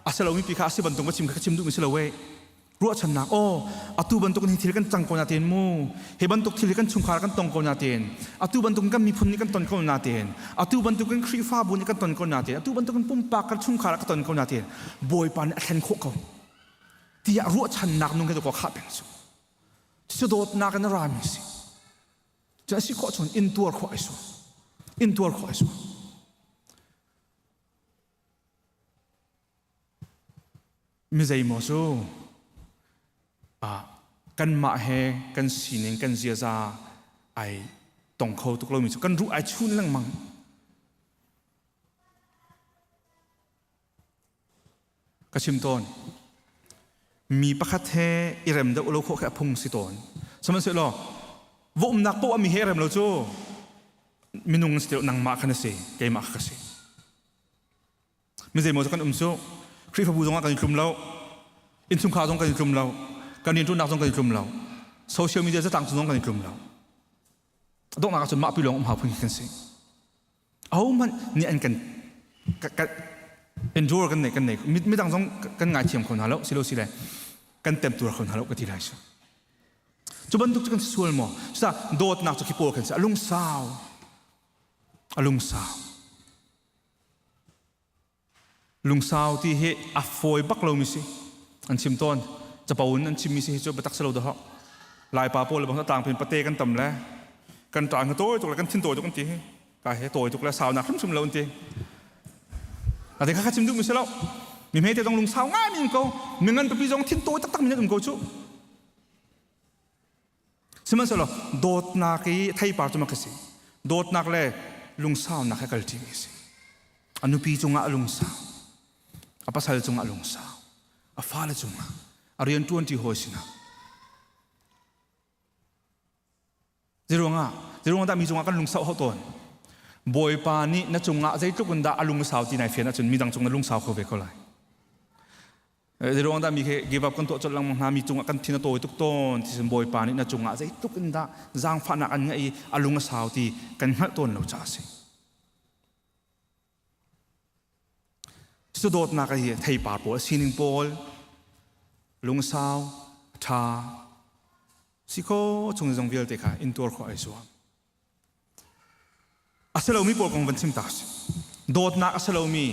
a si lomi pi kha a si bantuk va chim kha ka chim duhmi si lo wei. Ruahchannak aw atu bantuk in hi thil kan cang ko na tein mu hi bantuk thil hi kan chungkhar kan tong ko na tein atu bantuk in kan miphun nih kan ton ko na tein atu bantuk in Khrihfabu nih kan ton ko na tein atu bantuk in pumpak kan chungkhar ka ton ko na tein Bawipa nih a thlen khawh ko tiah ruahchannak nung he ko khah peng cu cu dawtnak in a rami si cu a si khawh chun intuar khawh ai su intuar khawh ai su Mi zeimaw cu kanmah he kan sining kan ziaza ai tong kho tuk lomi cu kan ruh ai chun lengmang. Ka chim tawn. Mi pakhat he i rem deuh lo khawh khi a phung si tawn. Sihmanhsehlaw va umnak poah mi he i rem lo cu minung si ti lo nangmah khan a si keimah kha ka si. Mi zeimaw cu kan um cu Khrihfabu zongah kan i tlum lo innchungkhar zong kan i tlum lo kan rianṭuannak zong kan i tlum lo social media zatlang zong kan i tlum lo donghnak ahcun mah pi lawng um hau phun kan si ahohmanh nih an kan endure kan nei kan nei midang zong kan ngaithiam kho hna lo silo sile kan temtur kho hna lo ka ti lai su cu bantuk cu kan si sual maw cuta dawtnak cu khi pawl kan si a lungsau a lungsau Lungsau ti hi a fawi bak lomi si. An chim tawn. Capo in an chimmi si hi cu biatak si lo dahawk. Laipa pawl le bang tlang pin pate kan tam le kan ṭang hi tawi tuk le kan thin tawi tuk an ti hi. Ka he tawi tuk le saunak hrimhrim lo an ti. Ate kha kha chim duhmi si lo. Mi hmete zong lungsau ngai mi um ko. Mi ngan pipi zong thin tawi taktak mi an um ko cu. Sihmanhsehlaw dawtnak i theipar cu mak a si. Dawtnak le lungsaunak he kalṭimi a si. A nupi cungah a lungsau. A pasal cungah a lungsau. A fale cungah. A rianṭuanṭi hawi sinah. Zeiruangah? Zeiruangah dah mi cungah kan lungsau hau tawn? Bawipa nih na cungah zeitluk in dah a lungsau ti nai fian ahcun midang cung na lungsau kho ve ko lai. Zeiruang dah mi khi give up kan tuah colh lengmang hna mi cungah kan thin a tawi tuk tawn ti sin Bawipa nih na cungah zeitluk in dah zaangfahnak an ngeih i a lung a sau ti kan hngalh tawn lo caah a si. Cu dawtnak hi theipar pawl sining pawl lungsau ṭha si kho chung zong vialte kha intuar khawh ai zuam. A si lomi pawl kong van chim ta si. Dawtnak a si lomi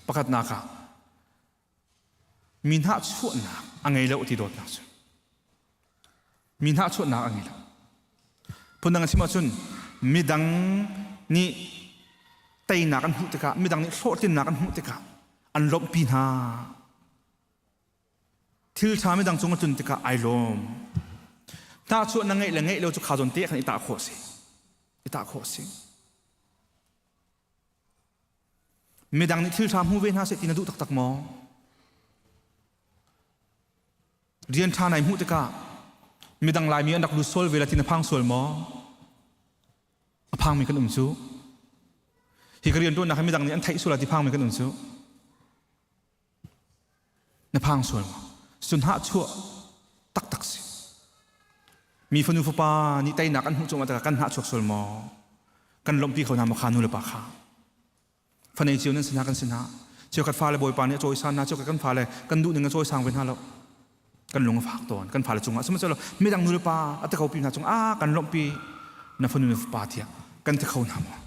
pakhatnak ah mi hnahchuahnak a ngei lo ti dawtnak cu. Mi hnahchuahnak a ngei lo. Phundang a chim ahcun midang nih teinak an hmuh tikah midang nih hlawhtlinnak an hmuh tikah an lawmhpi hna. Thil ṭha midang cung a tlun tikah ai lawm. Hnahchuah na ngeih le ngeih lo cu kha zawn te khan i tah khawh si. I tah khawh si. Midang nih thil ṭha hmu ve hna seh ti na duh taktak maw? Rian ṭha nai hmuh tikah midang Laimi an rak lut sual ve la ti na phang sual maw? A phangmi kan um cu. Hi ka rian ṭuannak hi midang nih an theih sual la ti phangmi kan um cu. Na phang sual maw? Sunhah chuah taktak si. Mi fanu fapa nih teinak an hmuh cungah takah kan hnah chuak sual maw? Kan lawmhpi kho hna maw kha nu le pa kha? Fanei cio nan si hna kan si hna. Cheukhat fale Bawipa nih a cawisan hna, cheukhat kan fale kan duh ning a cawisang ve hna lo. Kan lung a fak tawn. Kan fale cungah sihmanhsehlaw midang nu le pa a ti kho pi hna cung ah kan lawmhpi na fanu na fapa tiah kan ti kho hna maw?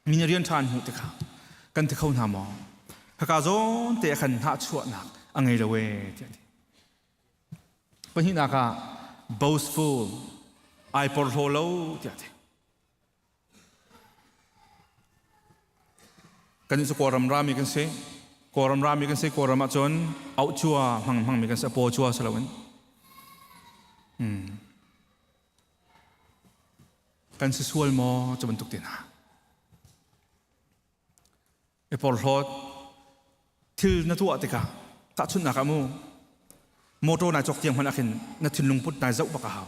Mi nih rian ṭha an hmuh tikah kan ti kho hna maw? Haka zawn te ah khan hnahchuahnak a ngei lo ee tiah a ti. Pahnihnak ah boastful, ai porhlaw lo tiah a ti. Kan cu Kawlram rami kan si. Kawlram rami kan si. Kawlram ahcun auhcua hmang hmangmi kan si. A paw cua si loin. Kan si sual maw cu bantuk te hna. I porhlawt thil na tuah tikah tahchunhnak ah mu motor nai cawk tiang hmanh ah khin na thinlung put nai zoh bak a hau.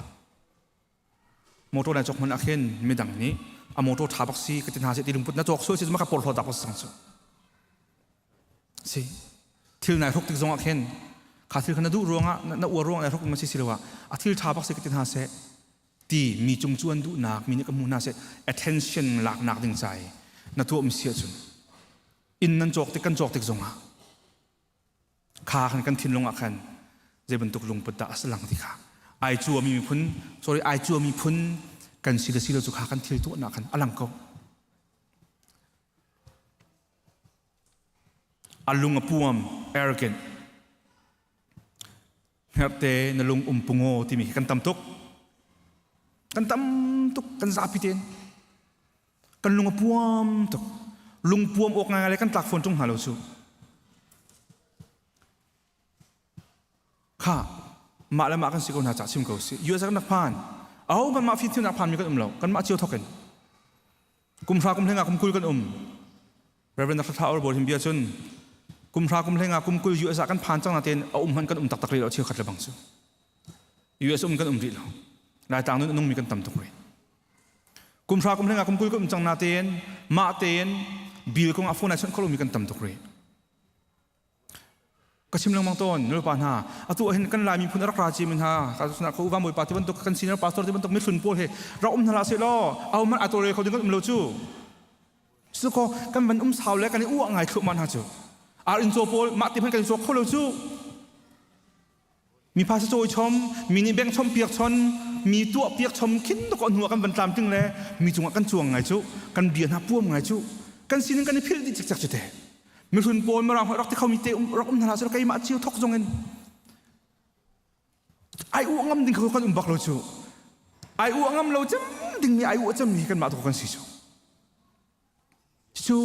Motor nai cawk hmanh ah khin midang nih a motor ṭha bak si ka ti hna seh ti lungput na cawk sual si cu maka porhlawt dak sang cu. Si thil nai hruk tik zong ah khin kha thil kha na duh ruangah na uar ruangah nai hruk ma si si lo ah a thil ṭha bak si ka ti hna seh ti mi cung cu an duhnak mi nih ka hmu hna seh attention laknak ding ca i na tuah mi si ahcun inn nan cawk tik kan cawk tik zongah. Kha khan kan thinlung ah khan zei bantuk lungput dah a si lang ti kha ai cuami miphun sorry ai cuami phun kan si le si lo cu kha kan thil tuahnak khan a lang ko. A lung a puam arrogant hngerhte na lung um pungaw timi khi kan tam tuk kan tam tuk kan zapi tein kan lung a puam tuk lung puam awk ngai le kan tlak fawn ṭung hna lo cu Kha mah le mah kan si ko hna cah chim ko si. US ah kan rak phan. Aho kan mah fimthiamnak phan mi kan um lo. Kan mah cio thok in. Kum hra kum hlenga kum 20 kan um. Reverend Dr. Tha Or Bor hin bia cun kum hra kum hlenga kum 20 US ah kan phan cang na tein a um hman kan um taktak rih lo cheu khat le bang cu. US um kan um rih lo. Laitlang nun nung mi kan tam tuk rih. Kum hra kum hlenga kum 20 kan um cang na tein mah tein bil kong a phone ai chawnh kho lo mi kan tam tuk rih. Ka chim lengmang tawn nulepa hna atu ah hin kan Lai miphun a rak ra cimi hna ka ko uva bawipa ti bantuk kan senior pastor ti bantuk mihlun pawl he rak um hna hlah seh law aho hmanh aa tawlrel kho ding kan um lo cu cu ko kan van um sau le kan i uah ngai thluahmah hna cu ar in caw pawl mah ti hmanh kan i cawk kho lo cu Mi phaisa cawi chom, mi nih beng chom piak chon, mi tuah piak chom khin ko hnu ah kan van tlamtling le mi cungah kan cuang ngai cu, kan bia hna puam ngai cu, kan sining kan i philh dih cikcek cu te. Mihlun pawl mirang rak ti khomi te rak um hna hlah seh keimah cio thok zong in ai u ngam ding kho kan um bak lo cu. Ai u ngam lo cem ding mi ai u cem mi kan mah tu kan si cu. Cu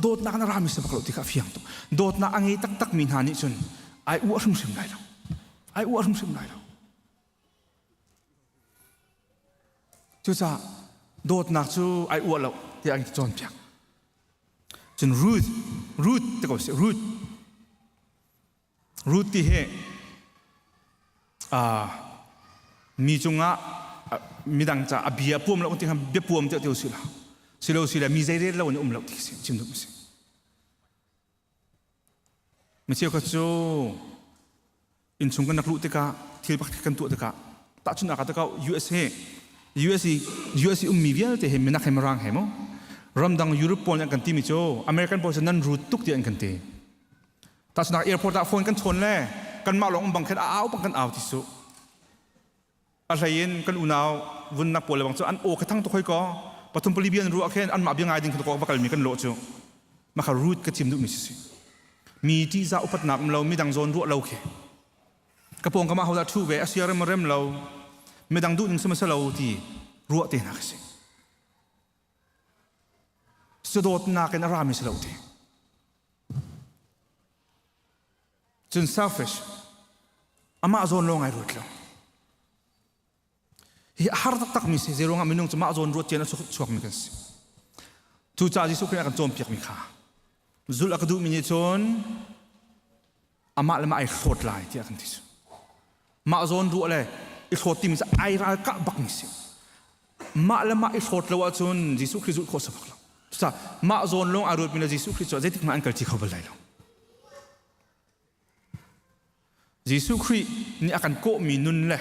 dawtnak na rami si bak lo ti kha a fiang tuk. Dawtnak a ngei taktak mi hna nih cun ai uah hrimhrim lai lo. Ai uah hrimhrim lai lo. Cucaah dawtnak cu ai uah lo tiah an cawnpiak. Cun Ruth, Ruth ti ko si, Ruth. Ruth ti hi mi cungah midang ca a bia puam lo ti kha bia puam tiah ti si la si lo si le mi zei rel lo in um lo ti si chim duh si mi cheukhat cu innchung kan rak luh tikah thil pakhat kan tuah tikah tahchunhnak ah tikah US he US i US i ummi vialte he minak he mirang he mu ramdang Europe pawl nih an kan timi cu American pawl cu nan rut tuk tiah an kan ti Tahchunak airport ah phone kan chawn le kanmah lawng um bang khin a au bang kan au ti su. A hlei in kan unau vunnak pawl le bang cu an aw kha thang tuk hoi ko. Pathum pali bian ruah khin anmah bia ngai ding khin ko va kalmi kan lawh cu. Maka root ka chim duhmi si si. Mi ṭihzah upatnak um lo, midang zawn ruah lo khi. Ka pawng kam ah hodah ṭhu ve, a sia rem rem lo, midang duh ning sihmanhsehlaw lo ti ruah te hna khi si. Cu dawtnak in a rami si lo ti. Cun selfish, amah zawn lawng ai ruat lo. Hi a har taktakmi si, zeiruangah minung cu mah zawn ruat cian a chuakmi kan si. Cucaah Jesuh Khrih a kan cawnpiakmi kha zulh a ka duhmi nih cun amah le mah ai hlawt lai tiah kan ti cu. Mah zawn ruah le i hlawt timi cu ai ralkah bakmi si. Mah le mah i hlawt lo ahcun Jesuh Khrih zulh khawh si bak lo. Cucaah mah zawn lawng ai ruatmi le Jesuh Khrih cu zeitik hmanh an kalṭi kho bal lai lo. Jesuh Khrih nih a kan kawhmi nun le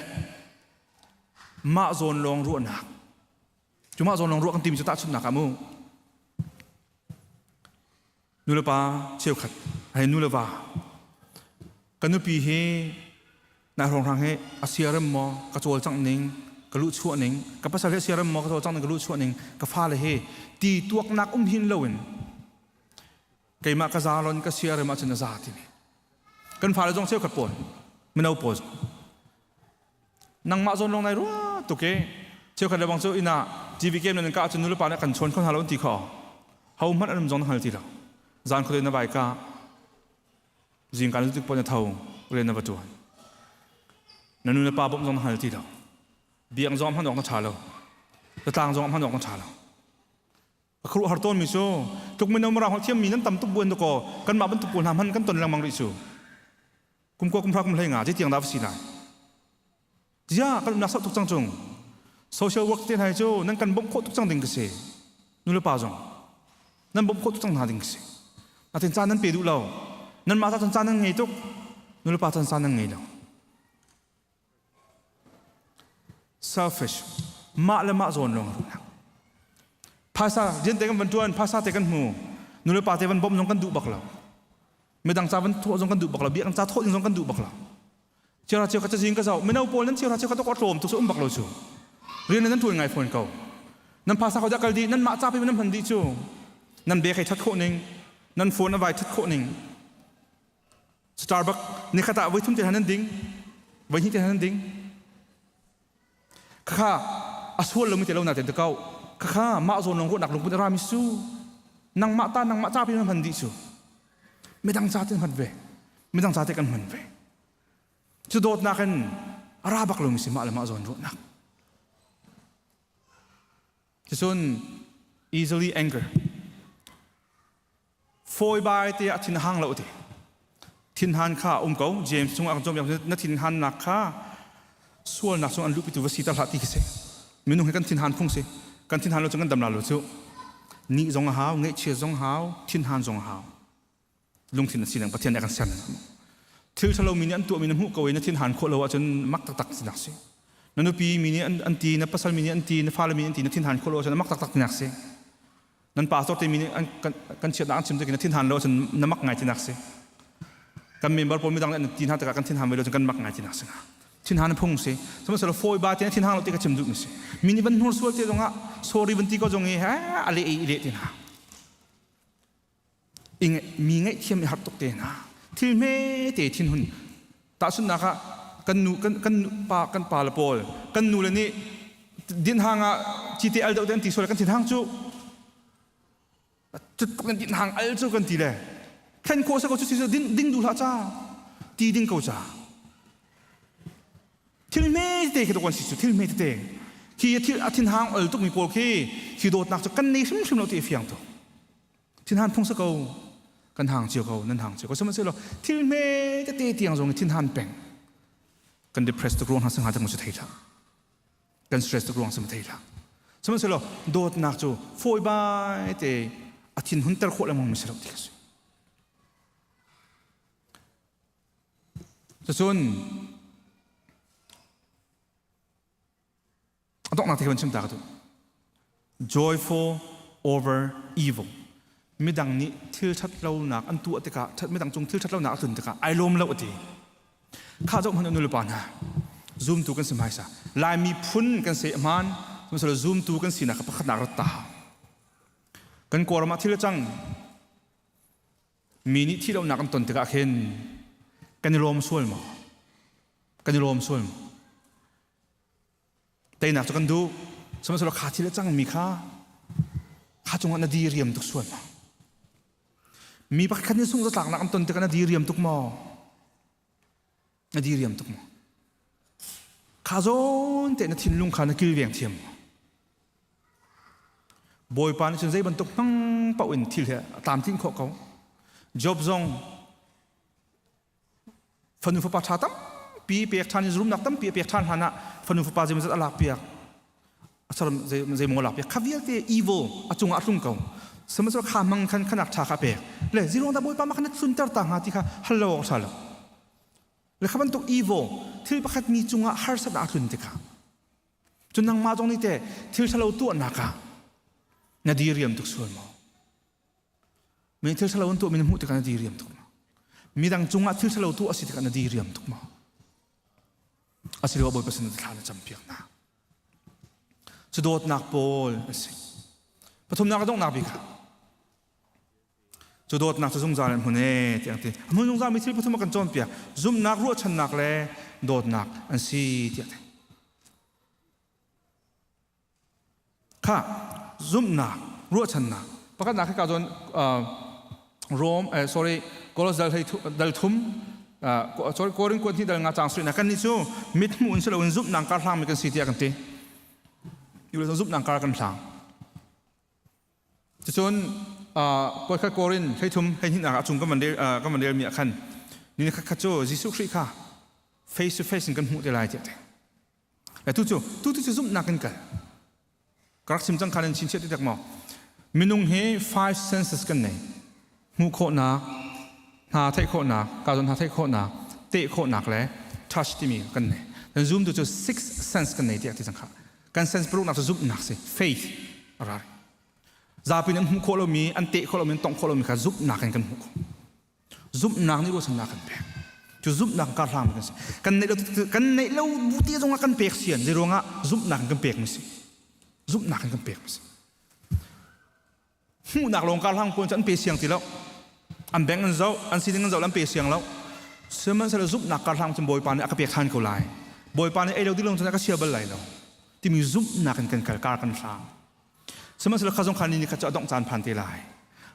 mah zawn lawng ruahnak cu mah zawn lawng ruah kan timi cu tahchunhnak ah mu nulepa cheukhat hei nu le va ka nupi hi nai hrawnghrang hi a siarem maw ka cawlcangh ning ka luhchuah ning ka pasal hi a siarem maw ka cawlcangh ning ka luhchuah ning ka fale hi ti tuaknak um hin loin keimah ka zalon ka siarem ahcun a za timi kan fale zong cheukhat pawl mino pawl nangmah zawn lawng nai rua tuk i cheukhat le bang cu inn ah TV game nan ka ahcun nulepa nih kan chawn kho hna lo an ti kho ho hmanh an um zong na hngal ti lo zan khuadei na vai ka zingka na tik pon na tho rian na va tuan na nu na pa bawmh zong na hngal ti lo biang zong hman awk na ṭha lo zatlang zong hman awk na ṭha lo a khuaruahhar tawnmi cu tluk mino mara holh thiammi nan tam tuk buan dakaw kanmah bantuk pawl hna hman kan ton lengmang rih cu kum kua kum hra kum hlei nga zeitiang dah va si lai zia kan umnak sau tuk cang cung social work te hna cu nan kan bawmh khawh tuk cang ding ka si nu le pa zong nan bawmh khawh tuk cang hna ding ka si natin caan nan pe duh lo nan mah ta cun caan nan ngei tuk nu le pa cun caan nan ngei lo Selfish. Mah le mah zawn lawng ruahnak. Phaisa rian te kan van tuan, phaisa te kan hmu. Nulepa te van bawmh zong kan duh bak lo. Midang ca van thawh zong kan duh bak lo, biakinn ca thawh ding zong kan duh bak lo. Chiara cheu kha cazin ka zoh, mino pawl nan chiara cheu kha tok a tlawm tuk cu um bak lo cu. Rian nan ṭuan ngai fawn ko. Nan phasa ko dah kal dih, nan mah ca pi nan hman dih cu. Nan bek hei that khawh ning, nan phone a vai that khawh ning. Starbucks nikhat ah voi thum te nan ding, voi hnih te nan ding. Khakha a sual lomi te lo na te kau. Khakha mah zawn lawng ruahnak lungput a rami su. Nangmah ta nangmah ca pi nan hman dih cu. Midang ca te hman ve. Midang ca te kan hman ve. Cu dawtnak in a ra bak lomi si mah le mah zawn ruahnak. Cucun easily anger. Fawi bai te a thin hang lo ti. Thinhan kha um ko. James chung ah kan na thinhannak kha sualnak chung an luhpitu va si ta hlah ti khi si. Minung hi kan thinhan phung si. Kan thinhan lo cu kan dam la lo cu. Nih zong a hau, ngaihchia zong hau, thinhan zong a hau. Lungthin a si nang Pathian nih a kan ser Thil ṭhalo mi nih an tuahmi na hmuh ko i na thinhan khawh lo ahcun mak taktak sinak si. Na nupi mi nih an ti, na pasal mi nih an ti, na fale mi nih an ti, na thinhan khawh lo ahcun mak taktak tinak si. Nan pastor te mi nih kan chiatnak an chim tik na thinhan lo ahcun na mak ngai tinak si. Kan member pawl midang nih an ti hna tikah kan thinhan ve lo cun kan mak ngai tinak si. Thinhan phung si. Sihmanhsehlaw fawi ba te thinhang lo ti ka chim duh mi si. Mi nih van hnur sual te zongah sorry van ti ko zong i he a le i le ti hna. Mi ngaihthiam i har tuk te hna thil hme te thinhun tahchunhnak ah kan nu kan kan pa kan pa le pawl kan nu le nih din hang ah cite al deuh te an ti sual kan thin hang cu cut kan din hang al cu kan ti le thlen khawh sa ko cu si ding ding duh hlah ca ti ding ko ca Thil hme tete khi kan si cu thil hme tete khi thil a thinhang ol tukmi pawl khi khi dawtnak cu kan nei hrimhrim lo ti a fiang tuk. Thinhan phung sa ko kan hang cio ko nan hang cio ko sihmanhsehlaw thil hme tete tiang zong in thinhan peng kan depress tuk ruang hna sangha tak mu thei hlah kan stress tuk ruang sam thei hlah sihmanhsehlaw dawtnak cu fawi bai te a thin hun ter khawh lengmang mi si lo ti ka si. Cucun a donghnak te kan chim ta ka duh. Joyful over evil. Midang nih thil ṭhat lonak an tuah tikah, midang cung thil ṭhat lonak a tlun tikah ai lawm lo a ti. Kha zoh hmanh nu le pa hna. Zumtu kan si hmaisa. Laimi phun kan si hmaan, sihmanhsehlaw zumtu kan sinak kha pakhatnak rat ta. Kan Kawlram ah thil a cang. Mi nih thihlohnak an ton tikah khin kan i lawm sual maw? Kan i lawm sual maw? Teinak cu kan duh. Sihmanhsehlaw kha thil a cangmi kha kha cungah na diriam tuk sual maw? Mi pakhat nih sungh zatlaknak an ton tikah na diriam tuk maw? Na diriam tuk maw? Kha zawn te na thinlung kha na kilveng thiam maw? Bawipa nih cun zei bantuk hmang paoh in thil he a tlamtlinh khawh ko. Job zong fanu fapa ṭha tampi pek ṭhan in zurumnak tampi a pek ṭhan hlan ah fanu fapa zeimawzat a lak piak asaram zeimaw lak piak kha vialte evil a cungah a tlung ko sihmanhsehlaw kha hmang khan khanak ṭha kha a pek le zirong dah Bawipa mah khan na tlunter ta hnga ti kha hal lo awk ṭha lo le kha bantuk evil thil pakhat mi cungah harsatnak a tlun tikah Cun nangmah zong nih teh thil ṭhalo tuahnak ah na diriam tuk sual maw? Mi thil ṭhalo an tuahmi na hmuh tikah na diriam tuk maw? Midang cungah thil ṭhalo tuah a si tikah na diriam tuk maw? Asiloah Bawipa sin thla na campiak hna. Cu dawtnak pawl a si. Pathumnak a donghnak bik ah Cu dawtnak cu zungzal in hmun ee tiah an ti. A hmun zungzal mi thil pathum a kan cawnpiak. Zumhnak, ruahchannak le dawtnak an si tiah a ti. Kha zumhnak, ruahchannak. Pakhatnak hika cun Rome sorry Kolos dal dal thum sorry Korin kuan hnih dal nga cang suina kan nih cu mit hmuh in si loin zumhnak kar hlangmi kan si tiah kan ti. Zumhnak kar kan hlang. Cucun kawikhat Korin 13 hleihnih ah a cung kan van rel kan van relmi ah khan ni khat khat cu Jesuh Khrih kha face to face in kan hmuh te lai tiah ti. Le tu cu tu tu cu zumhnak in kal. Ka rak chim cang kha nan chinchiah ti tak maw? Minung hi five senses kan nei. Hmuh khawhnak, hna theih khawhnak, ka zawn hna theih khawhnak, teh khawhnak le touch timi kan nei. Kan zoom tu cu six sense kan nei tiah ti cang kha. Kan sense paruknak cu zumhnak si, faith a rar. Zapi nih an hmuh khawh lomi, an teh khawh lomi, an tongh khawh lomi kha zumhnak in kan hmuh khawh. Zumhnak nih ruahchannak kan pek. Cu zumhnak kar hlang kan si. Kan neih lo kan neih lo bu te zongah kan pek sian zei ruangah zumhnak kan pek mi si. Zumhnak kan pek mi si. Hmuhnak lawng kar hlang pawn cu an pe siang ti lo. An beng an zoh, an sining an zoh an pe siang lo. Sihmanhsehlaw zumhnak kar hlang cun Bawipa nih a ka pek than ko lai. Bawipa nih ei lo ding lawng cun a ka chia bal lai lo. Timi zumhnak in kan kal kar kan hlang. Sihmanhsehlaw kha zong kha ni ni khat cu a dongh caan phan te lai.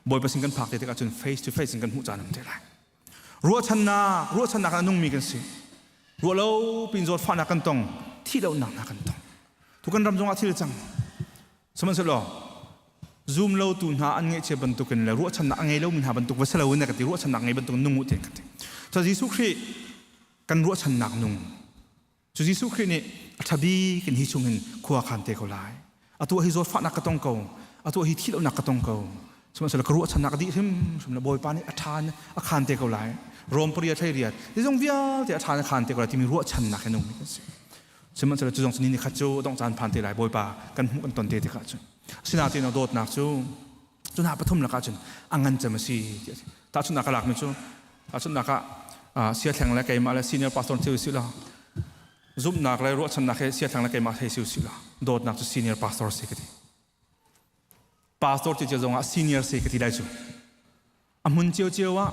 Bawipa sin kan phak te tikah cun face to face in kan hmuh caan um te lai. Ruahchannak, ruahchannak a nungmi kan si. Ruah lo pin zawtfahnak kan tong, thih lonak hna kan tong. Tu kan ram zongah thil cang. Sihmanhsehlaw zum lo tu hna an ngaihchia bantukin le ruahchannak a ngei lomi hna bantuk va si lo in ka ti ruahchannak ngei bantuk nung u ti ka ti. So Jesuh Khrih kan ruahchannak nung Cu Jesuh Khrih nih a ṭha bik in hi chungin khua khan te ko lai. Atu hi zawtfahnak ka tong ko. Atu hi thihlohnak ka tong ko. Sihmanhsehlaw ka ruahchannak a dih hrimhrim le Bawipa nih a ṭha in a khan te ko lai. Rom pariat hlei riat zong vialte a ṭha in a khan te ko lai timi ruahchannak he nungmi kan si. Sihmanhsehlaw cu zong cu ni nikhat cu dongh caan phan te lai Bawipa kan hmuh kan ton te tikah cun. Asinain dawtnak cu cu hna pathum lakah cun a ngan cem a si ti a si. Tahchunhnak ka lakmi cu tahchunhnak ah siathleng le keimah le senior pastor si usih law zumhnak le ruahchannak he siathleng le keimah hei si usih law dawtnak cu senior pastor si ka ti. Pastor ti cio zongah senior si ka ti lai cu. A hmun ciocio ah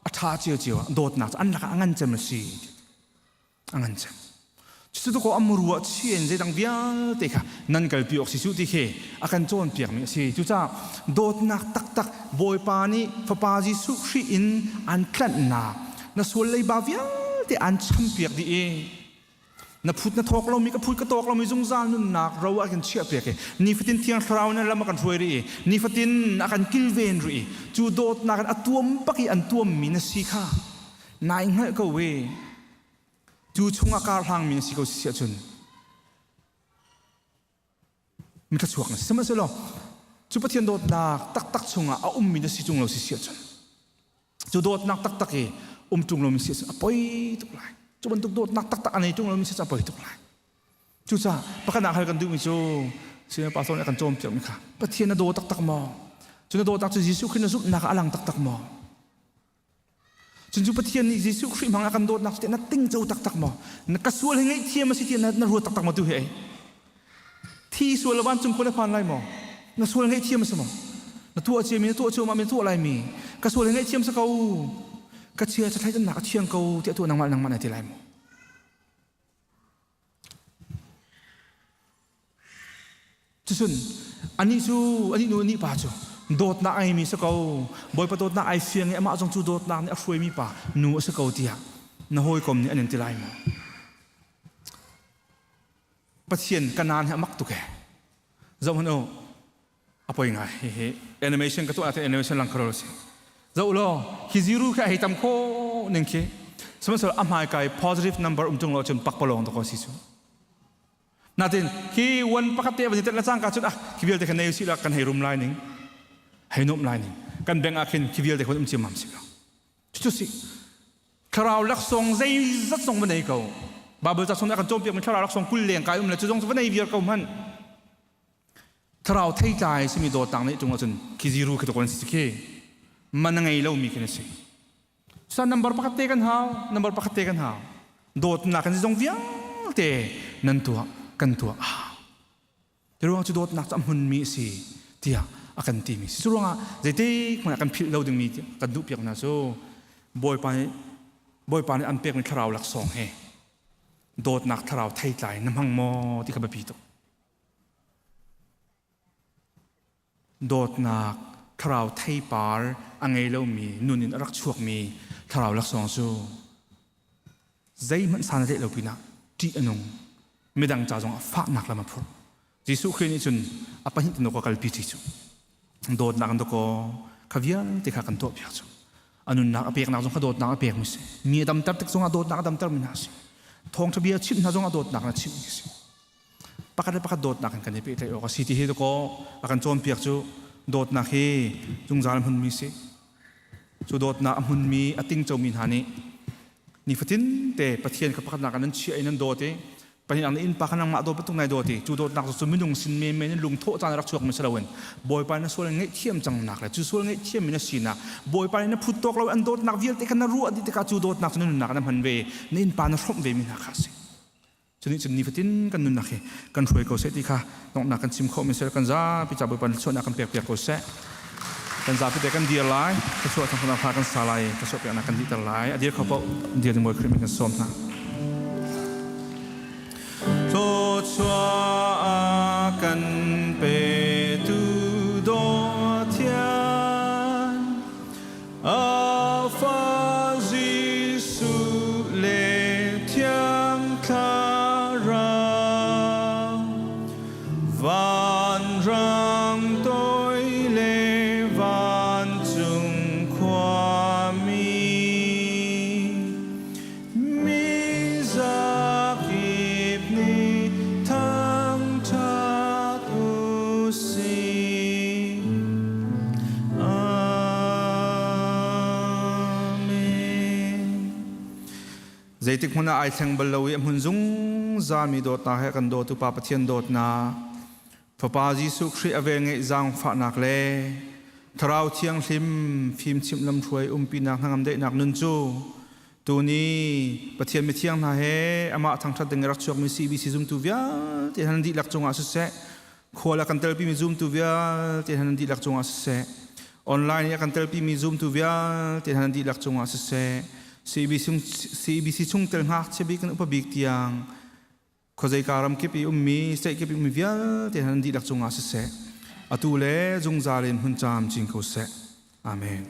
a ṭha ciocio ah dawtnak cu an lakah a ngan cem a si. A ngan cem. Cucu ko amru ah chien zeidang vialte kha nan kalpi awk si cu ti khi a kan cawnpiakmi a si. Cucaah dawtnak taktak Bawipa nih Fapa Jesuh Khrih in an tlanhnak na sual leiba vialte an champiak dih i na phut na thawk lomi ka phut ka tawk lomi zungzal nunnak ro a kan chiahpiak i nifatin Thiang Thlarau in lam a kan hruai rih i nifatin a kan kilven rih i cu dawtnak in a tuam bak i an tuammi na si kha nai hngalh ko we. Cu chungah kar hlangmi na si ko si ahcun mithluachuak na si. Sihmanhsehlaw cu Pathian dawtnak taktak chungah a ummi na si tung lo si si ahcun cu dawtnak taktak i um ṭung lomi si ahcun a poi tuk lai. Cu bantuk dawtnak taktak a nei ṭung lomi si ahcun a poi tuk lai. Cucaah pakhatnak hal kan duhmi cu Senior Pastor nih a kan cawnpiakmi kha Pathian na daw taktak maw? Cu na dawtnak cu Jesuh Khrih na zumhnak ah a lang taktak maw? Cun cu Pathian nih Jesuh Khrih hmang a kan dawtnak cu na tingco taktak maw? Na ka sual hi ngaihthiam a si tiah na ruat taktak maw tu hi ei? Thi sual lo vancung khua na phan lai maw? Na sual ngaihthiam a si maw? Na tuah ciami na tuah cuahmah mi na tuah lai mi ka sual hi ngaihthiam si ko ka chia thlaidannak a thiang ko tiah tuah nangmah nangmah na ti lai maw? Cucun anih cu anih nu anih pa cu dawtnak a ngeimi si ko Bawipa dawtnak ai fiang i amah zong cu dawtnak nih a hruaimi pa nu a si ko tiah na hawikom nih an in ti lai maw? Pathian kanaan hi a mak tuk ee. Zoh hmanh u a poi ngai hihi animation ka tuah ahcun animation lang kho lo si. Zoh law hi zero khi a hei tam kho ning khi sihmanhsehlaw a hmaikai positive number um tung lo cun pakpalawng dawk si cu. Natin hi wan pakhat te van i tet le cangka cun ah khi vialte kha nei usih la kan hei rum lai ning hei nuam lai ning kan bank ah khin khi vialte kha um ciammam si lo cucu si thlarau laksawng zeizat zong va nei ko Bible ca chung ah kan cawnpiak mi thlarau laksawng 20 leng kai um le cu zong cu va nei viar ko hmanh thlarau theitlai simi dawtnak nih tung ahcun khi ziru khi to si khi man a ngei lomi khi na si Sa number pakhat te kan hau, number pakhat te kan hau. Dawtnak kan zong vialte nan tuah, kan tuah. Ah. Ruang cu dawtnak cu a hmunmi a si tiah a kan timi si. Cu ruangah zeitik hmanh ah kan philh lo dingmi kan duh piak hna cu Bawipa nih Bawipa nih an pekmi thlarau laksawng he dawtnak thlarau theitlai na hmang maw ti kha biapi tuk. Dawtnak thlarau theipar a ngei lomi nun in a rak chuakmi thlarau laksawng cu zeihmanh san a tlaih lo pinah ṭih a nung. Midang ca zongah fahnak lam a phurh. Jesuh Khrih nih cun a pahnih te ka kalpi ti cu dawtnak in dakaw kha vialte kha kan tuahpiak cu a nunnak a peknak zong kha dawtnak a pekmi si mi a damter tik zongah dawtnak a damtermi hna a si thawngṭha bia chimh hna zongah dawtnak na chimhmi a si pakhat le pakhat dawtnak in kan i pehtlaih awk a si ti hi dakaw a kan cawnpiak cu dawtnak hi zungzal hmunmi si cu dawtnak a hmunmi a tingcomi hna nih nifatin te Pathian kha pakhatnak ah nan chiah i nan dawt i. Pahnihnak na innpa kha nangmah dawt bantuk nai dawt i cu dawtnak cu minung sin menmen in lungthawh caan rak chuakmi si loin Bawipa na sual ngaihthiam cangnak le cu sual ngaihthiammi na sinak Bawipa nih na phut tawk lo an dawtnak vialte kha na ruah dih tikah cu dawtnak cu na nunnak na hman ve na innpa na hrawmh ve mi hna kha a si. Cu nih cun nifatin kan nunnak hi kan hruai ko seh ti kha donghnak kan chim khawhmi seh kan zapi ca Bawipa nih kan pek piak ko seh. Kan zapi te kan dir lai, thluachuah thangthatnak hla kan sa lai, thluachuah peknak kan dihter lai. A dir kho paoh dir ding Bawi Khrih min kan sawm hna. Thluachuah kan petu dawthian A fa Jesuh le Thiang Thlarau vanrang toi le vancung khuami mi zakip nih thangṭhat u sih. Amen. Zeitik hmun ah ai thleng bal lo i a hmun zungzalmi dawtnak he kan dawtu Pa Pathian dawtnak, Fapa Jesuh Khrih a velngeih zaangfahnak le Thlarau Thianghlim fimchimh lamhruai umpinak hnangam daihnak nun cu tuni Pathian mithiang hna he amah thangṭhat ding i rak chuakmi CBC zumtu vialte hna nan dihlak cungah siseh, khual a kan telpimi zumtu vialte hna nan dihlak cungah siseh, online i a kan telpimi zumtu vialte hna nan dihlak cungah siseh, CBC chungtel ngakchia bik in upa bik tiang khuazeika ram kip i ummi state kip i ummi vialte hna nan dihlak cungah siseh, atu le zungzal in hun caam cin ko seh. Amen.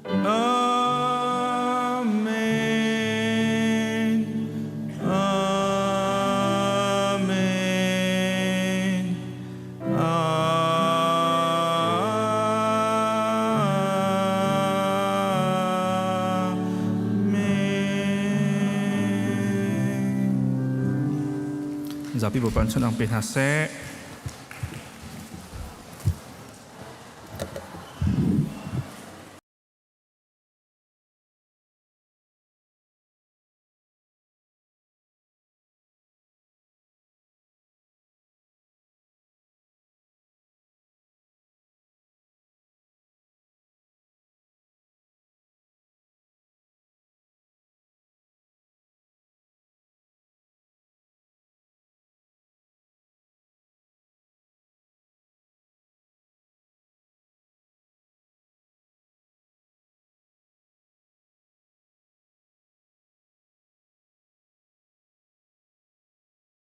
Amen. Amen. Amen. Zapi Bawipa an chun ang pe hna seh.